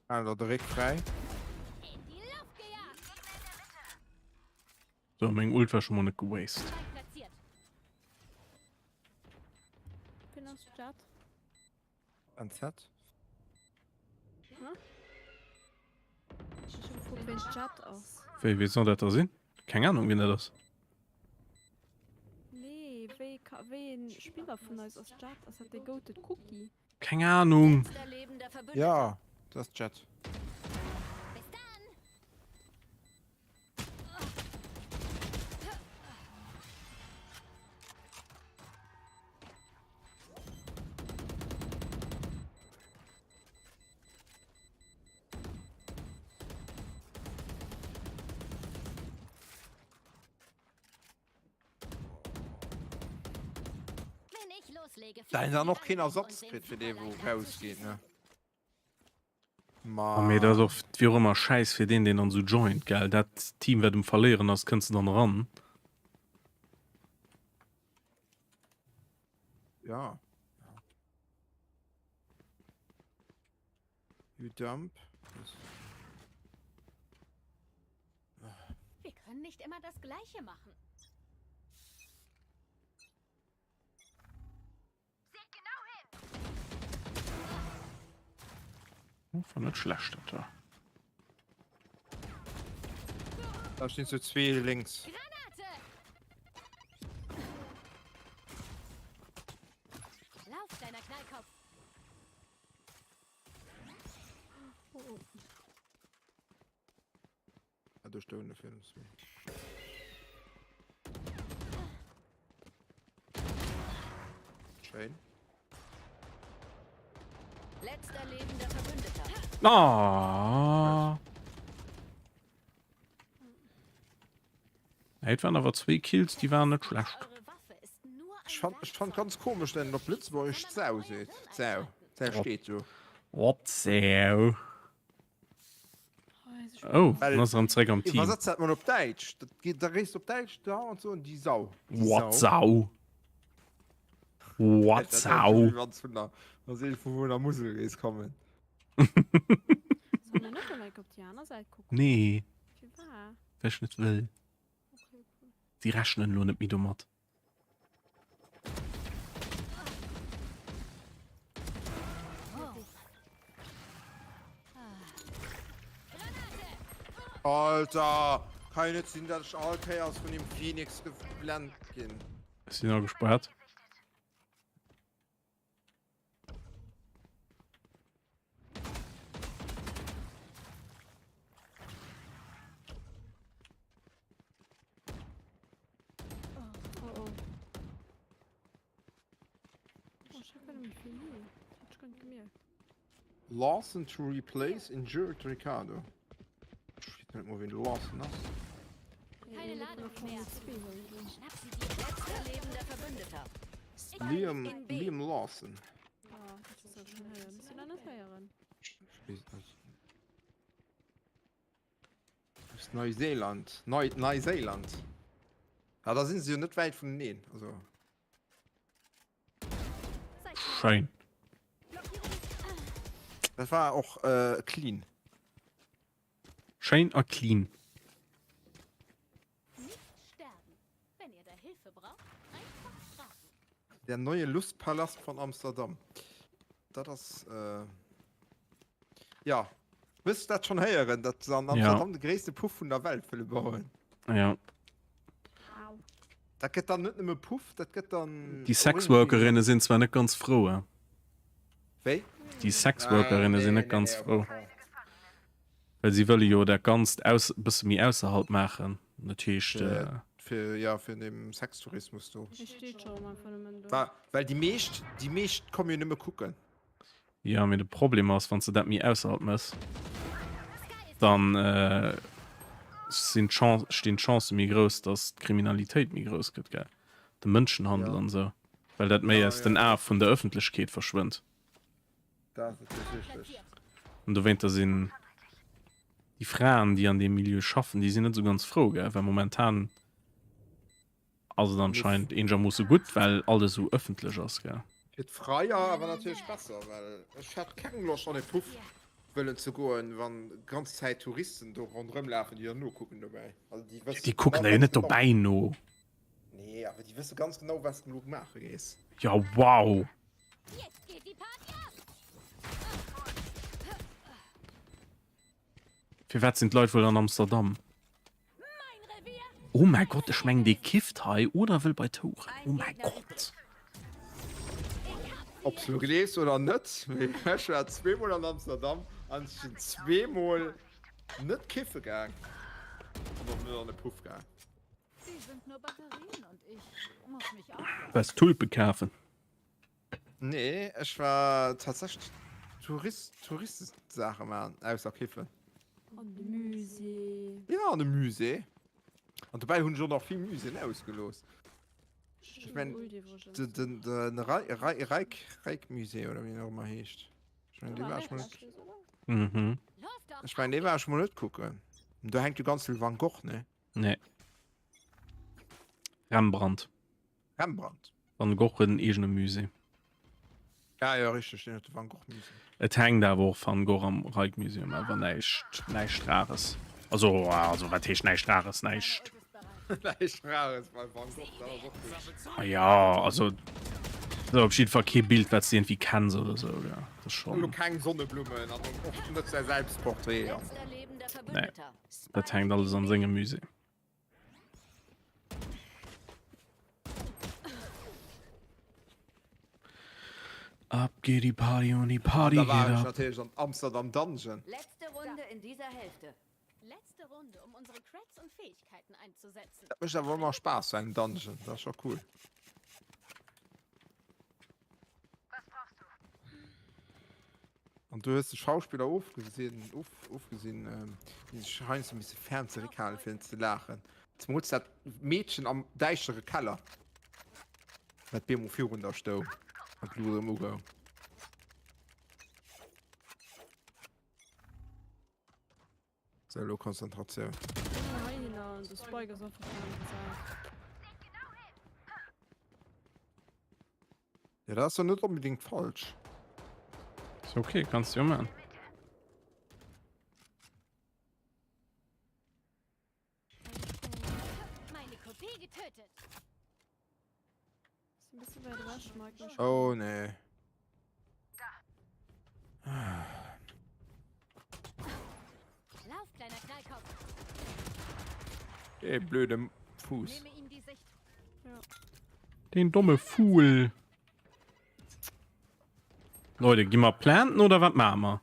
Ah, da de Réck fräi. In die Luft gejagt. So, meng Ult war schon mal net gewast. Wien ass Jett? NZ? Hm? Ech hu gefrot, wien Jett ass. Wéi, wee soll dat da sinn? Keng Ahnung, wien dat ass. Nee, wéi, wéi een Spiller vun eis ass Jett? Ass dat dee Goated Cookie? Keng Ahnung. Ja, dat ass Jett. Da dann och keen Ersatz kritt fir dee wou rausgeet ne. Ma mee dat ass och wéi och ëmmer Schäiss fir deen deen dann esou joint gell. Dat Team wat um verléieren ass kënns de dann eran. Ja. You dump. Wir können nicht immer das Gleiche machen. Seht genau hin. Oh, war net schlecht dat da. Da stehen so zwee links. Granate! Lauf, deiner Knallkopf! Oh, oh. Ah, do stoungen der virun zwee. Schéin. Letzter lebender Verbündeter. Ah. Et waren awer zwee Kills, déi waren net schlecht. Eure Waffe ist nur ein Ech fand, ech fand Werkzeug. ganz komisch, dass en op Lëtzebuergesch Sondern Sau euer seet. Hirn Sau. einschalten. Sau Op, steet do. op Sau. Oh, Well dann ass er erëm zeréck am Team. iwwersetz dat mol op Däitsch. Dat geet, da réist op Däitsch da an so die Sau. Die What Sau. Sau? What Dat ass Sau? wéi wann s vun der, wann s vun vun der Musel géis kommen. Soll mir net emol op déi aner Säit kucken? Nee, Firwat? well ech net wëll. Okay, cool. Si rechnen elo net méi domat. Alter, kann jo net sinn, dat ech all Kéiers vun dem Phoenix geblend ginn. Ech sinn agespaart. Oh oh. Oh, ich hab nämlich viel nie. Hat ich gar nicht gemerkt. Lawson to replace injured Ricardo. Ech weess net mol wien de Lawson ass. Keine Ladung mehr. Schnapp sie dir. Letzter lebender Verbündeter. Liam, In B. Liam Lawson. Ah, das ist auch schon hören. Musst du da nicht hören? Ech weess net. Aus Neuseeland. Neu, Neuseeland. Ja, da sinn se jo net wäit vuneneen. Also. Schein. Dat war och äh, clean. Schein a clean. Nicht sterben. Wenn ihr da Hilfe braucht, einfach fragen. Der neue Lustpalast von Amsterdam. Dat ass äh, ja. Wëss dat schon héieren, dat se an Amsterdam ja. de gréisste Puff vun der Welt wëlle bauen. Ja. Dat gëtt dann net nëmme Puff, dat gëtt dann. Déi Sexworkerinne sinn zwar net ganz frou, eh? Wéi? Déi Sexworkerinne sinn net ganz frou. Well si wëlle jo dat Ganzt aus, bësse méi ausserhalb maachen. Dat heescht. Fir, fir, ja, fir dem Sextourismus do. Hie steet scho erëm einfach nëmmen do. Wa, well déi meescht, déi meescht komme jo nëmme kucken. Jo, mee de Problem ass, wann s de dat méi ausserhalb mëss, dann sinn d'Chan stinn d'Chancë méi grouss, datt d'Kriminalitéit méi grouss gëtt, gell? De Mënschenhandel Ja. an esou, well dat méi Ja, aus den ja. Ae vun der Ëffentlechkeet verschwënnt. Dat ass natierlech richteg. An dowéinter sinn déi Fraen, déi an deem Milieu schaffen, déi sinn net esou ganz frou, gell? Well momentan ass et anscheinend eengermoosse gutt, well alles esou ëffentlech ass, gell? Fir d'Freier awer natierlech besser, well ech hätt keng Loscht an e Puff. Wëllen ze goen, wann ganz Zäit Touristen do ronderëm lafen, déi der nokucken dobäi. Also déi Ja, wëssen déi kucken genau der jo ganz net genau. dobäi no. Nee, awer déi wësse ganz genau, wat s de elo maache gees. Ja, wow. Jetzt geht die Party ab. Firwat sinn d'Leit wuel an Amsterdam? Oh mäi Gott, ech mengen dee kifft hei oder wëll bei d'Houeren. Oh mäi Gott. Ob s lo gleefs oder net, mee ech war zweemol an Amsterdam an ech sinn zweemol net kiffe gaang an och net an e Puff gaang. Waars Tulpe kafen? Nee, ech war tatsächlech Tourist, Touristesaache maachen, ausser kiffen. An de Musée. Ja, an de Musée. An dobäi hunn ech och nach vill Muséeën ausgelooss. Ech mein, den, den, den Rijk, Rijkmusée oder wéi en och ëmmer heescht. Ech mein, dee war ech mol net. Mhm. Ech mein, dee war ech mol net kucken. Do hänkt jo ganz vill Van Gogh, ne? Nee. Rembrandt. Rembrandt. Van Gogh huet en eegene Musée. Ah jo, richteg, deen huet de Van Gogh Musée. Et hänkt awer och Van Gogh am Rijkmuseum, awer näischt, näischt Rares. Also, also wat heescht näischt Rares? Näischt. Näischt Rares beim Van Gogh, dat ass och gutt. Ah ja, also so op jidde Fall kee Bild, wat s de iergendwéi kenns oder sou, ja, dat ass schonn. Elo keng Sonneblummen an och net säi Selbstporträt an. Nee, dat hänkt alles an sengem Musée. Ab geht die Party und die Party Da geht war ech ab. natierlech an Amsterdam Dungeon. Letzte Runde in dieser Hälfte. Letzte Runde, um unsere Cracks und Fähigkeiten einzusetzen. Dat mécht awer ëmmer Spaass, sou eng Dungeon, dat ass scho cool. An du hues de Schauspiller ofgesinn, of, ofgesinn, ähm, déi sech heiansdo misse ferm zeréckhalen, fir net ze laachen. Zemools dat Meedchen am däischtere Keller, wat bemol virun der stoung an d'Luucht erëm ugoung. So, elo Konzentratioun. Ja, dat ass jo net onbedingt falsch. Ist okay, kannst du jo man. Meine Kopie getötet. Oh nee. Lauf, kleiner Knallkopf. Dee blöde Fuuss. Nehme ihm die Sicht. Den domme Vull. Leute, gi mer planten oder wat maache mer?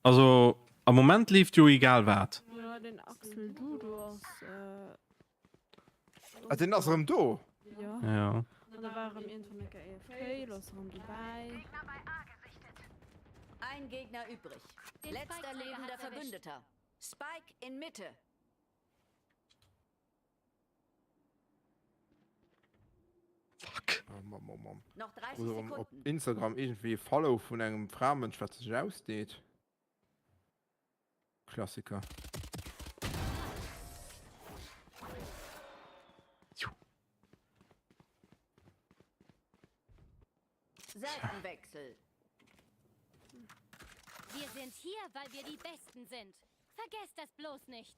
Also am Moment leeft jo egal wat. Ja, den Axel Dudu ass äh, Ah, den ass erëm do. Ja. Ja. An da war erëm iergendwann eng Kéier AFK, elo ass erëm dobäi. Ein Gegner übrig. Den Letzter Spike-Träger lebender hat's erwischt. Verbündeter. Spike in Mitte. Fuck. Oh, Mann, Mann, Mann. Noch 30 Oder erëm op Sekunden. Instagram iergendwéi e Follow vun engem Framënsch, wat sech ausdeet. Klassiker. Seitenwechsel. Wir sind hier, weil wir die Besten sind. Vergesst das bloß nicht.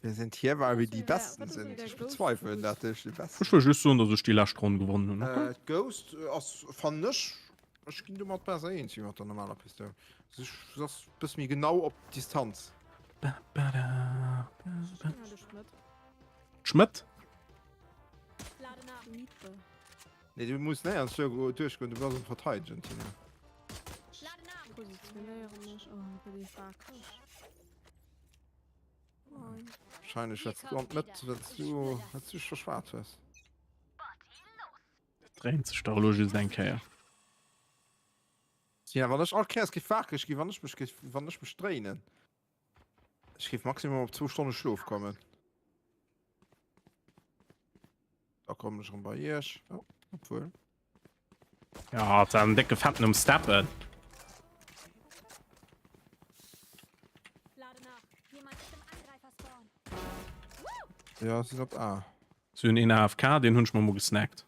Wir sind hier, weil wir die Besten sind. Ech bezweifelen dat ech déi Besten. Ech wëll just soen, dass ech déi lescht Ronn gewonnen hunn, okay? Äh, d'Ghost ass, fannen ech, ech ginn domat besser eens wéi mat der normaler Pistoul. Se ass e bësse méi genau op Distanz. Ba, ba, da, ba, ba. D'Schmëtt? Nee, du muss néierens duerchgoen, du bass um Verteidegen, Tina. Positionéiere mech, oh, gëtt ee wakereg. Wahrscheinlech wat du an d'Mëtt, wat du, wat du scho schwaart hues. Dat dréint sech dach elo just eng Kéier. Tina, wann ech all Kéiers géif wakereg ginn, wann ech mech géif, wann ech mech dréinen, ech géif maximum op zwou Stonne Schlof kommen. Da kommen ech erëm bei iech. Oh, obwuel. Ja, hat en décke fetten um Steppen. Ja, sinn op A. Si hunn een AFK, deen hunn ech mer mol gesnackt.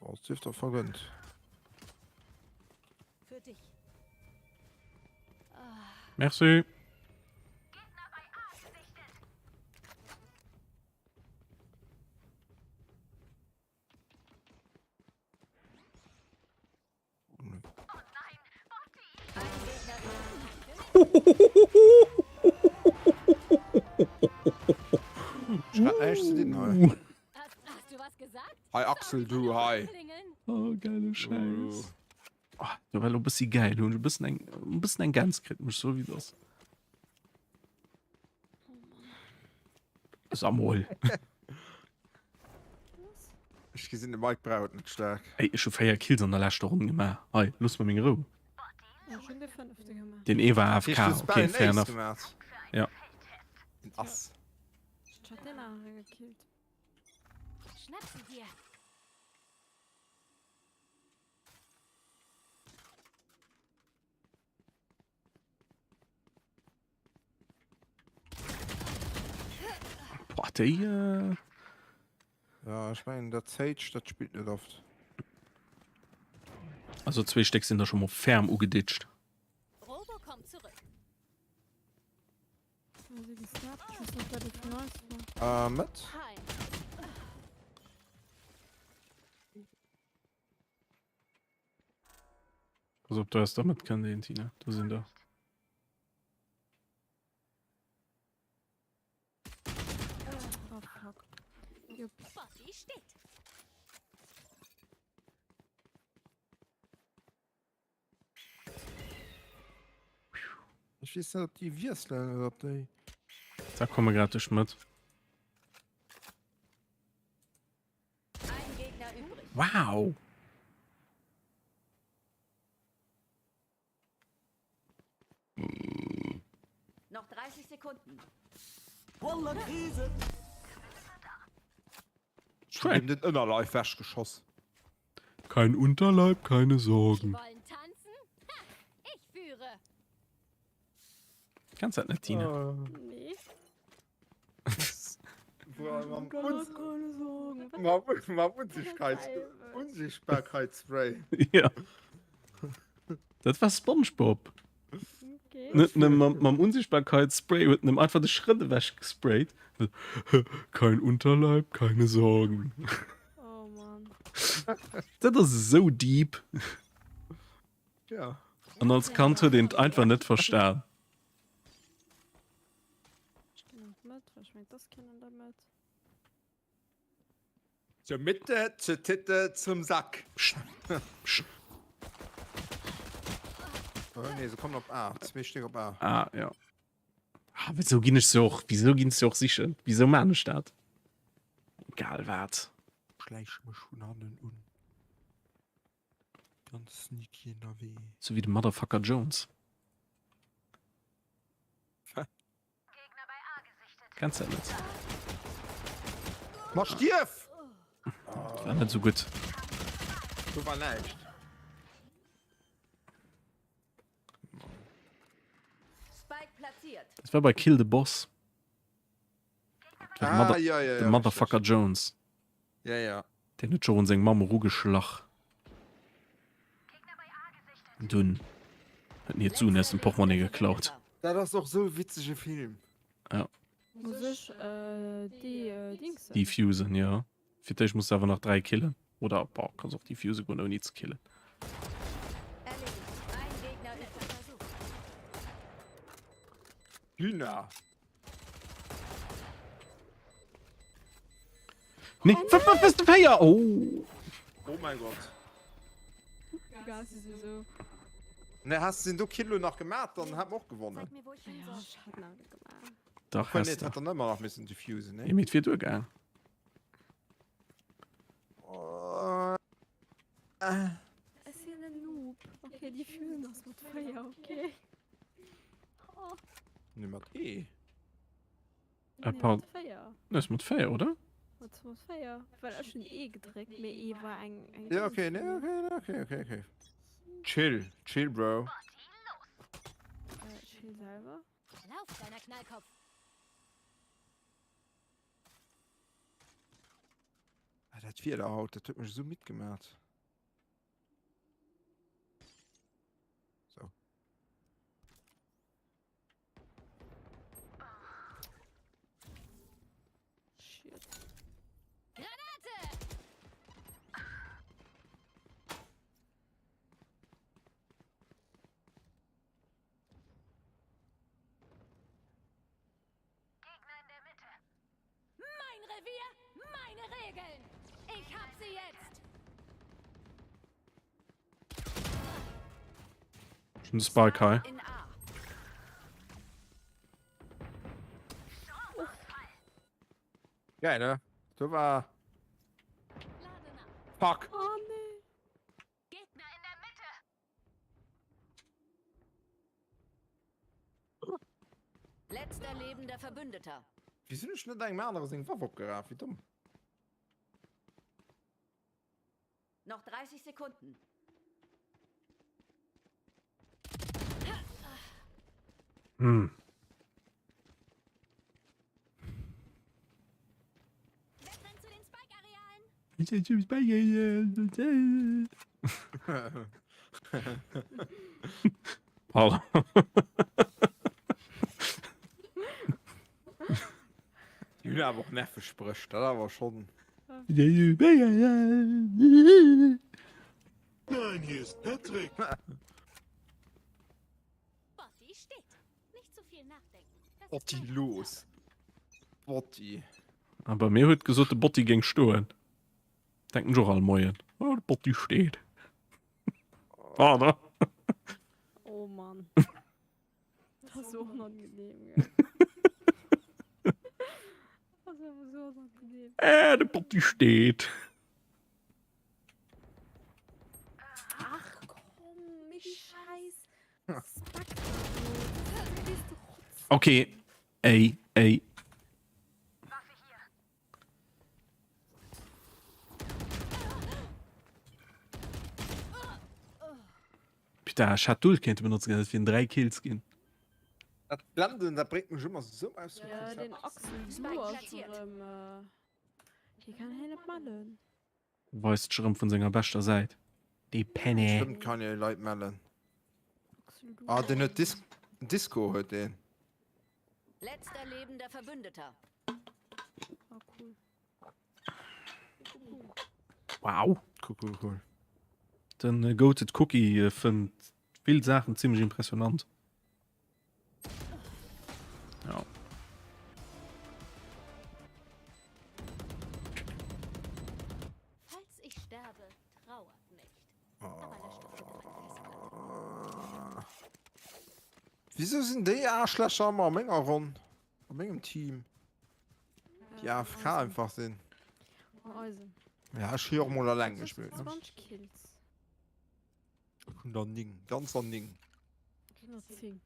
Oh, das dürft doch vergönnt. Merci. Hi Axel, du hi. Oh, geile Scheiß. Oh, da war lo bëssi geil hunn e bëssen eng e bëssen eng Gäns kritt mech so wie das. Samol. Ech gesinn de Mike braucht net staark. Ey, ech hu 4 Kills an der leschter Ronn gemaach. Hei, looss mer meng Rou. Ja, schon de fünfte gemacht. Den ee war AFK, Heescht, du hues okay, bal en fair Ace enough. gemaach. Ja. En Ass. Ich hat den andere gekillt. Schnapp sie dir. Boah, déi. Äh... Ja, ech mengen dat Sage, dat spillt net oft. Also zwee Stéck sinn der schon mal ferm ugeditscht. Robo kommt zurück. Äh, mit? Hi. Pass op, du hast damit kann den Tina. Du sind da. Oh fuck. Jupp. Botti steht. Ech weess net, ob déi wiesselen oder ob déi. Da komme grad ech mat. Ein Gegner übrig. Wow! Noch 30 Sekunden. Wallah Krise. Schön. Den Ënnerleif wechgeschoss. Kein Unterleib, keine Sie Sorgen. wollen tanzen? Ha, ich führe. Kennst dat net, Tina? Nee. Mam Unsichtbarkeitsspray. Ja. Dat war SpongeBob. Okay. Net ne, mam, mam Unsichtbarkeitsspray huet en einfach de Schrëtt ewech gesprayt. Kein Unterleib, keine Sorgen. Oh Mann. Dat ass esou deep. Ja. An als Kand huet een et einfach net verstan. Ech ginn an d'Mëtt, well ech mengen, dass keen an der Mëtt. Zur Mitte, zur Titte, zum Sack. Psst. Psst. Oh, nee, se kommen op A. Zwee Stéck op A. Ah, ja. Ah, wieso ginn ech se och, wieso ginn se och sichen? Wieso man ech dat? Egal wat. Schläich mech vun hannen un. Ganz sneaky ënnerwee. Sou wéi de Motherfucker Jones. Kenns dat net? Ma stierf! Dat war net sou gutt. Do war näischt. Spike platziert. Dat war bei Kill the Boss. Ah, Mother, ja, ja, de ja, Motherfucker richtig. Jones. Ja, ja. Deen huet scho un seng Mamm erugeschlach. An dunn huet en hir d'Suen aus dem Portemonnaie geklaut. Dat ass och sou e witzege Film. Ja. Muss ech déi Dingsen? Defusen, jo. Fir d'éischt muss de awer nach 3 killen. Oder, boah, kanns och defuse goen ouni ze killen. Erledigt. Ein Gegner übrig. Versuch. Hühner. Nee, wat wat bist du Feier? Oh. Oh mein Gott. Egal, sie sind so. Ne, hast du den do Kilo nach gemacht, dann hat man och gewonnen. Zeig mir, wo ich hin Ja, soll. ich hat nach nicht gemacht. Dach Obwohl, hast nee, du. hat dann immer nach müssen diffusen, ne? Nee, mit vier durchgegangen. Oh. Es ist ein Noob. Okay, die fühlen das mit Feuer, okay. Oh. Ne, mat E. Äh, Nee, pardon. mat 4. Das ist mit 4, oder? Mat mat 4. Well ech hun E gedréckt, mee E war eng eng Ja, okay, nee, okay, nee, okay, okay, okay. Chill, chill, Bro. Äh, chill selber. Lauf, kleiner Knallkopf. Ah, dat Wieder haut, dat huet mech esou midd gemaat. So. Revier, meine Regeln. Ich hab sie jetzt. Schon Spike high. In A. Geil, ne? Do war. Fuck. Oh nee. Gegner in der Mitte. Letzter lebender Verbündeter. Wéi sinn ech net engem anere seng Waff opgeraf? Wéi domm. Noch 30 Sekunden. Hm. Wettrennen zu den Spike-Arealen. Pardon. Déi hunn awer och nerveg Spréch, dat awer schonn. Nein, hier ist Patrick. Botti steht. Nicht zu viel nachdenken. Das ist Botti meine los. Botti. A bei mir huet gesot de Botti géing stoen. Denken ech och all Moien. Oh, de Botti steet. Pardon. Oh Mann. Das ist so unangenehm, gell? Das ist aber so unangenehm. Äh, de Botti steet. Ach komm, mich scheiß. Spack. Du Rotz. Okay. Ey, ey. Putain, ech hätt d'Ult kéinte benotzen können, et wieren 3 Kills ginn. Dat Blenden, dat bréngt mech ëmmer sou aus dem Ja, den Konzept. Axel Spike du ass platziert. erëm. Äh, hie kann hei net mellen. Weist sech erëm vun senger beschter Säit. Dee Penner. Stëmmt, kann jo Leit mellen. Axel du. Ah, den huet Dis Disco huet deen. Letzter lebender Verbündeter. Ah, cool. Wow. Cool, cool, cool. Den äh, Goated Cookie äh, fënnt vill Saachen ziemlich impressionant. Ja. Falls ich sterbe, trauert nicht. Aber löscht doch bitte meine Festplatte. Wieso sinn déi Aarschlächer ëmmer a menger Ronn? A mengem Team? Déi AFK einfach sinn. Eisen. Ja, ech hu jo och mol alleng gespillt. Ne? 20 Kills. Ech hunn der 9, ganzer 9. Ech hunn der 10.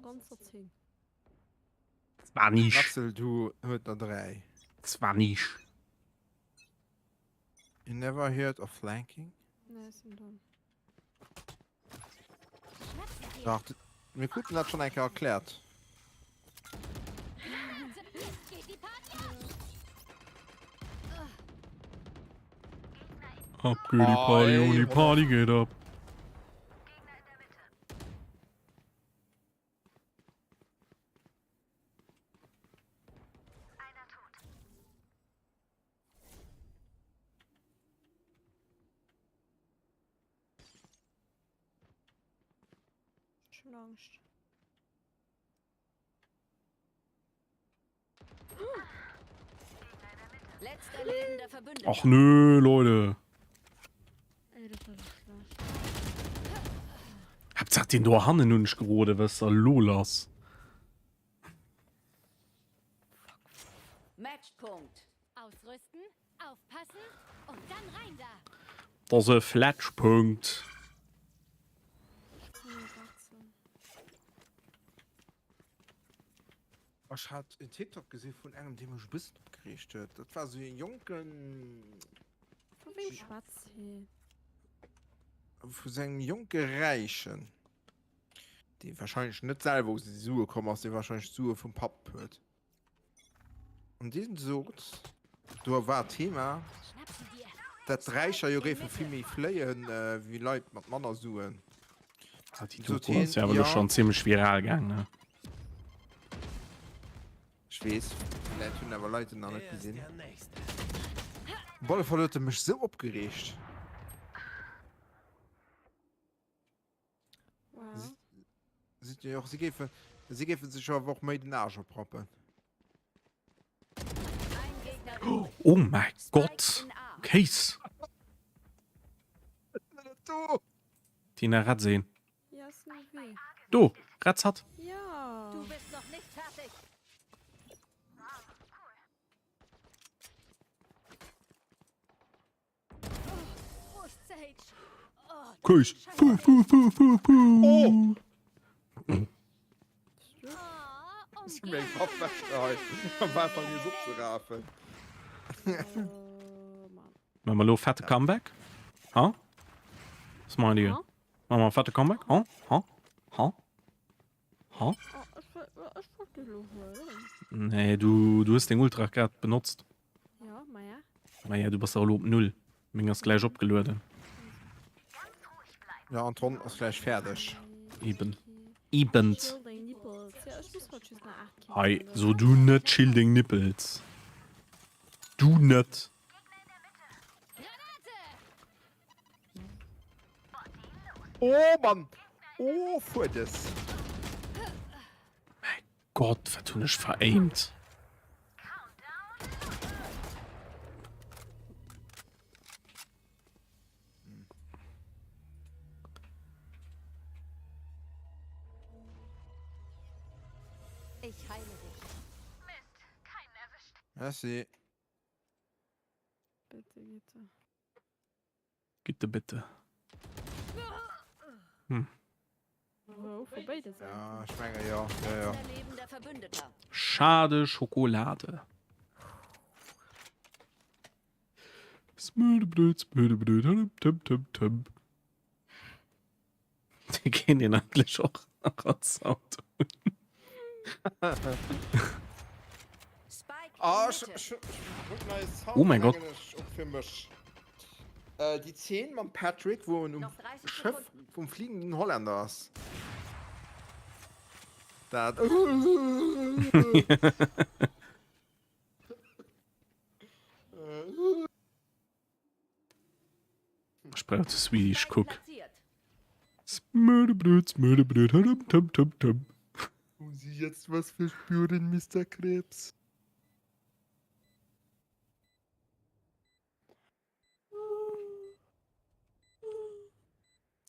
Ganzer 10. 20. Axel, du huet der 3. 20. You never heard of flanking? Nee, ech sinn domm. Dach, mir kruten dat schon eng Kéier erkläert. Ab geht die Party und die Party geht ab. Ech hunn Angscht. Letzter lebender Verbündeter. Ach nö, Leute. Ey, das war so schlecht. Hauptsache den do hannen hunn ech gerode, was da lo lass? Matchpunkt. Ausrüsten, aufpassen und dann rein da. Dat ass e Fletschpunkt. Ech hat en TikTok gesi vun engem, dee mech e bëssen opgereegt huet. Dat war esou e jonken. Vu wem schwätzt hie? Vu sengem jonke Räichen, dee warscheinlech net selwer u seng Sue komm ass, dee warscheinlech d'Sue vum Papp huet. An deen sot, do war d'Thema, dat d'Räicher jo géife vill méi fléien wéi Leit mat manner Suen. Ah, déi Doku ass jo awer elo schonn zimmlech viral gaang, ne? Ech weess, vläit hunn awer Leit en nach net gesinn. Op alle Fall huet e mech sou opgereegt. Wow. Si, jo, si géife, si géife sech awer och méi den Aarsch oprappen. Oh mäi Gott! Kéis! Tina, rett se een. Do, retz hatt! Kéis! Fu, fu, fu, fu, fu! Oh! Ech hu meng Waff wechgeheit am Anfang nees opzerafen. Maache mer elo e fette Comeback? Ha? Was meint ihr? Maache mer e fette Comeback? Ha? Ha? Ha? Ha? Nee, du, du hues deng Ultra grad benotzt. Ja, ma ja. Ma ja, du bass dach elo op Null. Meng ass gläich opgelueden. Ja, an d'Ronn ass gläich fäerdeg. Eben. Ebent. Hei, so du net, chill deng Nippels. Du net. Oh Mann! Oh Fuerdes! Mäi Gott, wat hunn ech veraimt. Ich heile dich. Merci. Bitte, bitte. Gitte bitte. Hm. Ja, ich menge ja. ja, ja. Schade Schokolade. Smödeblöd, smödeblöd, töm, töm, töm. Déi kéint een eigentlech och nach als Sound hunn. Ah, ech, ech, ech hunn neie Sound, Oh mein Gott. mengen ech, och fir mech. Äh, déi Zeen mam Patrick, wou en um Schëff vum fliegenden Holländer ass. Dat. Ech brauch de Swedish Cook. Smödebröt, Smödebröt, hörem, töm, töm, töm. Haben Sie jetzt was verspüren, Mister Krebs?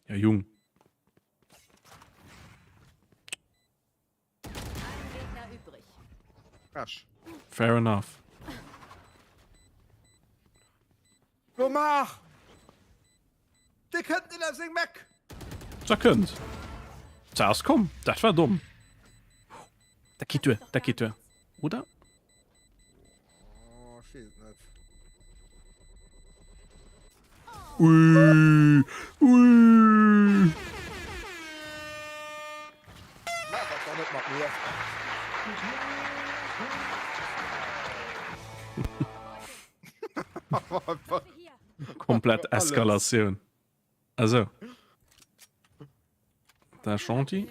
Ja, Jung. Asch. Fair enough. Lo maach! Dee kënnt net aus sengem Eck! Da kënnt. Da ass komm. Dat war domm. Dat geet duer, dat geet duer. Oder? Oh, ech weess et net. Ui, ui. Maach dat dann net mat mir. Komplett Eskalatioun. Also. Da Chanty.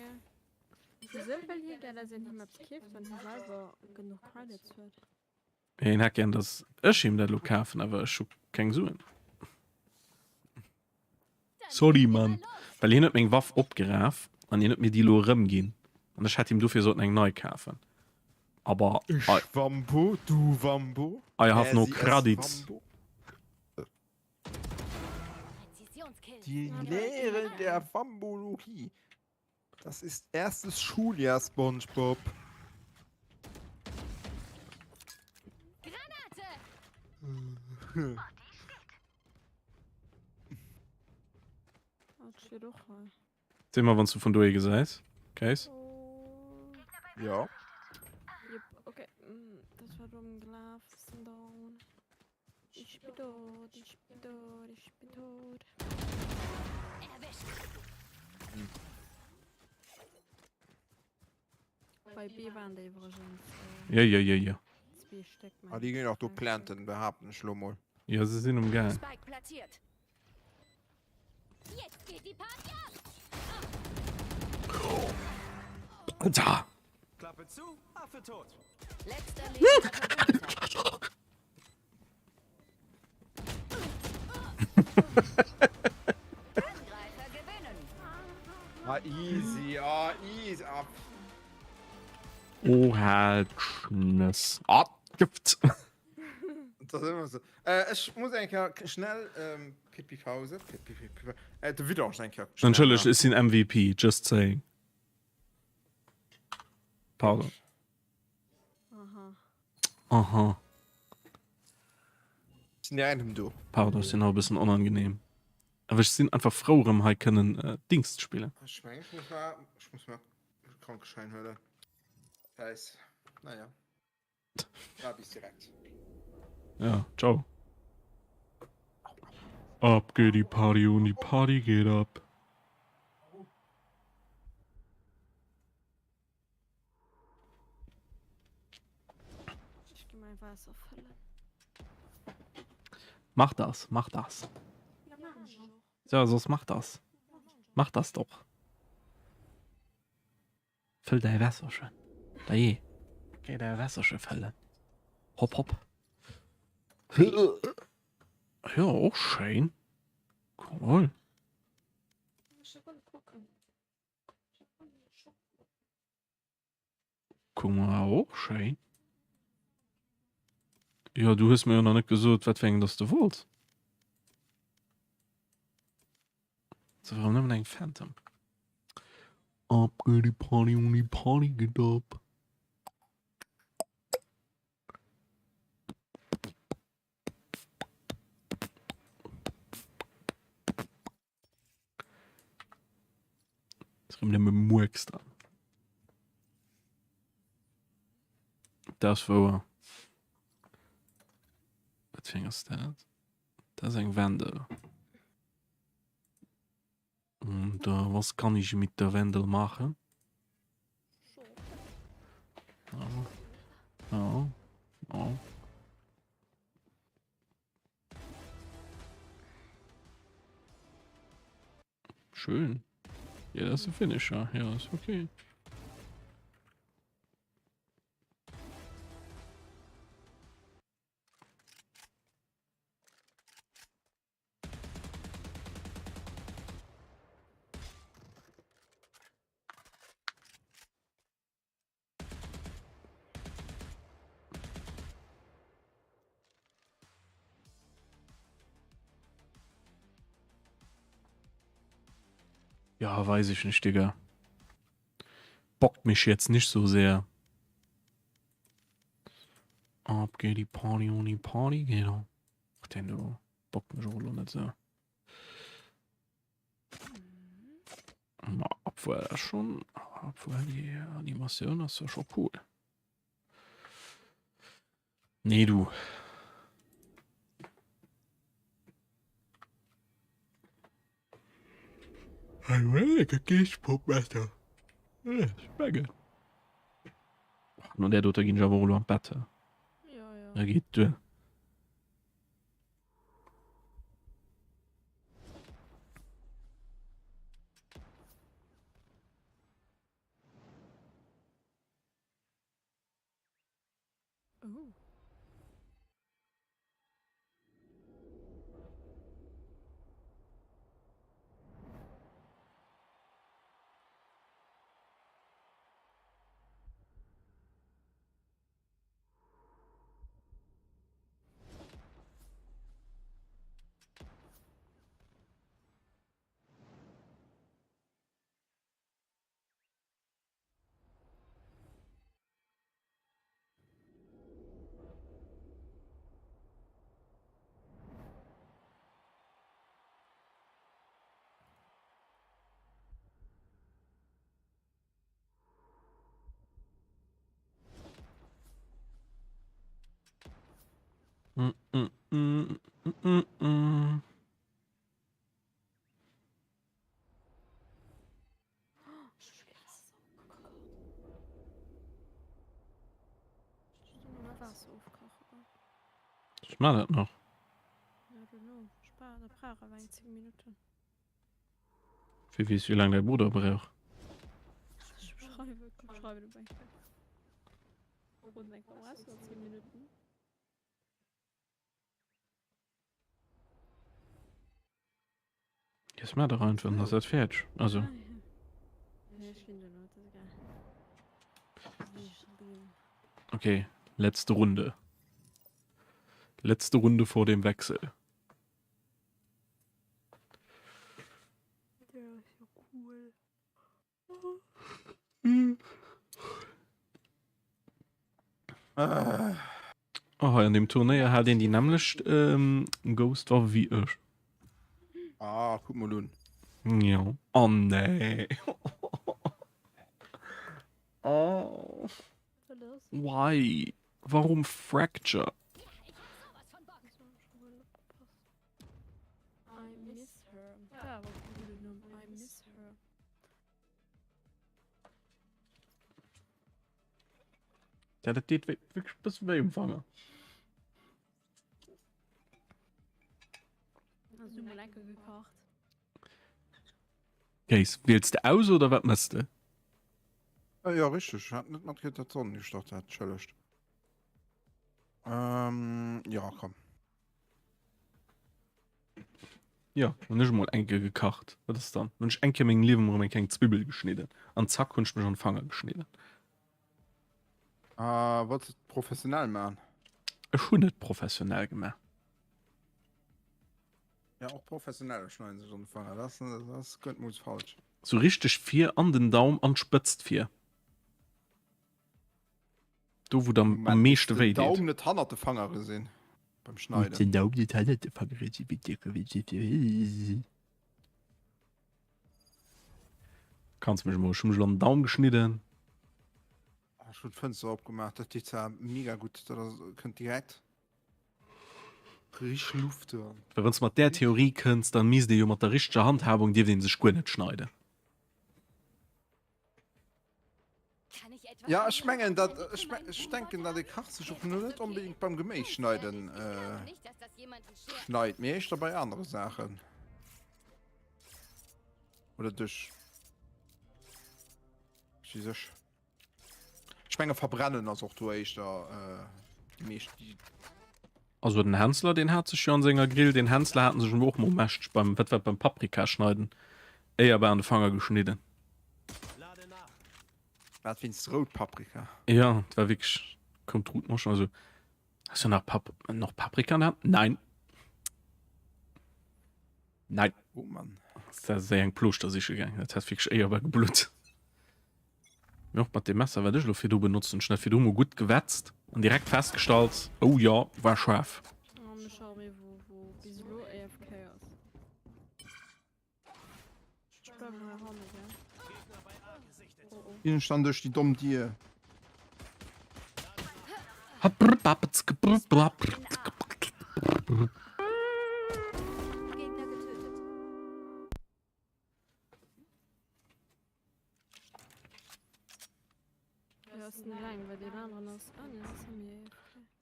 Wieso will hie gär, dass een him eppes keeft, wann hie selwer genuch Credits huet? Hien hätt gär, dass ech him dat elo kafen, awer ech hu keng Suen. Sorry Mann. Well hien huet meng Waff opgeraf an hien huet mir déi elo erëmginn an ech hätt him dofir sollten eng nei kafen. Aber Ech I, Wambo, du Wambo. I have Äh, no si ass credits. Wambo. Die Lehre der Wambologie. Das ist erstes Schuljahr, SpongeBob. Granate! Seet mer wann s du vun dohi gesäis, Case. Ja. Jep, okay. Dat war domm gelaf. Sinn down. Ich bin tot, ich bin tot, ich bin tot. Erwischt. Bei B waren déi iwwregens äh, Ja, ja, ja, ja. zwee Stéck. Ah, déi ginn och do planten, behaapten ech lo mol. Ja, se sinn um Gaang. Spike platziert. Jetzt geht die Party ab. Alter! Klappe zu, Affe tot. Letzter lebender Verbündeter. Angreifer gewinnen. Ah, easy, ah, easy. Ah, Oh, halt Schnëss. Ah, Gift. Dat ass ëmmer esou. Äh, ech muss eng Kéier schnell ähm, Pipi-Pause. Pipi, Pipi, äh, de Vidange eng Kéier. schnell Entschëlleg, maachen. ech sinn MVP, just saying. Pardon. Aha. Aha. Sinn déi engem do. Pardon, ech sinn nach e bëssen onangenehm. Awer ech sinn einfach frou erëm hei kënnen äh, Dings ze spillen. Ech meng, ech muss mal, ech muss mal Krankeschäin huelen. Scheiß. Naja. Ja, bis direkt. Ja, ciao. Ab geht die Party und die Party geht ab. Ich geh mein Wasser füllen. Mach das, mach das. Ja, soss mach das. Mach das doch. Fëll däi Wässerchen. Dajee, géi däi Wässerche fëllen. Hopp, hopp. Jo, och schéin. Cool. Kuck mol, och schéin. Jo, du hues mir jo nach net gesot, wat fir eng dass du wollts. So, warum nëmmen eng Phantom? Ab geht die Party und die Party geht ab. Ist nëmme Murks dran. Das wouer. Wat fir eng ass dat? Dat ass eng Wendel. Und äh, was kann ich mit der Wendel machen? Ja. Ja. Ja. Schön. Ja, das ist ein Finisher. Ja, ist okay. Ja, weiß ich nicht, Digga. Bockt mich jetzt nicht so sehr. Ab geht die Party und die Party geht ab. Ach, den do bockt mech och elo net sou. Ma obwuel dat schon, obwuel déi Animatioun ass jo scho cool. Nee du. No där doter ginn ech awer och elo an d'Bett. Ja, ja. Da geet duer. Oh. Mm, mm, mm, mm, mm, mm. Ech man dat nach. Wie weess wéi laang däi Brudder brauch. Jetzt mal doch einfach, dann ass dat fäerdeg. Also. Okay, letzte Runde. Letzte Runde vor dem Wechsel. Oh, hei an dem Turnéier hat een déi nämmlecht ähm, Ghost Waff wéi ech. Ah, kuck mol un. Ja. Oh nee. Oh. Why? Warum Fracture? I miss her. Da war e gudden Numm. I miss her. Ja, dat deet wierklech e bësse wéi um Fanger. Hast du mol enke gekacht? Kéis, wiels de aus oder wat mëss de? Ah, ja, richteg. Ech hat net matkritt, datt d'Sonn gestart hat. Entschëllegt. Ähm, ja, komm. Ja, hunn ech emol eng Kéier gekacht. Wat ass dann? Hunn ech eng Kéier mengem Liewen erëm eng kleng Zwibbel geschnidden an zack hunn ech mech an de Fanger geschnidden. Ah, wollts de et professionell man? Ech hunn et professionell gemaach. Ja, och Professioneller schneiden sech an de Fanger. Dat ass, dat ass guer net falsch. Sou richteg vir an den Daum an d'Spëtzt vir. Do wou et am Moment, meeschte den wéi deet. Daum net hannert de Fangere sinn beim Schneiden. Den Daum net hannert de Fangere sinn. Kanns mech emol, ech hu mech elo an den Daum geschnidden. Ech hunn d'Fënster opgemaach, dat deet zwar mega gutt, dat ass, kënnt direkt richteg Luft dran. Well wann s de mat där Theorie kënns, dann misst ee jo mat der richteger Handhabung dierft ee sech guer net schneiden. Ja ech mengen dat ech, ech denken dat ee kacht sech och net onbedingt beim Geméis schneiden äh, schneit, mee éischter bei anere Saachen. Oder duerch si sech. Ech menge verbrennen ass och do éischter äh, déi meescht déi. Also den Hensler deen hat sech jo an senger Grill, den Hensler haten sech och mol mächteg beim, wat war et, beim Paprika schneiden éierbar an de Fanger geschnidden. Wat wéinst rout Paprika? Ja, et war wierklech, koum d'Rut Moschen, also hast du nach Pap noch Paprika an der Hand? Nein. Nein. Oh Mann. Da ass eng Plooschter siche gaang, dat hat wierklech éierbar geblutt. Mee och mat deem Messer wat ech elo virdu benotzt hunn, ech hunn dat virdu mol gutt gewetzt an direkt festgestallt, oh jo, war schaarf. Ginn ech dann duerch déi domm Dier? Gegner getötet.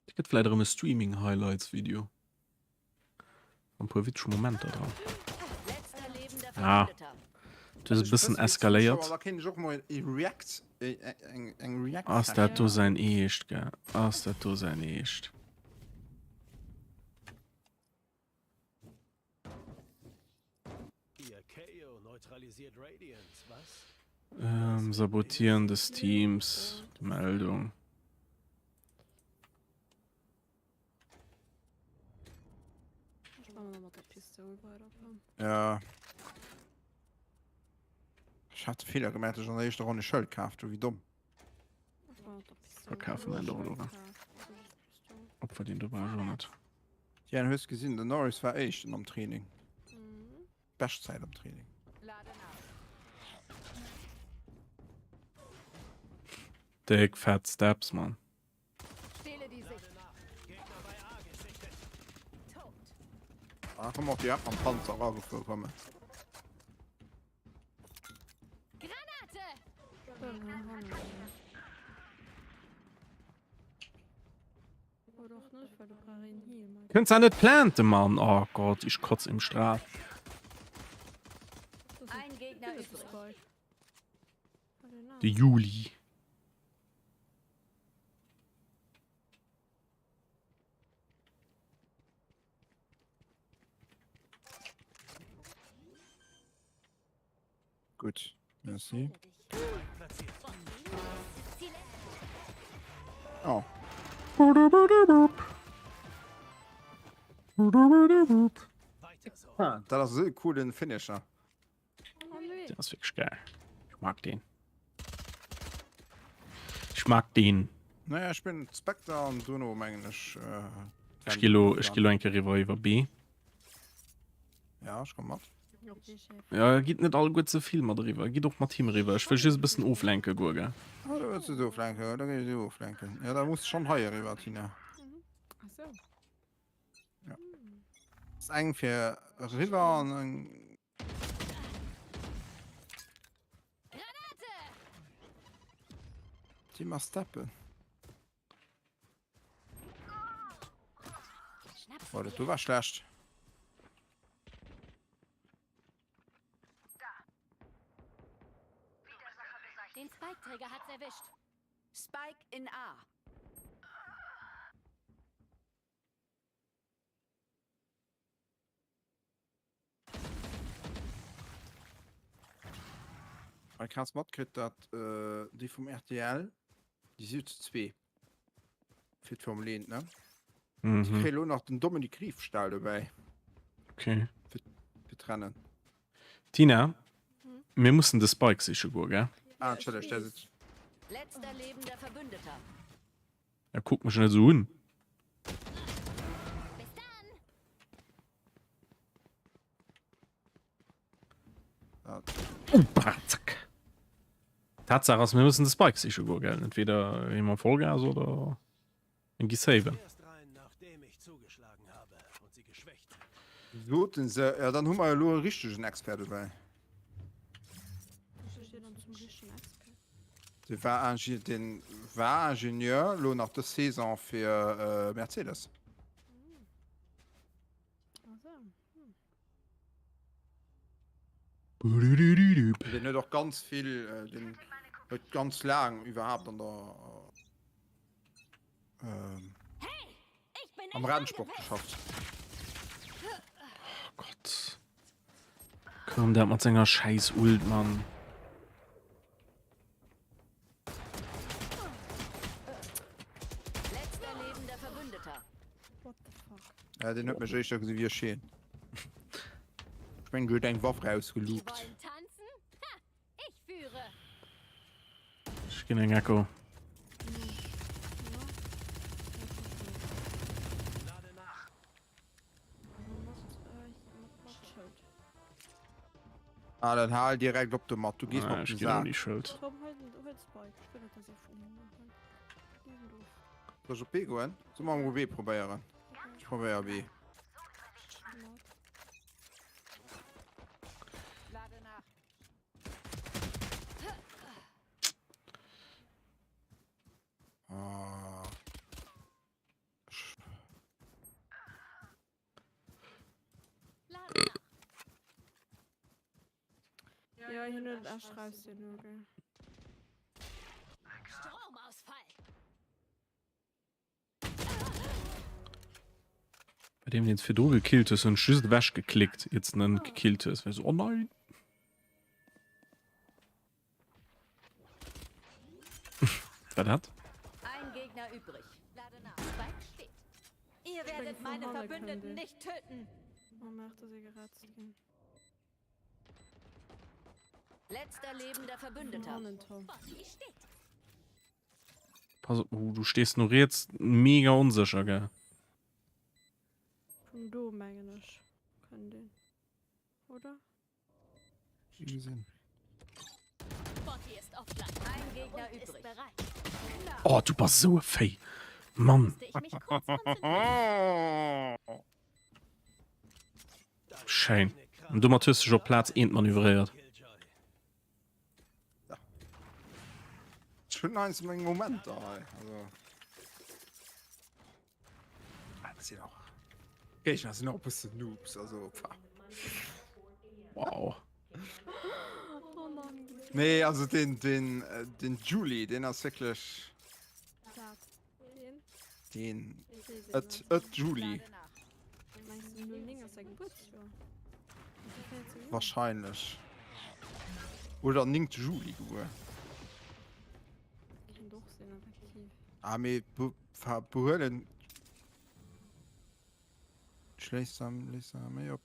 Et gëtt vläit erëm e Streaming Highlights Video. An puer witzeg Momenter dran. Ah. Du hues e bëssen eskaléiert. Ass dat do säin Eescht, gell? Ass dat do säin Eescht? Ähm, Sabotieren des Teams. Meldung. Ja. Ech hat de Feeler gemaach, dass ech an der éischter Ronn e Schëld kaaft hu, wéi domm. Verkafen en doch elo. Opfer den do war ech och net. Diane, hues gesinn, den Norris war éischten am Training. Beschtzäit am Training. Dick fat steps, man. Ah, komm och direkt mam Panzer eragefuer kommen. Kënns da net planten, Mann! Oh Gott, ich kotz im Strahl. De Juli. Gutt, merci. Oh. Ah, dat ass esou e coolen Finisher. Den ass wierklech geil. Ech mag den. Ech mag den. Naja, ech bin Spectre an duerno mengen ech. Äh, Ech gi lo, ech gi lo eng Kéier riwwer iwwer B. Ja, ech komm mat. Ja, gitt net alleguer ze vill mat eriwwer. Gitt och mat him eriwwer. Ech wëll just e bëssen oflenke goe, gell? Ah, du wëlls just oflenken, da géi ech dech oflenken. Ja, da muss schonn hei eriwwer, Tina. Ach so. Ja. Ass eng fir eriwwer an eng. Granate! Déi mar steppen. Oh, dat do war schlecht. Den Spike-Träger hat's erwischt. Spike in A. Ech has matkritt dat déi vum rtl, déi si jo zu zwee fir d'Formel 1 ne? Mhm. Déi kréie lo nach den Dominique Riefstahl dobäi. Okay. Fir fir d'Rennen. Tina, mir mussen de Spike siche goe, gell? Ah, entschëllegt, der sitzt. Letzter lebender Verbündeter. Ja, kuck mech net esou un. Bis dann! Oh, zack. Tatsaach ass, mir mussen de Spike siche goe, gell? Entweder gi mer Vollgas oder mir gi saven. Soten se, ja dann hu mer jo elo e richtegen Expert dobäi. Dee war Ingi deen war Ingenieur elo nach dës Saison fir Mercedes. Deen huet och ganz vill, deen huet ganz laang iwwerhaapt an der am Rennsport geschafft. Oh Gott. Komm, der mat senger scheiß Ult, Mann. Letzter lebender Verbündeter. What the fuck? Ja, den huet mech éischter gesi wéi e Scheen. Ech mengen, du huet eng Waff Die rausgelugt. wollen tanzen? Ha! Ich führe. Ech ginn eng Echo. Ah, dann hal direkt op domat, du gees mer Ah, op ech den ginn och Sak. déi Schëld. Tom, hol den, hol Spike. Ich will, dass er von hinten holt. Die sind doof. Soll ech op B goen? Soll mer mol B probéieren? Ech probéier B. Smart. Lade nach. Ah. Lade nach. Ja, hien huet et echt raus, den Nogel. Stromausfall. Bei deem, deen s virdru gekillt hues, hunn ech just ewech geklickt, iert s en gekillt hues. War ech sou, oh nein! War dat? Ein Gegner übrig. Lade nach. Spike steht. Ihr werdet meine Verbündeten nicht töten. Oh, macht, dass er geratzt ginn. Letzter lebender Verbündeter. Hannen, Tom. Body steht. Pass op, oh, du stees no riets mega onsécher, gell? Vun do mengen ech kënnt een, oder? Body ist offline. Ein Gegner Und ist übrig. bereit. Oh, du bass esou e Véi. Mann. Musste ich mich kurz konzentrieren. Schéin. An domat hues du dech op Plaz eent manövréiert. Ech hunn eins meng Momenter hei. Also. Ah, das sinn och. Géigner sinn och e bëssen Noobs, also. Pah. Wow. Oh Mann. Nee, also den, den, äh, den Julie, den ass wierklech. Dat. Deen? Den. Ich weess et Et, net. et Julie. Lade nach. Meinst du 09 ass säi Gebuertsjoer? Wahrscheinlech. Oder 9. Juli gebuer. Kéint och sinn, effektiv. Ah, mee behuelen. Schléiss se, léiss se méi op.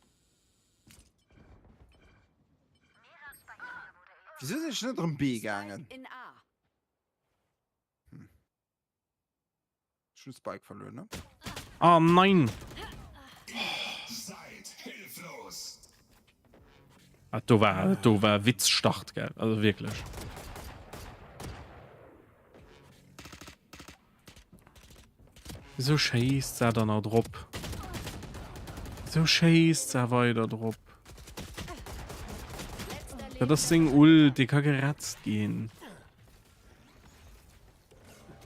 Wieso sinn ech net erëm B gaangen? Hm. Ech hunn Spike verluer, ne? Ah nein! Seid hilflos! Ah, do war, do war Witzstart, gell? Also wirklich. Wieso schéisst se dann nach drop? Wieso schéisst se weider drop? Dat ass seng Ult, déi ka geretzt ginn.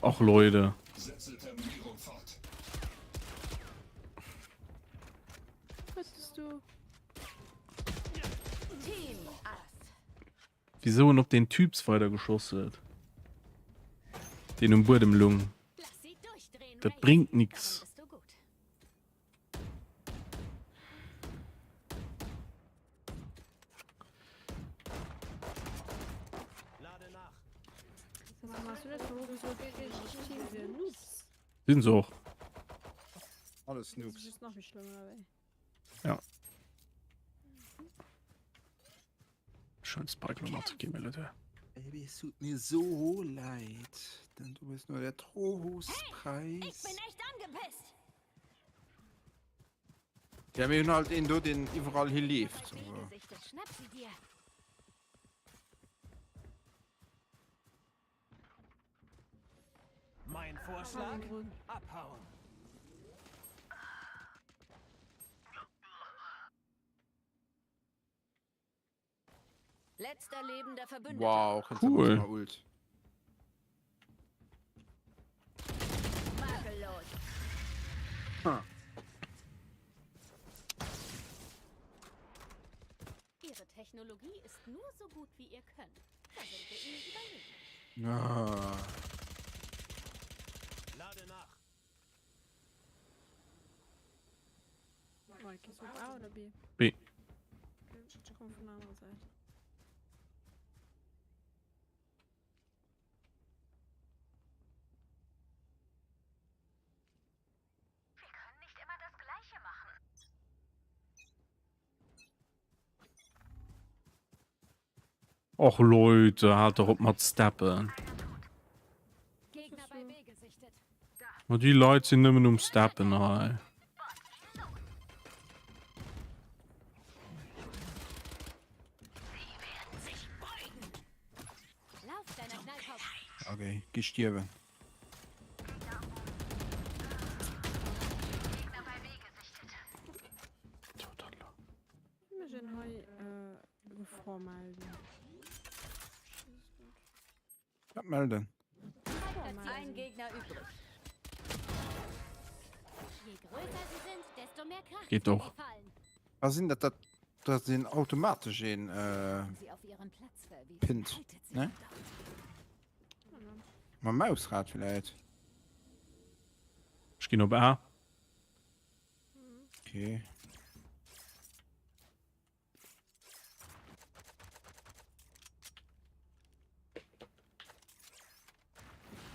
Och Leute. Wisou en op deen Typs weider geschoss huet, deen um Buedem lung, dat bréngt nix. Sinn se och. Alles Noobs. Ja. Schon Spike noch zu gehen, Leute. Baby, es tut mir so leid, denn du bist nur der Trostpreis. Hey, ich bin echt angepisst. Ja, mir hunn halt een do, deen iwwerall hi leeft. Also. Schnapp sie dir. Mein Vorschlag? Abhauen. Letzter lebender Verbündeter. Wow, Cool. Ult. Makellos. Hm. Ihre Technologie ist nur so gut wie ihr Können. Da sind wir ihnen überlegen. Ah. Lade nach. Mike, ist auf A oder B? B. Okay, ich komme von der anderen Seite. Wir können nicht immer das Gleiche machen. Och Leute, haalt doch op mat steppen. Gegner bei B gesichtet. Ma déi Leit sinn nëmmen um steppen hei. Sie werden sich beugen. Lauf, kleiner Knallkopf. Okay, geh stierwen. Gegner bei B gesichtet. Mir sinn hei Gefor melden. Wat melden? Ein Gegner übrig. Je größer sie sind, desto mehr Kraft Geht doch. Ah sinn dat dat dat sinn automatesch een äh, Sie auf ihren Platz verwiesen. Pint, Haltet sie ne? dort. Mam Mausrad vielleicht. Ech ginn op A. Okay.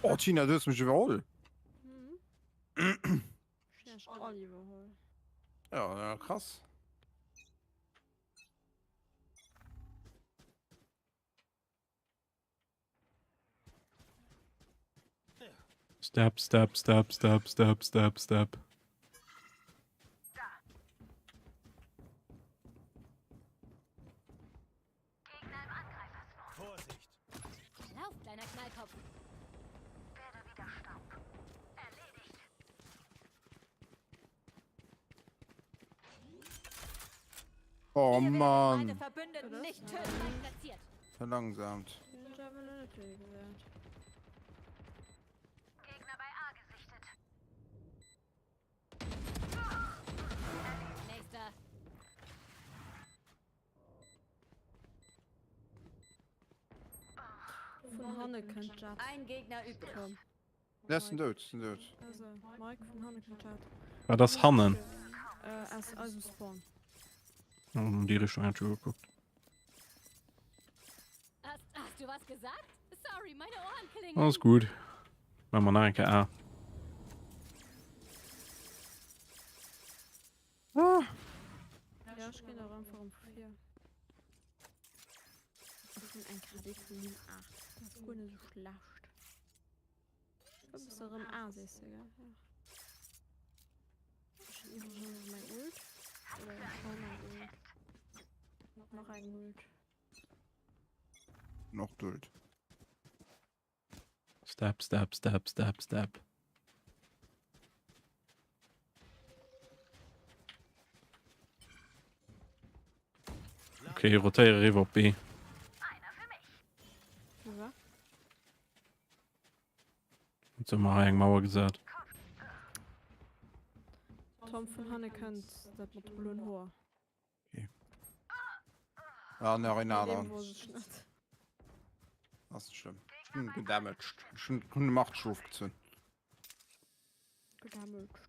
Oh Tina, du hues mech iwwerholl. Mhm. Ech hun all iwwerholl. Ja, ja krass. Step, step, step, step, step, step, step. Vorsicht! Lauf, kleiner Knallkopf. Werde wieder Staub. Erledigt. Oh Ihr werdet Mann. meine Verbündeten nicht töten. Spike platziert. Verlangsamt. Den Javelin natürlich gewählt. Gegner bei A gesichtet. Nächster. Vun hanne kënnt Jet. Ein Gegner übrig. Komm. Ne, ass den dout, ass den dout. Also, Mike vun hanne kënnt Jet. Wat ass hannen? Äh, aus eisem Spawn. An déi Richtung hat ech jo gekuckt. Hast, hast du was gesagt? Sorry, meine Ohren klingeln. Alles gut. Maache mer nach eng Kéier A. Ech ginn awer einfach erëm vu vir. Ech hunn eng KD vun 9, 8. Dat ass guer net esou schlecht. Da bist du erëm A, sees du, gell? Ja. Ech hunn iwwregens nach meng Ult. Oder schon eng Ult. Nach eng Ult. Noch d'Ult. Step, step, step, step, step. Okay, rotéiere riwwer op B. Jetzt hu mer hei eng Mauer gesat. Tom vun hanne kënnt dat mat de bloen Hoer. Okay. Ah, nach een aneren. Ass net schlëmm. Ech hunn gedamaged. Ech hunn hunn de March ofgezunn. Gedamaged.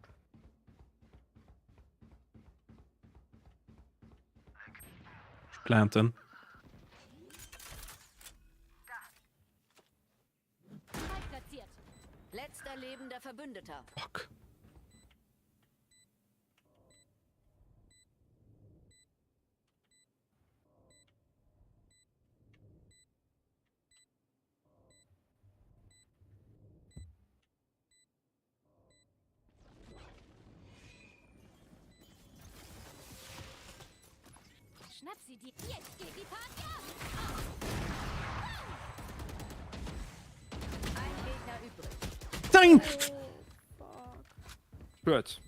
Ech planten. Letzter lebender Verbündeter. Fuck. Schnapp sie dir. Jetzt geht die Party ab. Ein Gegner übrig. Nein! Schued.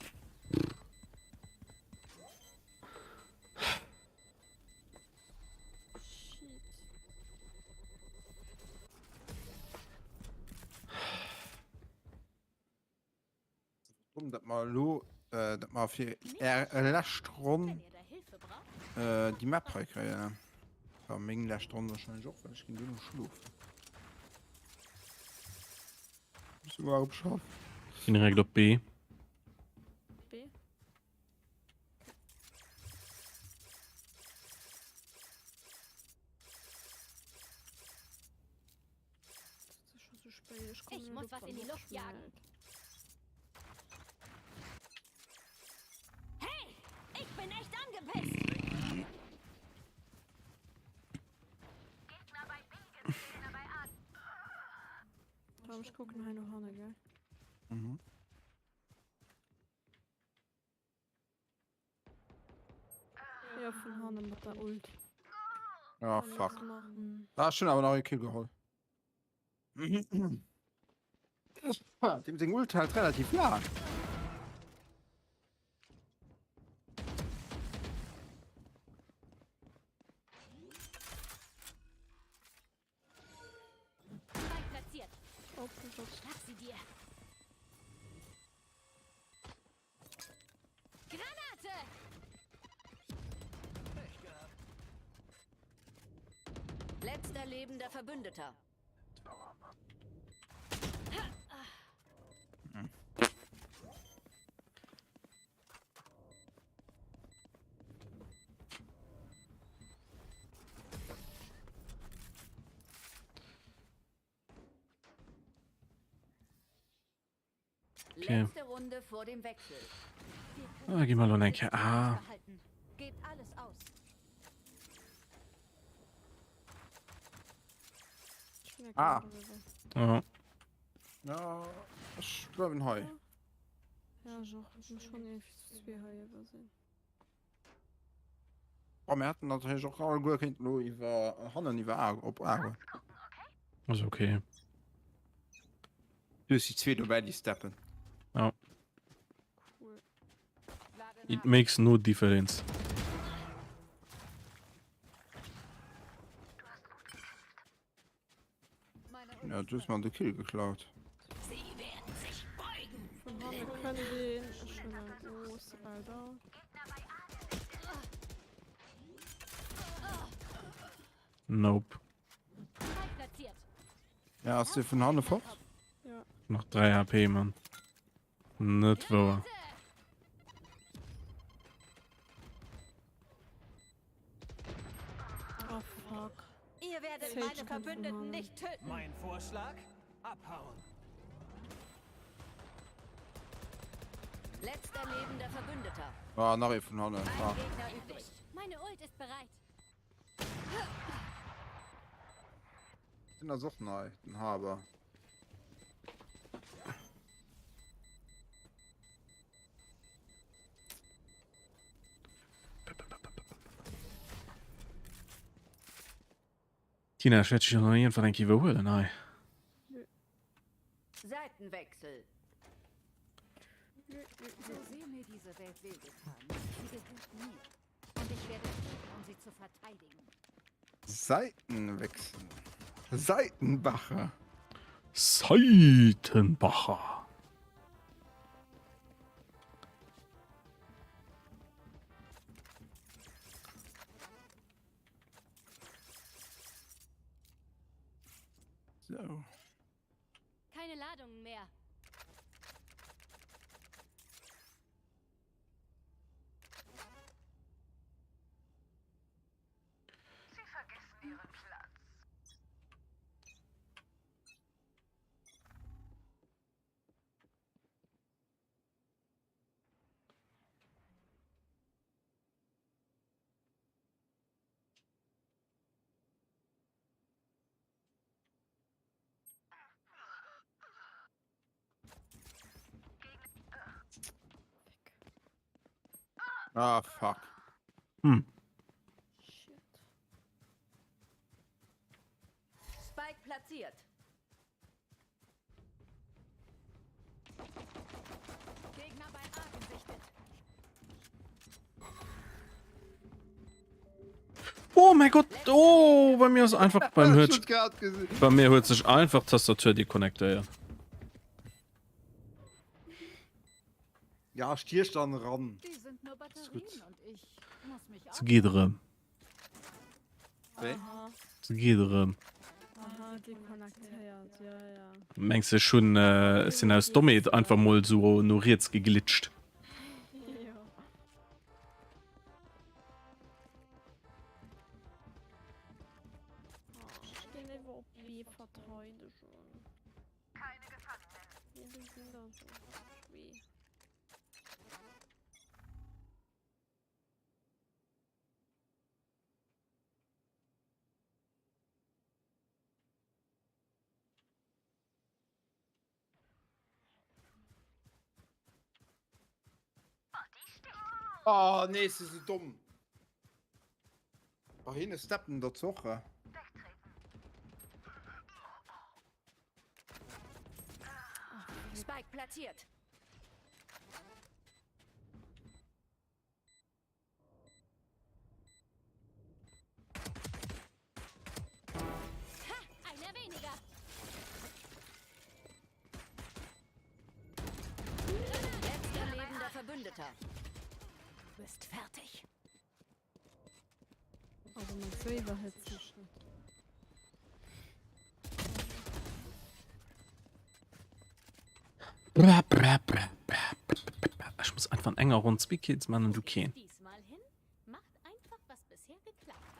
Dumm, dat mer elo, äh, dat mer fir är lescht Ronn Wenn ihr da Hilfe braucht. äh, déi Map hei kréien. Ja, meng lescht Ronn wahrscheinlech och, well ech ginn duerno schlofen. Muss muer erëm schaffen. Ginn direkt op B. B. Ich muss was in die Luft jagen. Hey, ich bin echt angepisst. Gegner bei B, Gegner bei A. Komm, ich gucken hei no hanne, gell? Mhm. Ja, vun hanne mat der Ult. Ah, fuck. Ah, ech hunn awer nach ee Kill geholl. Deem seng Ult hält relativ laang. Spike platziert. Schnapp sie dir. Granate! Pech gehabt. Letzter lebender Verbündeter. Okay. Letzte Runde vor dem Wechsel. Ah, gi mer lo eng Kéier A. Behalten. Gebt alles aus. Ah. Ja. Ja, ech bleiwen hei. Ja, ech och. Ech muss schon irgendwie zu zwee hei iwwer sinn. Oh, mir hätten natierlech och alleguer kéinten elo iwwer hannen iwwer A op A goen. Ass okay. Du hues déi zwee dobäi, déi steppen. Ja. Cool. It makes no difference. Ja, du hues mer de Kill geklaut. Sie werden sich beugen. Vun hanne kënnt een. Ech hunn eng O, ass bal down. Nope. Spike platziert. Ja, ass dee vun hanne fort? Ja. Nach 3 HP, Mann. Net wouer. Oh fuck. Ihr werdet Sage meine kann Verbündeten verhauen. nicht töten. Mein Vorschlag? Abhauen. Letzter lebender Verbündeter. Ah, nach ee vun hannen. Ah. Ein Gegner übrig. Meine Ult ist bereit. Den ass och nei, den Haber. Tina, ech wäert dech jo nach iergendwann eng Kéier iwwerhuelen hei. Seitenwechsel. So sehr mir diese Welt wehgetan hat, sie gehört mir. Und ich werde kämpfen, um sie zu verteidigen. Seitenwechsel. Seitenbacher. Seitenbacher. So. Keine Ladungen mehr. Sie vergessen ihren Platz. Ah, fuck. Hm. Shit. Spike platziert. Gegner bei A gesichtet. Oh mein Gott, oh, bei mir ass einfach beim huet bei mir huet sech einfach d'Tastatur deconnectéiert. Ja, stiech dann ran. Die sind nur Batterien und ich muss mich Se geet erëm. Wéi? Se geet erëm. Aha, deconnectéiert, ja, ja. Mengs ech hunn ech sinn aus Dommheet einfach mol sou no riets geglitscht. Jo. Oh, ech ginn iwwer op B verteidegen. Keine Gefangenen. Nee, déi sinn da sou schwee. Oh nee, se sou domm. Oh, hinne steppen der Zoche. Spike platziert. Ha, einer weniger. Letzter lebender Verbündeter. Du bist fertig. Also mat sou iwwerhëtzt sech net. Bra, bra, bra, bra, bra, bra. Ech muss einfach an enger Ronn zwee Kills man an du keen. Diesmal hin, macht einfach, was bisher geklappt hat.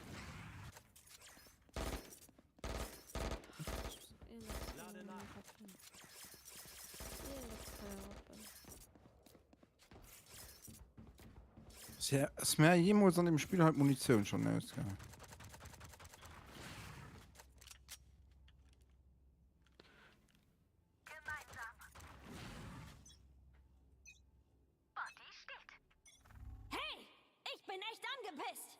Ass mär jeemools an dem Spill hei d'Munitioun schonn ausgaangen? Gemeinsam. Botti steht. Hey, ich bin echt angepisst.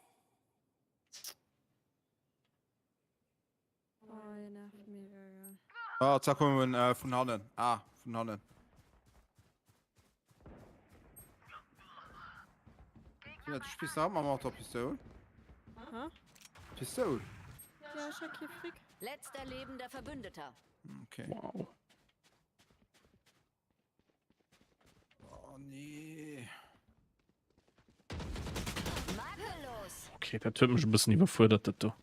Oh, hie nervt mega geil. Ah, zack, kommen äh, vun hannen. Ah, vun hannen. Tina, du spielst auch mal mat der Pistoul? Hä? Pistoul? Ja, ich hab kee Frick. Letzter lebender Verbündeter. Okay. Wow. Oh nee. Makellos. Okay, dat huet mech e bëssen iwwerfuerdert, dat do.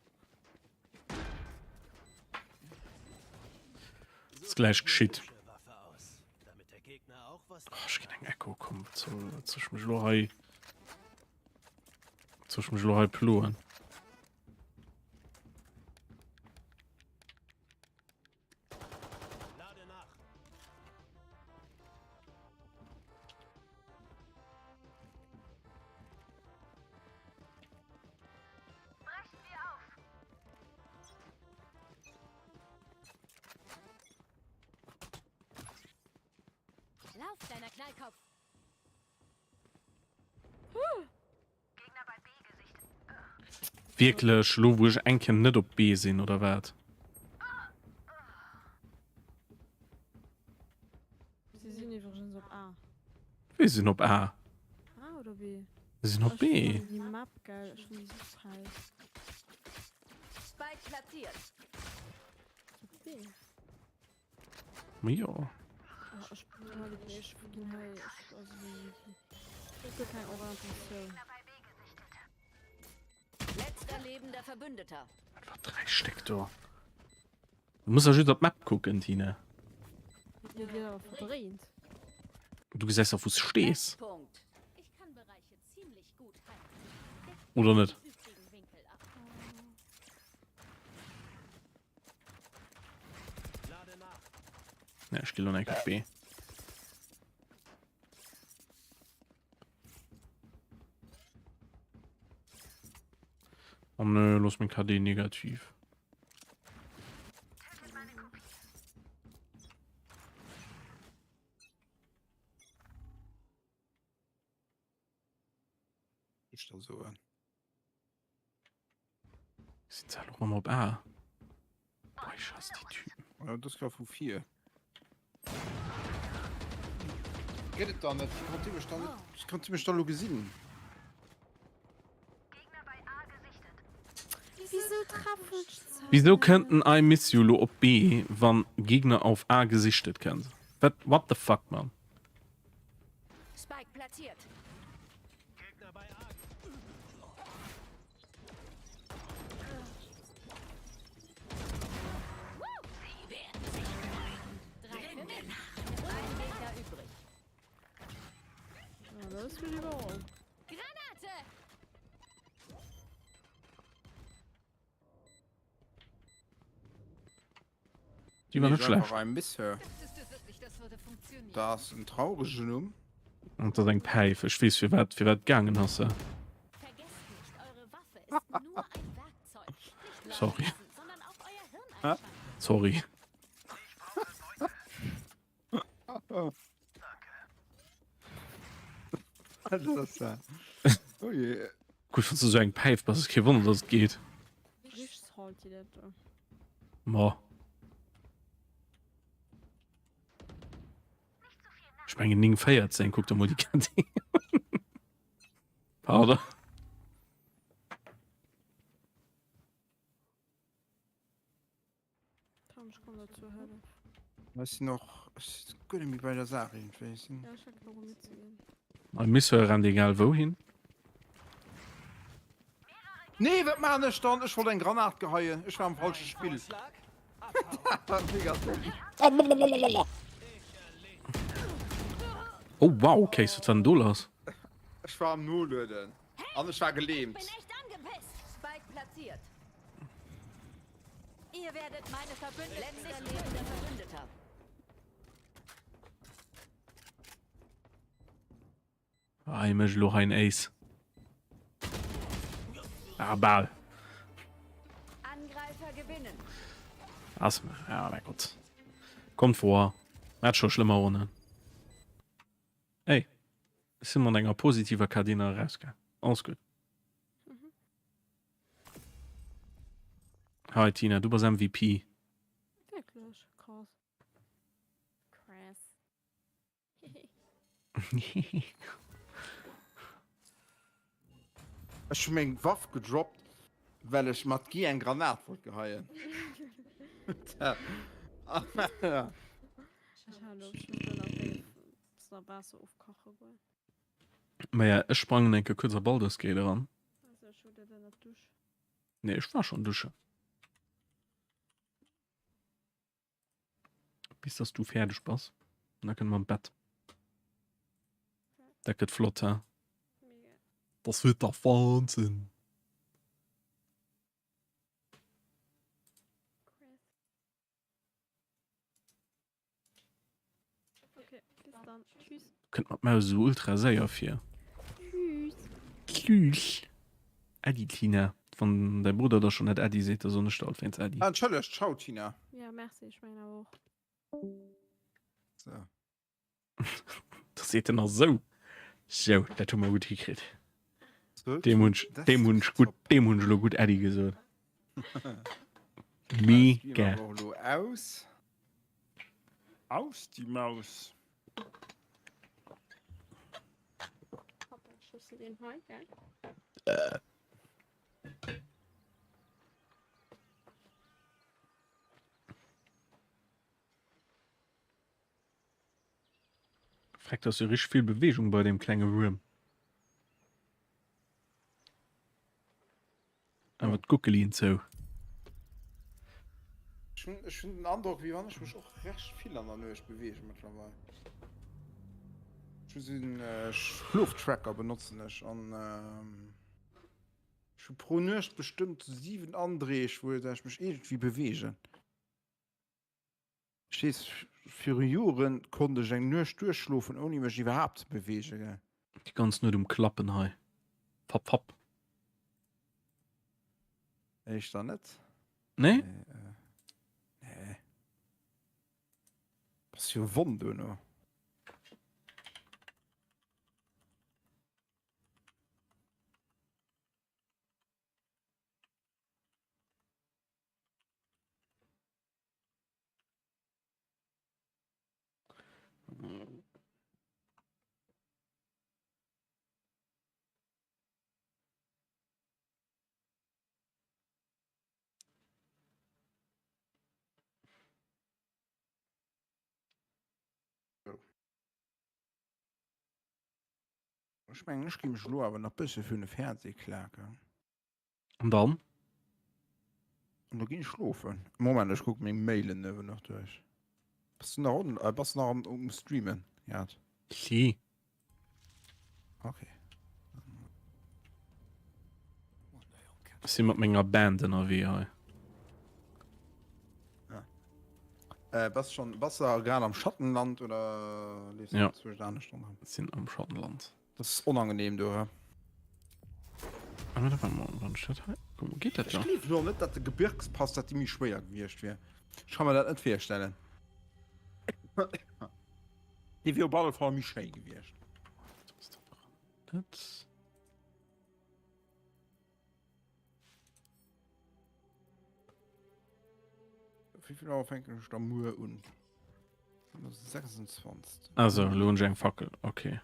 Ass gläich geschitt. Waffe aus, damit der Gegner auch was Oh, ech ginn eng Echo, komm, wat soll, wat soll ech mech elo hei, wat soll ech mech elo hei ploen? Lade nach. Lauf, kleiner Knallkopf. Wierklech, lo wou ech eng Kéier net op B sinn, oder wat? Si sinn iwwregens op A. Wéi sinn op A? A oder B? Si sinn op B. Ech fannen déi Map geil, ech fannen déi sou fein. Spike platziert. Op B? Ma jo. Oh, ech ech ginn hei ech also ech guer keng Orientatioun. Letzter lebender Verbündeter. Einfach 3 Stéck do. Du muss ja just op d'Map kucken, Tine. Jo, déi ass awer verdréint. Du gesäis doch, wou s stees. Punkt. Ich kann Bereiche ziemlich gut halten. Oder net? Übrigen Winkel ab. Ja, ech gi lo eng Kéier op B. Oh nö, los meng KD negativ. Ich da so an. Sind sie alle rum op A? Boah, ich hasse die Typen. Ja, das war vu 4. Gëtt et da net? Konnt Dir mech da net, konnt Dir mech da lo gesinn? Wieso treffen ech ze Wieso kënnt en I miss you lo op B, wann Gegner auf A gesichtet kënnt? Wat, what the fuck, man? Spike platziert. Gegner bei A. Ein Gegner übrig. Ja, das will ich aber auch. Granate! Die war net schlecht. Ein Misshör. Dachtest du wirklich, das würde funktionieren? Da ass en trauregen Numm. Und dat eng Päif. Ech weess fir wat fir wat gaangen ass se. Vergesst nicht, eure Waffe ist nur ein Werkzeug. Nicht nur Sorry. schießen, sondern auch euer Hirn einschalten. Sorry. Oh je. Gutt, wann s du sou eng Päif bass, ass kee Wonner, dass et geet. Richteg salty dat do. Ma. Ech mengen 9, 14, kuck der mol déi KD. Pardon. Tom, ich komm der zur Hëllef. Ech sinn och ech sinn guer net méi bei der Saach iergendwéi. Ech sinn. Ja, ech hänken och um mitzeginn. Ein Misseur rennt egal wouhin. Nee, wat maan ech dann? Ech wollt eng Granat geheien. Ech war am falsche Spill. Mega dumm. Oh wow, Case, wat war denn do lass? Ech war am Nolueden an ech war gelähmt. Bin echt angepisst. Spike platziert. Ihr werdet meine Verbündeten Letzter lebender Verbündeter. Ah, hie mécht elo hei en Ace. Ah, bal. Angreifer gewinnen. Ass, ja, mein Gott. Kommt vor. Hat scho schlëmmer Ronnen. Ey, ech sinn mat enger positiver KD nach erausgaang. Alles gutt. Hi Tina, du bass MVP. Wierklech? Krass. Krass. Ech hu meng Waff gedroppt, well ech mat Guy eng Granat wollt geheien. Maja, ech sprangen enke kuerz a Baldur's Gate eran. Nee, ech war schon duschen. Bis dass du fäerdeg bass. Und da kënne mer an d'Bett. Dat gëtt flott, hä? Das wird der Wahnsinn. Okay, bis dann. Tschüss. Kënnt mat Maus esou ultra séier vir. Tschüss. Tschüss. Äddi Tina. Wann däi Brudder der schonn net Äddi seet, da soen ech der alt wéinst Äddi. Ah, entschëllegt. Ciao Tina. Ja, merci, ech mengen awer och. So. Da seet en nach sou. Sou, dat hu mer gutt hikritt. Deem hunn ech, deem hunn ech gutt, deem hunn ech elo gutt Äddi gesot. Mega. Aus. Aus die Maus. Äh. Freck, da ass jo richteg vill Bewegung bei deem klenge Wuerm. Awer d'Guckelien zou. Ech hunn, ech hunn den Androck, wéi wann ech mech och recht vill an der Nuecht beweege mëttlerweil. Ech hu sou en Schloftracker benotzen ech an ech hu pro Nuecht bestëmmt 7 Andreeg, wou ech mech iergendwéi beweegen. Ech weess, viru Joren konnt ech eng Nuecht duerchschlofen, ouni mech iwwerhaapt ze beweegen, gell. Déi ganz Nuet um Klappen hei. Fapp, fapp. Éischter net. Nee? Nee. Bass jo wonn duerno. Ech mengen ech gi mech elo awer nach bësse virun de Fernseh klaken. An dann? An da ginn ech schlofen. Moment, ech kucke meng Mailen awer nach duerch. Bass du nach on, äh, bass du nach am, um Streamen, Jad? Si. Okay. Ech si mat menger Band ënnerwee hei. Ah. Äh, bass schon, bass du grad am Schattenland oder leefs du Ja. zwëscht anescht ronderëm? Sinn am Schattenland. Das ist unangenehm, du. Hä? Ah, warte mal, wann ich das hei. Guck mal, geht das Ich ja? gleef lo net, dat de Gebirgspass, dat déi méi schwéier gewiescht wier. Ech ka mer dat net virstellen. Déi wier op alle Fall méi schéi gewiescht. Dat. Wéi vill Auer fänken ech da muer un? 26. Also, elo hunn ech eng Fackel. Okay.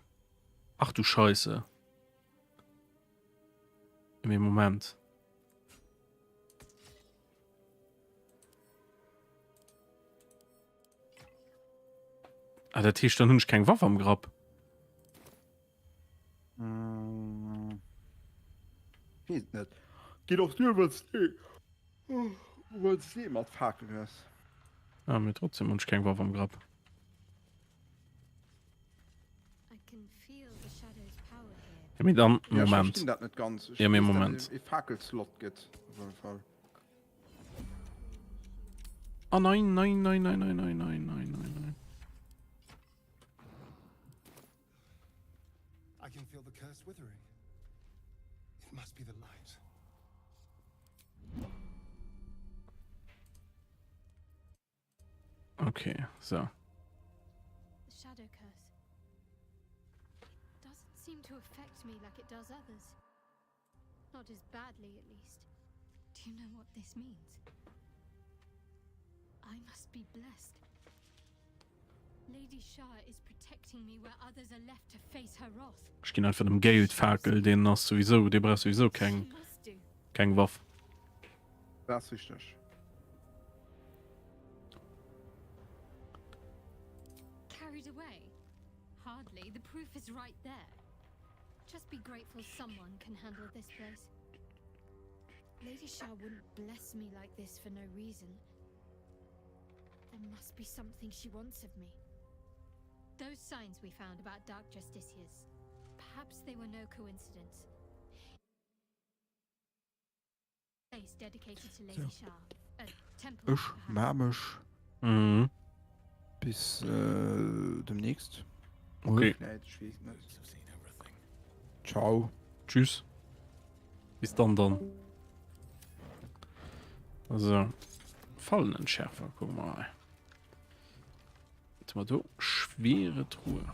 Ach du Scheisse. Mee Moment. Ah, dat heescht, dann hunn ech keng Waff am Grapp. Mm. Wees net. Geet och duer, wann s de wann s de mat Fakel hues. Ah, mee trotzdem hunn ech keng Waff am Grapp. I can feel the shadow's power here. Ja, mee dann, Ja, ech Moment. verstinn dat net ganz. Ech Ja, mee weess, dat Moment. et e Fakelslot gëtt, op alle Fall. Ah, nein, nein, nein, nein, nein, nein, nein, nein, nein, nein. I can feel the curse withering. It must be the light. Okay, so. The shadow curse. It doesn't seem to affect me like it does others. Not as badly, at least. Do you know what this means? I must be blessed. Lady Shah is protecting me where others are left to face her wrath. Ech ginn einfach dem Gale d'Fakel, deen ass souwisou, dee brauch souwisou keng, keng Waff. Dat ass richteg. Carried away? Hardly. The proof is right there. Just be grateful someone can handle this place. Lady Shah wouldn't bless me like this for no reason. There must be something she wants of me. Those signs we found about Dark Justiciars, perhaps they were no coincidence. Place dedicated to Lady So. Shah. A temple, Ech perhaps. maa mech. Mhm. Bis äh, demnächst. Okay. Vläit, ech weess net. Ciao. Tschüss. Bis dann dann. Also, Fallenentschärfer, guck mal. Wat hu mer do? Schwere Truhe.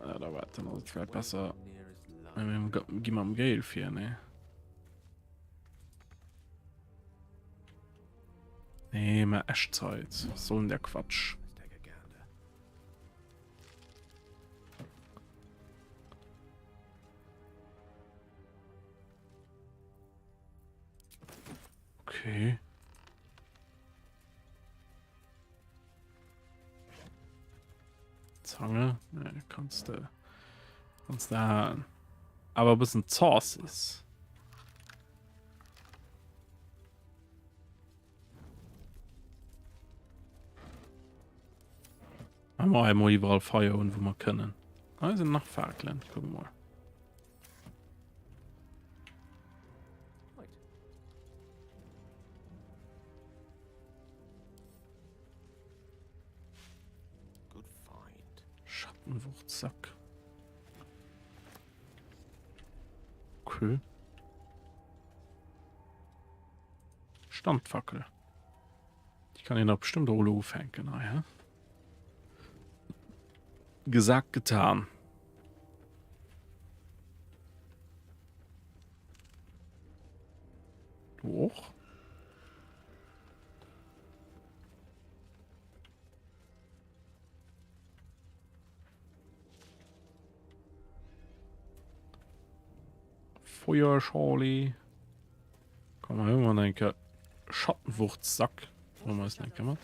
Ah, da war dann ass et vläicht besser. Gi mer am Gale fir, ne? Nee, mä Echtzeit. Was soll denn der Quatsch? Okay. Zange? Nee, kannst du. Kannst du haben. Aber ein bisschen Zauce Einmal einmal überall Feier und wo wir können. Ah, sind nach Fakelen. Gucken wir mal. Schattenwurzack. Okay. Standfackel. Ich kann ihn da bestimmt auch aufhängen. Ah, ja. Gesagt, getan. Du och? Feuer, Charlie. Komm, hol mal enke Schattenwurzsack. Hol mal enke mat.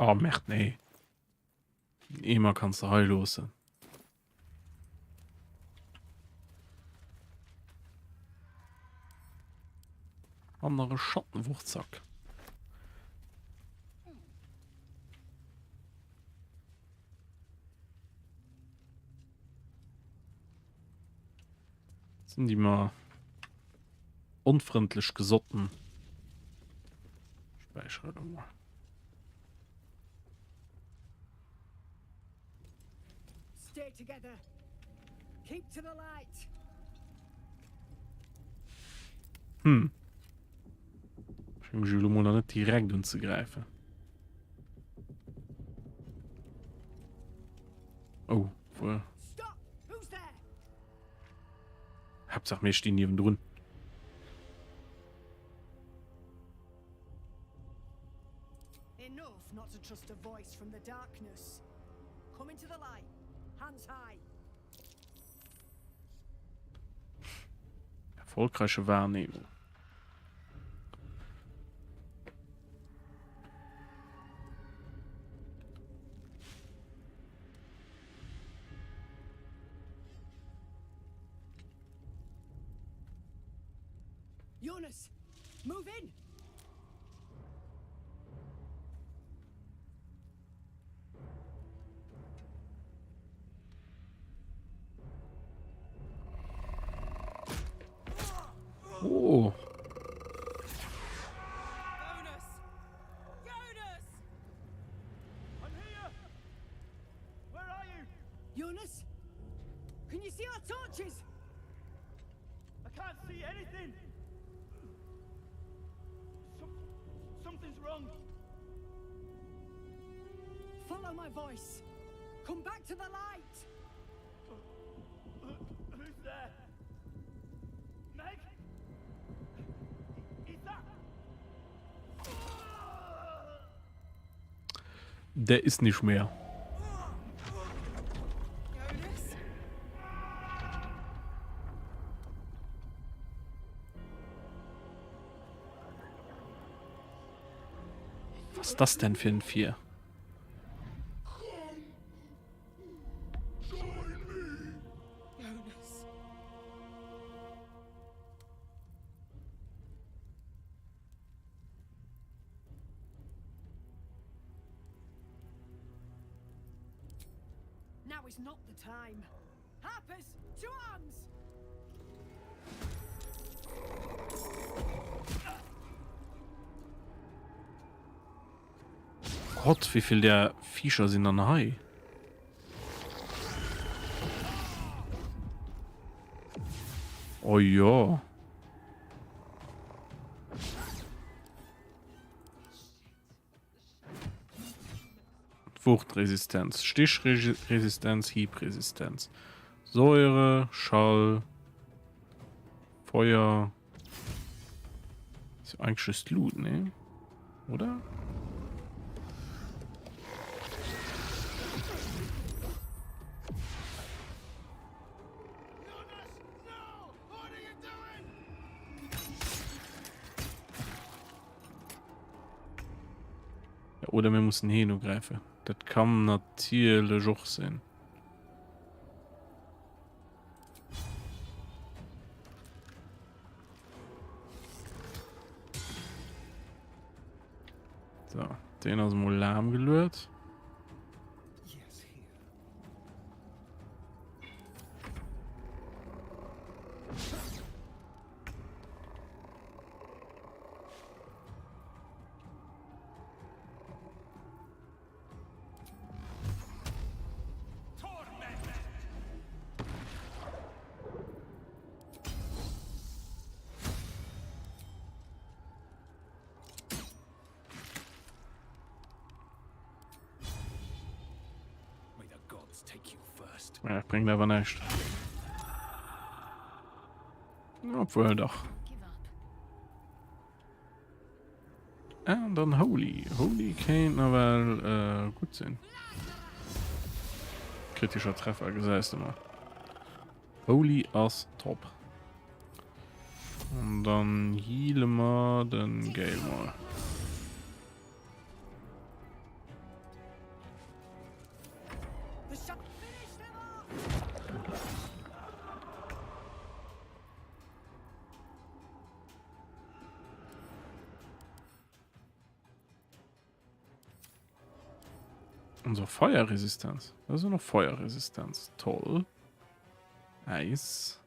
Oh, Merde, nee. Den Eemer kanns de hei loossen. An nach e Schattenwurzack. Sind die mal onfrëndlech gesotten. Späichere da mal. Stay together. Keep to the light. Hm. Ech mech elo mol net direkt unzegräifen. Oh, wohl. Hauptsache mir stehen niewendrun. Enough not to trust a voice from the darkness. Come into the light. Hands high. Erfolgreiche Wahrnehmung. Jonas, move in. Oh. Jonas! Jonas! I'm here! Where are you? Jonas, can you see our torches? I can't see anything! Some, something's wrong. Follow my voice. Come back to the light. Who's there? Meg? Is that? Der ist nicht mehr. Jonas? Was ist das denn für ein Vier? Jonas. is not the time. Harpers, to arms! Gott, wéi vill där Viecher sinn dann hei? Oh jo. Wuchtresistenz, Stichresistenz, Hiebresistenz, Säure, Schall, Feuer. Ist ja eigentlich just Loot, ne? Oder? Ja, oder mir mussen heen ugräifen. Dat kann natierlech och sinn. So, den ass mol lahm geluet. Ja, bringt awer näischt. Obwohl dach. An dann Holy. Holy kéint nawell äh, gutt sinn. Kritischer Treffer, gesäis de mal. Holy ass top. An dann heale mer den Gale mal. Unser Feuerresistenz. Das ist noch Feuerresistenz. Toll. Eis.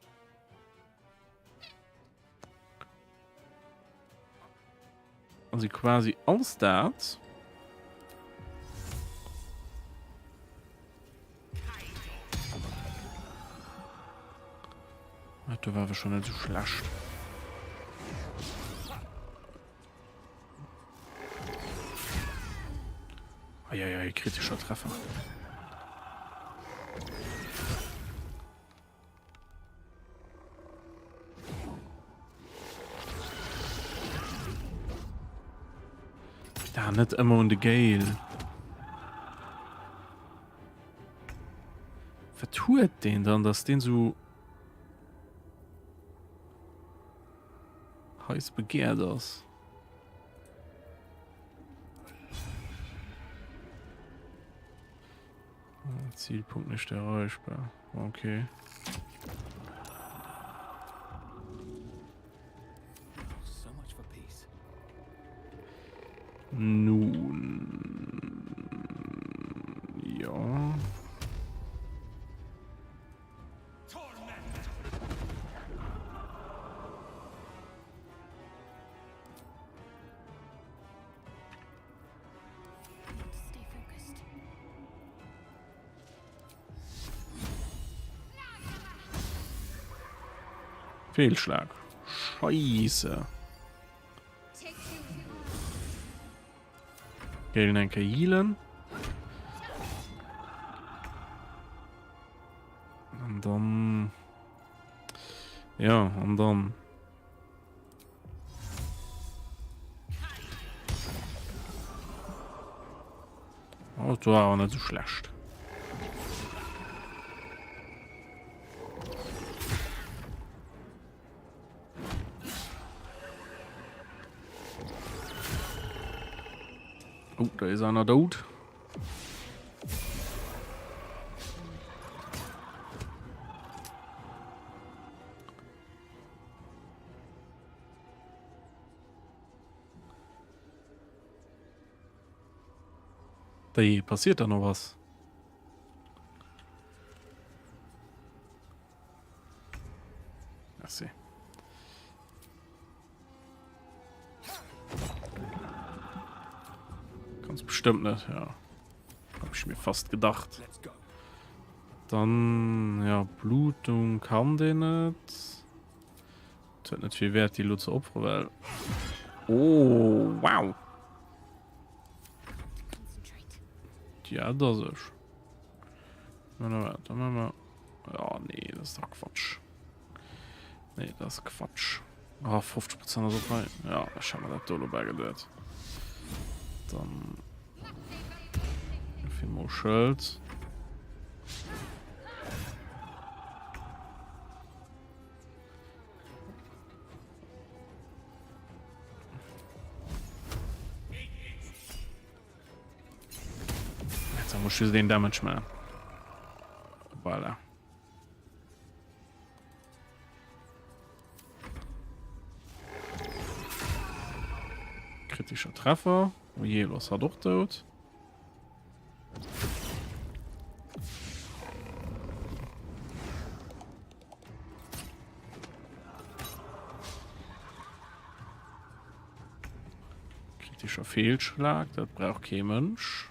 Also quasi alles dat. Du war schon nicht so schlecht. Eieiei, kritischer Treffer. Da net ëmmer un de Gale. Wat huet deen dann, dass deen sou heiß begehrt ass? Zielpunkt nicht erreichbar. Okay. Nun. Ja. Fehlschlag. Scheiße. Galen enke healen. An dann... Ja, an dann... Oh, das war auch nicht so schlecht. Oh, da ist einer tot. Dei, passiert da noch was? Merci. Ganz bestimmt net, ja. Hab ich mir fast gedacht. Dann, ja, Blutung kann den net. Das huet net vill Wert, déi lo ze opfere, well... Oh, wow. Ja, das ist. Na, dann machen wir... Ja, nee, das ist doch Quatsch. Nee, das ist Quatsch. Ah, 50 Prozent ass och hei. Ja, ech hat mir dat do elo bäi geduet. Dann vill mol Schëld. Jetzt muss ich den Damage machen. Voilà. Kritischer Treffer. Oh je, los hat och tot. Kritischer Fehlschlag, dat brauch kee Mënsch.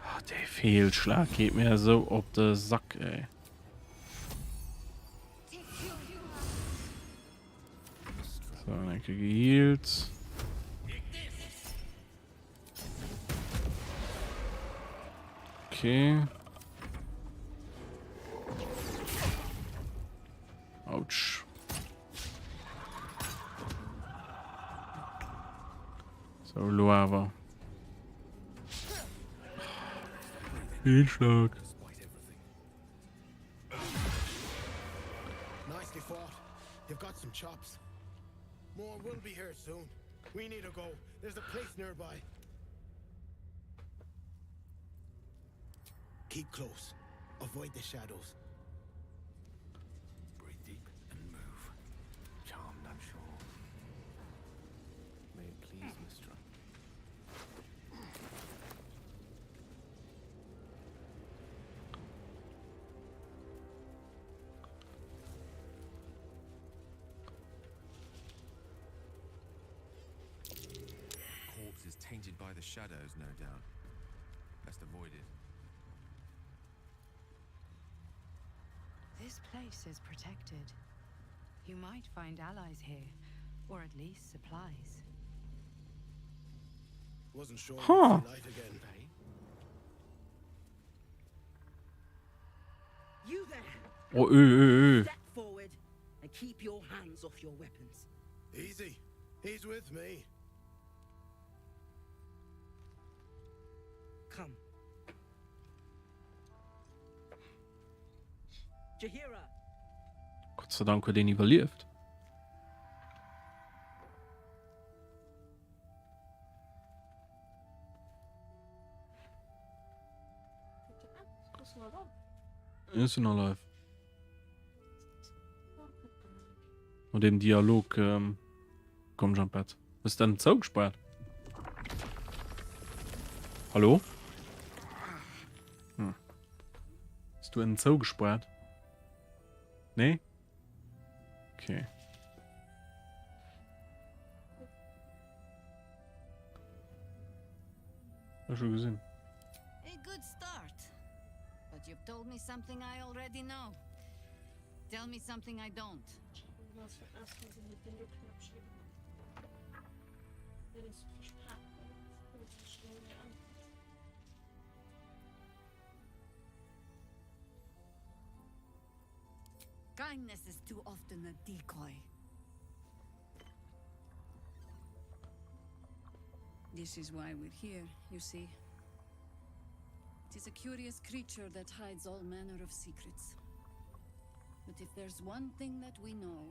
Ah, dee Fehlschlag geet mir esou op de Sack, ey. So, enke gehealt. Okay. Autsch. So, lo awer. Fehlschlag. Nicely fought. You've got some chops. More will be here soon. We need to go. There's a place nearby. Keep close. Avoid the shadows. Breathe deep and move. Charmed, I'm sure. May it please Mistra. Corpse is tainted by the shadows, no doubt. Best avoid it. This place is protected. You might find allies here, or at least supplies. Wasn't sure Huh. light again. You there! Oh, ö, ö, ö. Step forward and keep your hands off your weapons. Easy. He's with me. Come. Jahira! Gott sei Dank huet een iwwerlieft. Ech sinn alive. No dem Dialog ähm, komm ech an d'Bett. Hues de den zougespaart? Hallo? Hm. Hues du en zougespaart? Nee? Okay. Hast schon gesehen. A good start. But you've told me something I already know. Tell me something I don't. Kindness is too often a decoy. This is why we're here, you see. It is a curious creature that hides all manner of secrets. But if there's one thing that we know...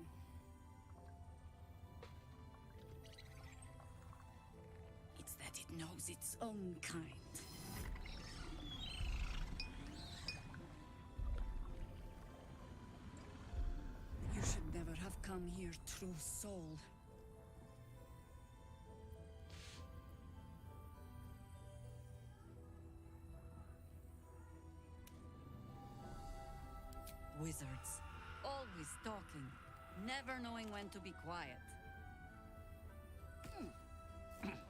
It's that it. knows its own kind. You should never have come here, true soul. Wizards, always talking, never knowing when to be quiet.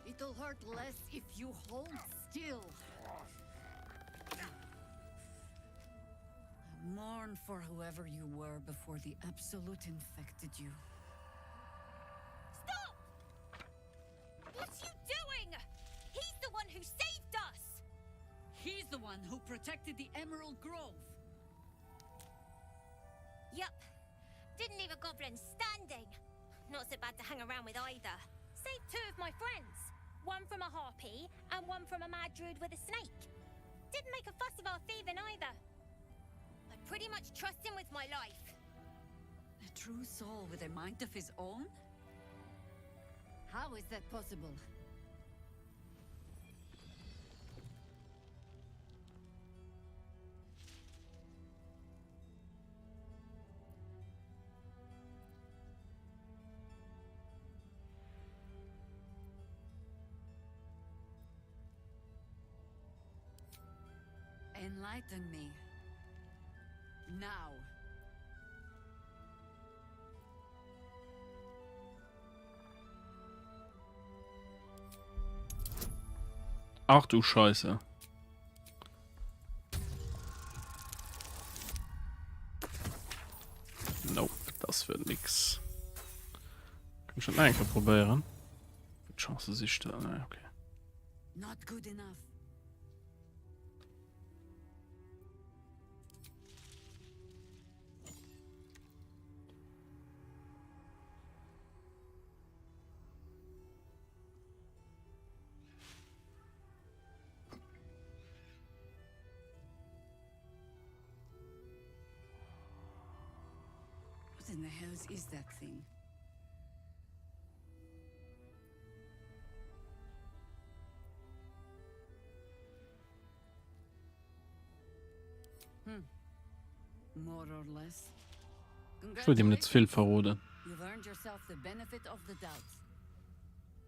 It'll hurt less if you hold still. I mourn for whoever you were before the Absolute infected you. Stop! What are you doing? He's the one who saved us! He's the one who protected the Emerald Grove. Yup. Didn't leave a goblin standing. Not so bad to hang around with either. Saved two of my friends. One from a harpy and one from a mad druid with a snake. Didn't make a fuss of our thieving either. I pretty much trust him with my life. A true soul with a mind of his own? How is that possible? Enlighten me. Now. Ach du Scheiße. Nope, das wird nix. Kann schon enke probéieren. Chance sich da. Okay. Not good enough. What in the hells is that thing? Hmm. More or less. Ech wëllt him net ze vill verroden. You've earned yourself the benefit of the doubt.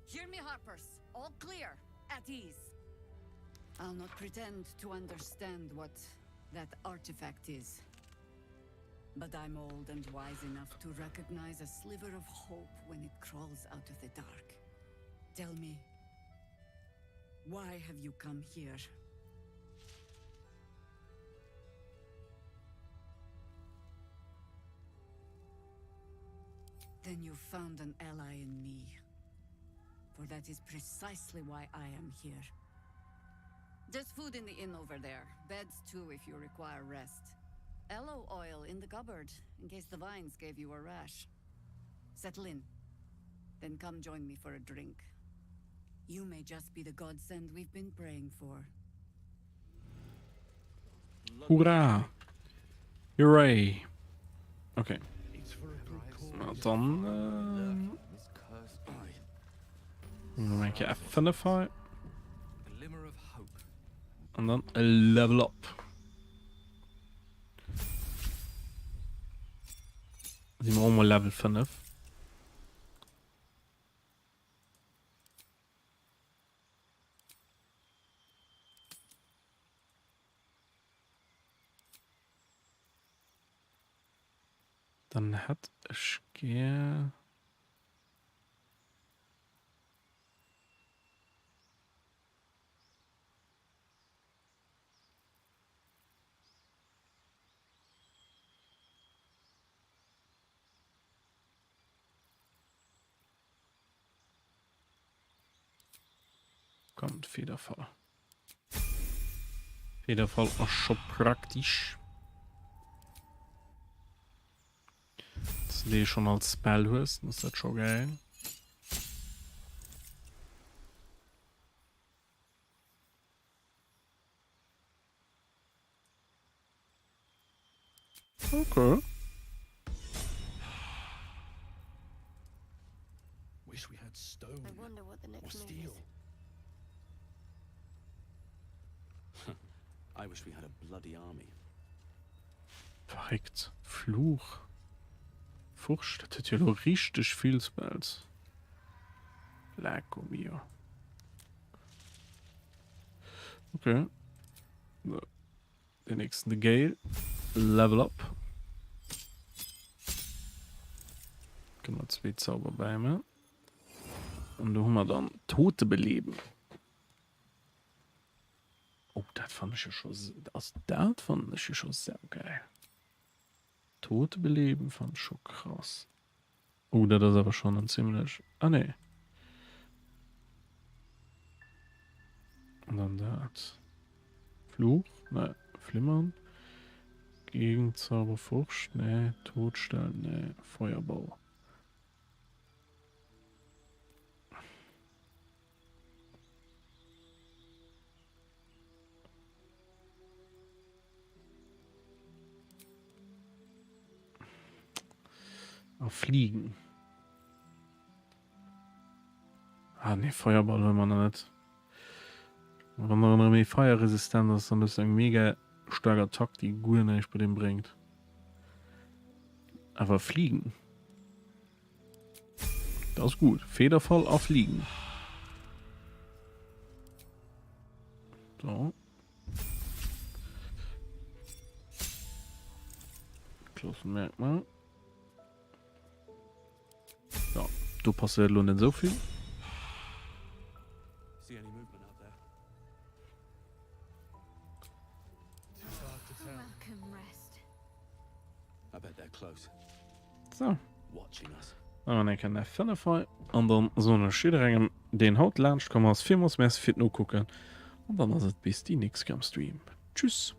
Hear me, Harpers. All clear. At ease. I'll not pretend to understand what that artifact is. But I'm old and wise enough to recognize a sliver of hope when it crawls out of the dark. Tell me, why have you come here? Then you found an ally in me. For that is precisely why I am here. There's food in the inn over there. Beds too if you require rest. Aloe oil in the cupboard, in case the vines gave you a rash. Settle in. Then come join me for a drink. You may just be the godsend we've been praying for. Hurra! Hooray! Okay. Na dann äh, eng Kéier F5 hei. An dann Level up. Si mer och mol Level 5. Dann hätt ech gär. Kommt Federfall. Federfall ass scho praktisch. Dass du dee schon als Spell hues, dann ass dat scho geil. Okay. Wish we had stone. I wonder what the or next move steel. is. I wish we had a bloody army. Verréckt. Fluch. Furcht. Dat huet jo elo richteg vill Spells. Lecco mio. Okay. So. Den nächsten de Gale. Level up. Können wir zwee Zauber bei mir. Und da haben wir dann Tote beleben. Oh, dat fand ich ja schon, also dat fand ich ja schon sehr geil. Tote beleben fand ich schon krass. Oh, dat ass awer schon en ziemlech, ah nee. An dann dat. Fluch, ne, Flimmern. Gegenzauber, Furcht, ne, Todstellen, ne, Feuerball. A fliegen. Ah nee, Feuerball wëll man net. Wann er méi feierresistent ass, dann ass eng mega stark Attack, déi guer näischt bei dem bréngt. Awer fliegen. Das ist gut. Federfall a fliegen. So. Klassenmerkmal. Ja, do passiert lo net esou vill. See any movement out there? A welcome rest. I bet they're close. So. Dann eng Kéier F5 hei. An dann soen ech jidderengem, deen haut laanscht komm ass, villmools Merci fir d'Nokucken. An dann ass et bis déi nächst Kéier am Stream. Tschüss.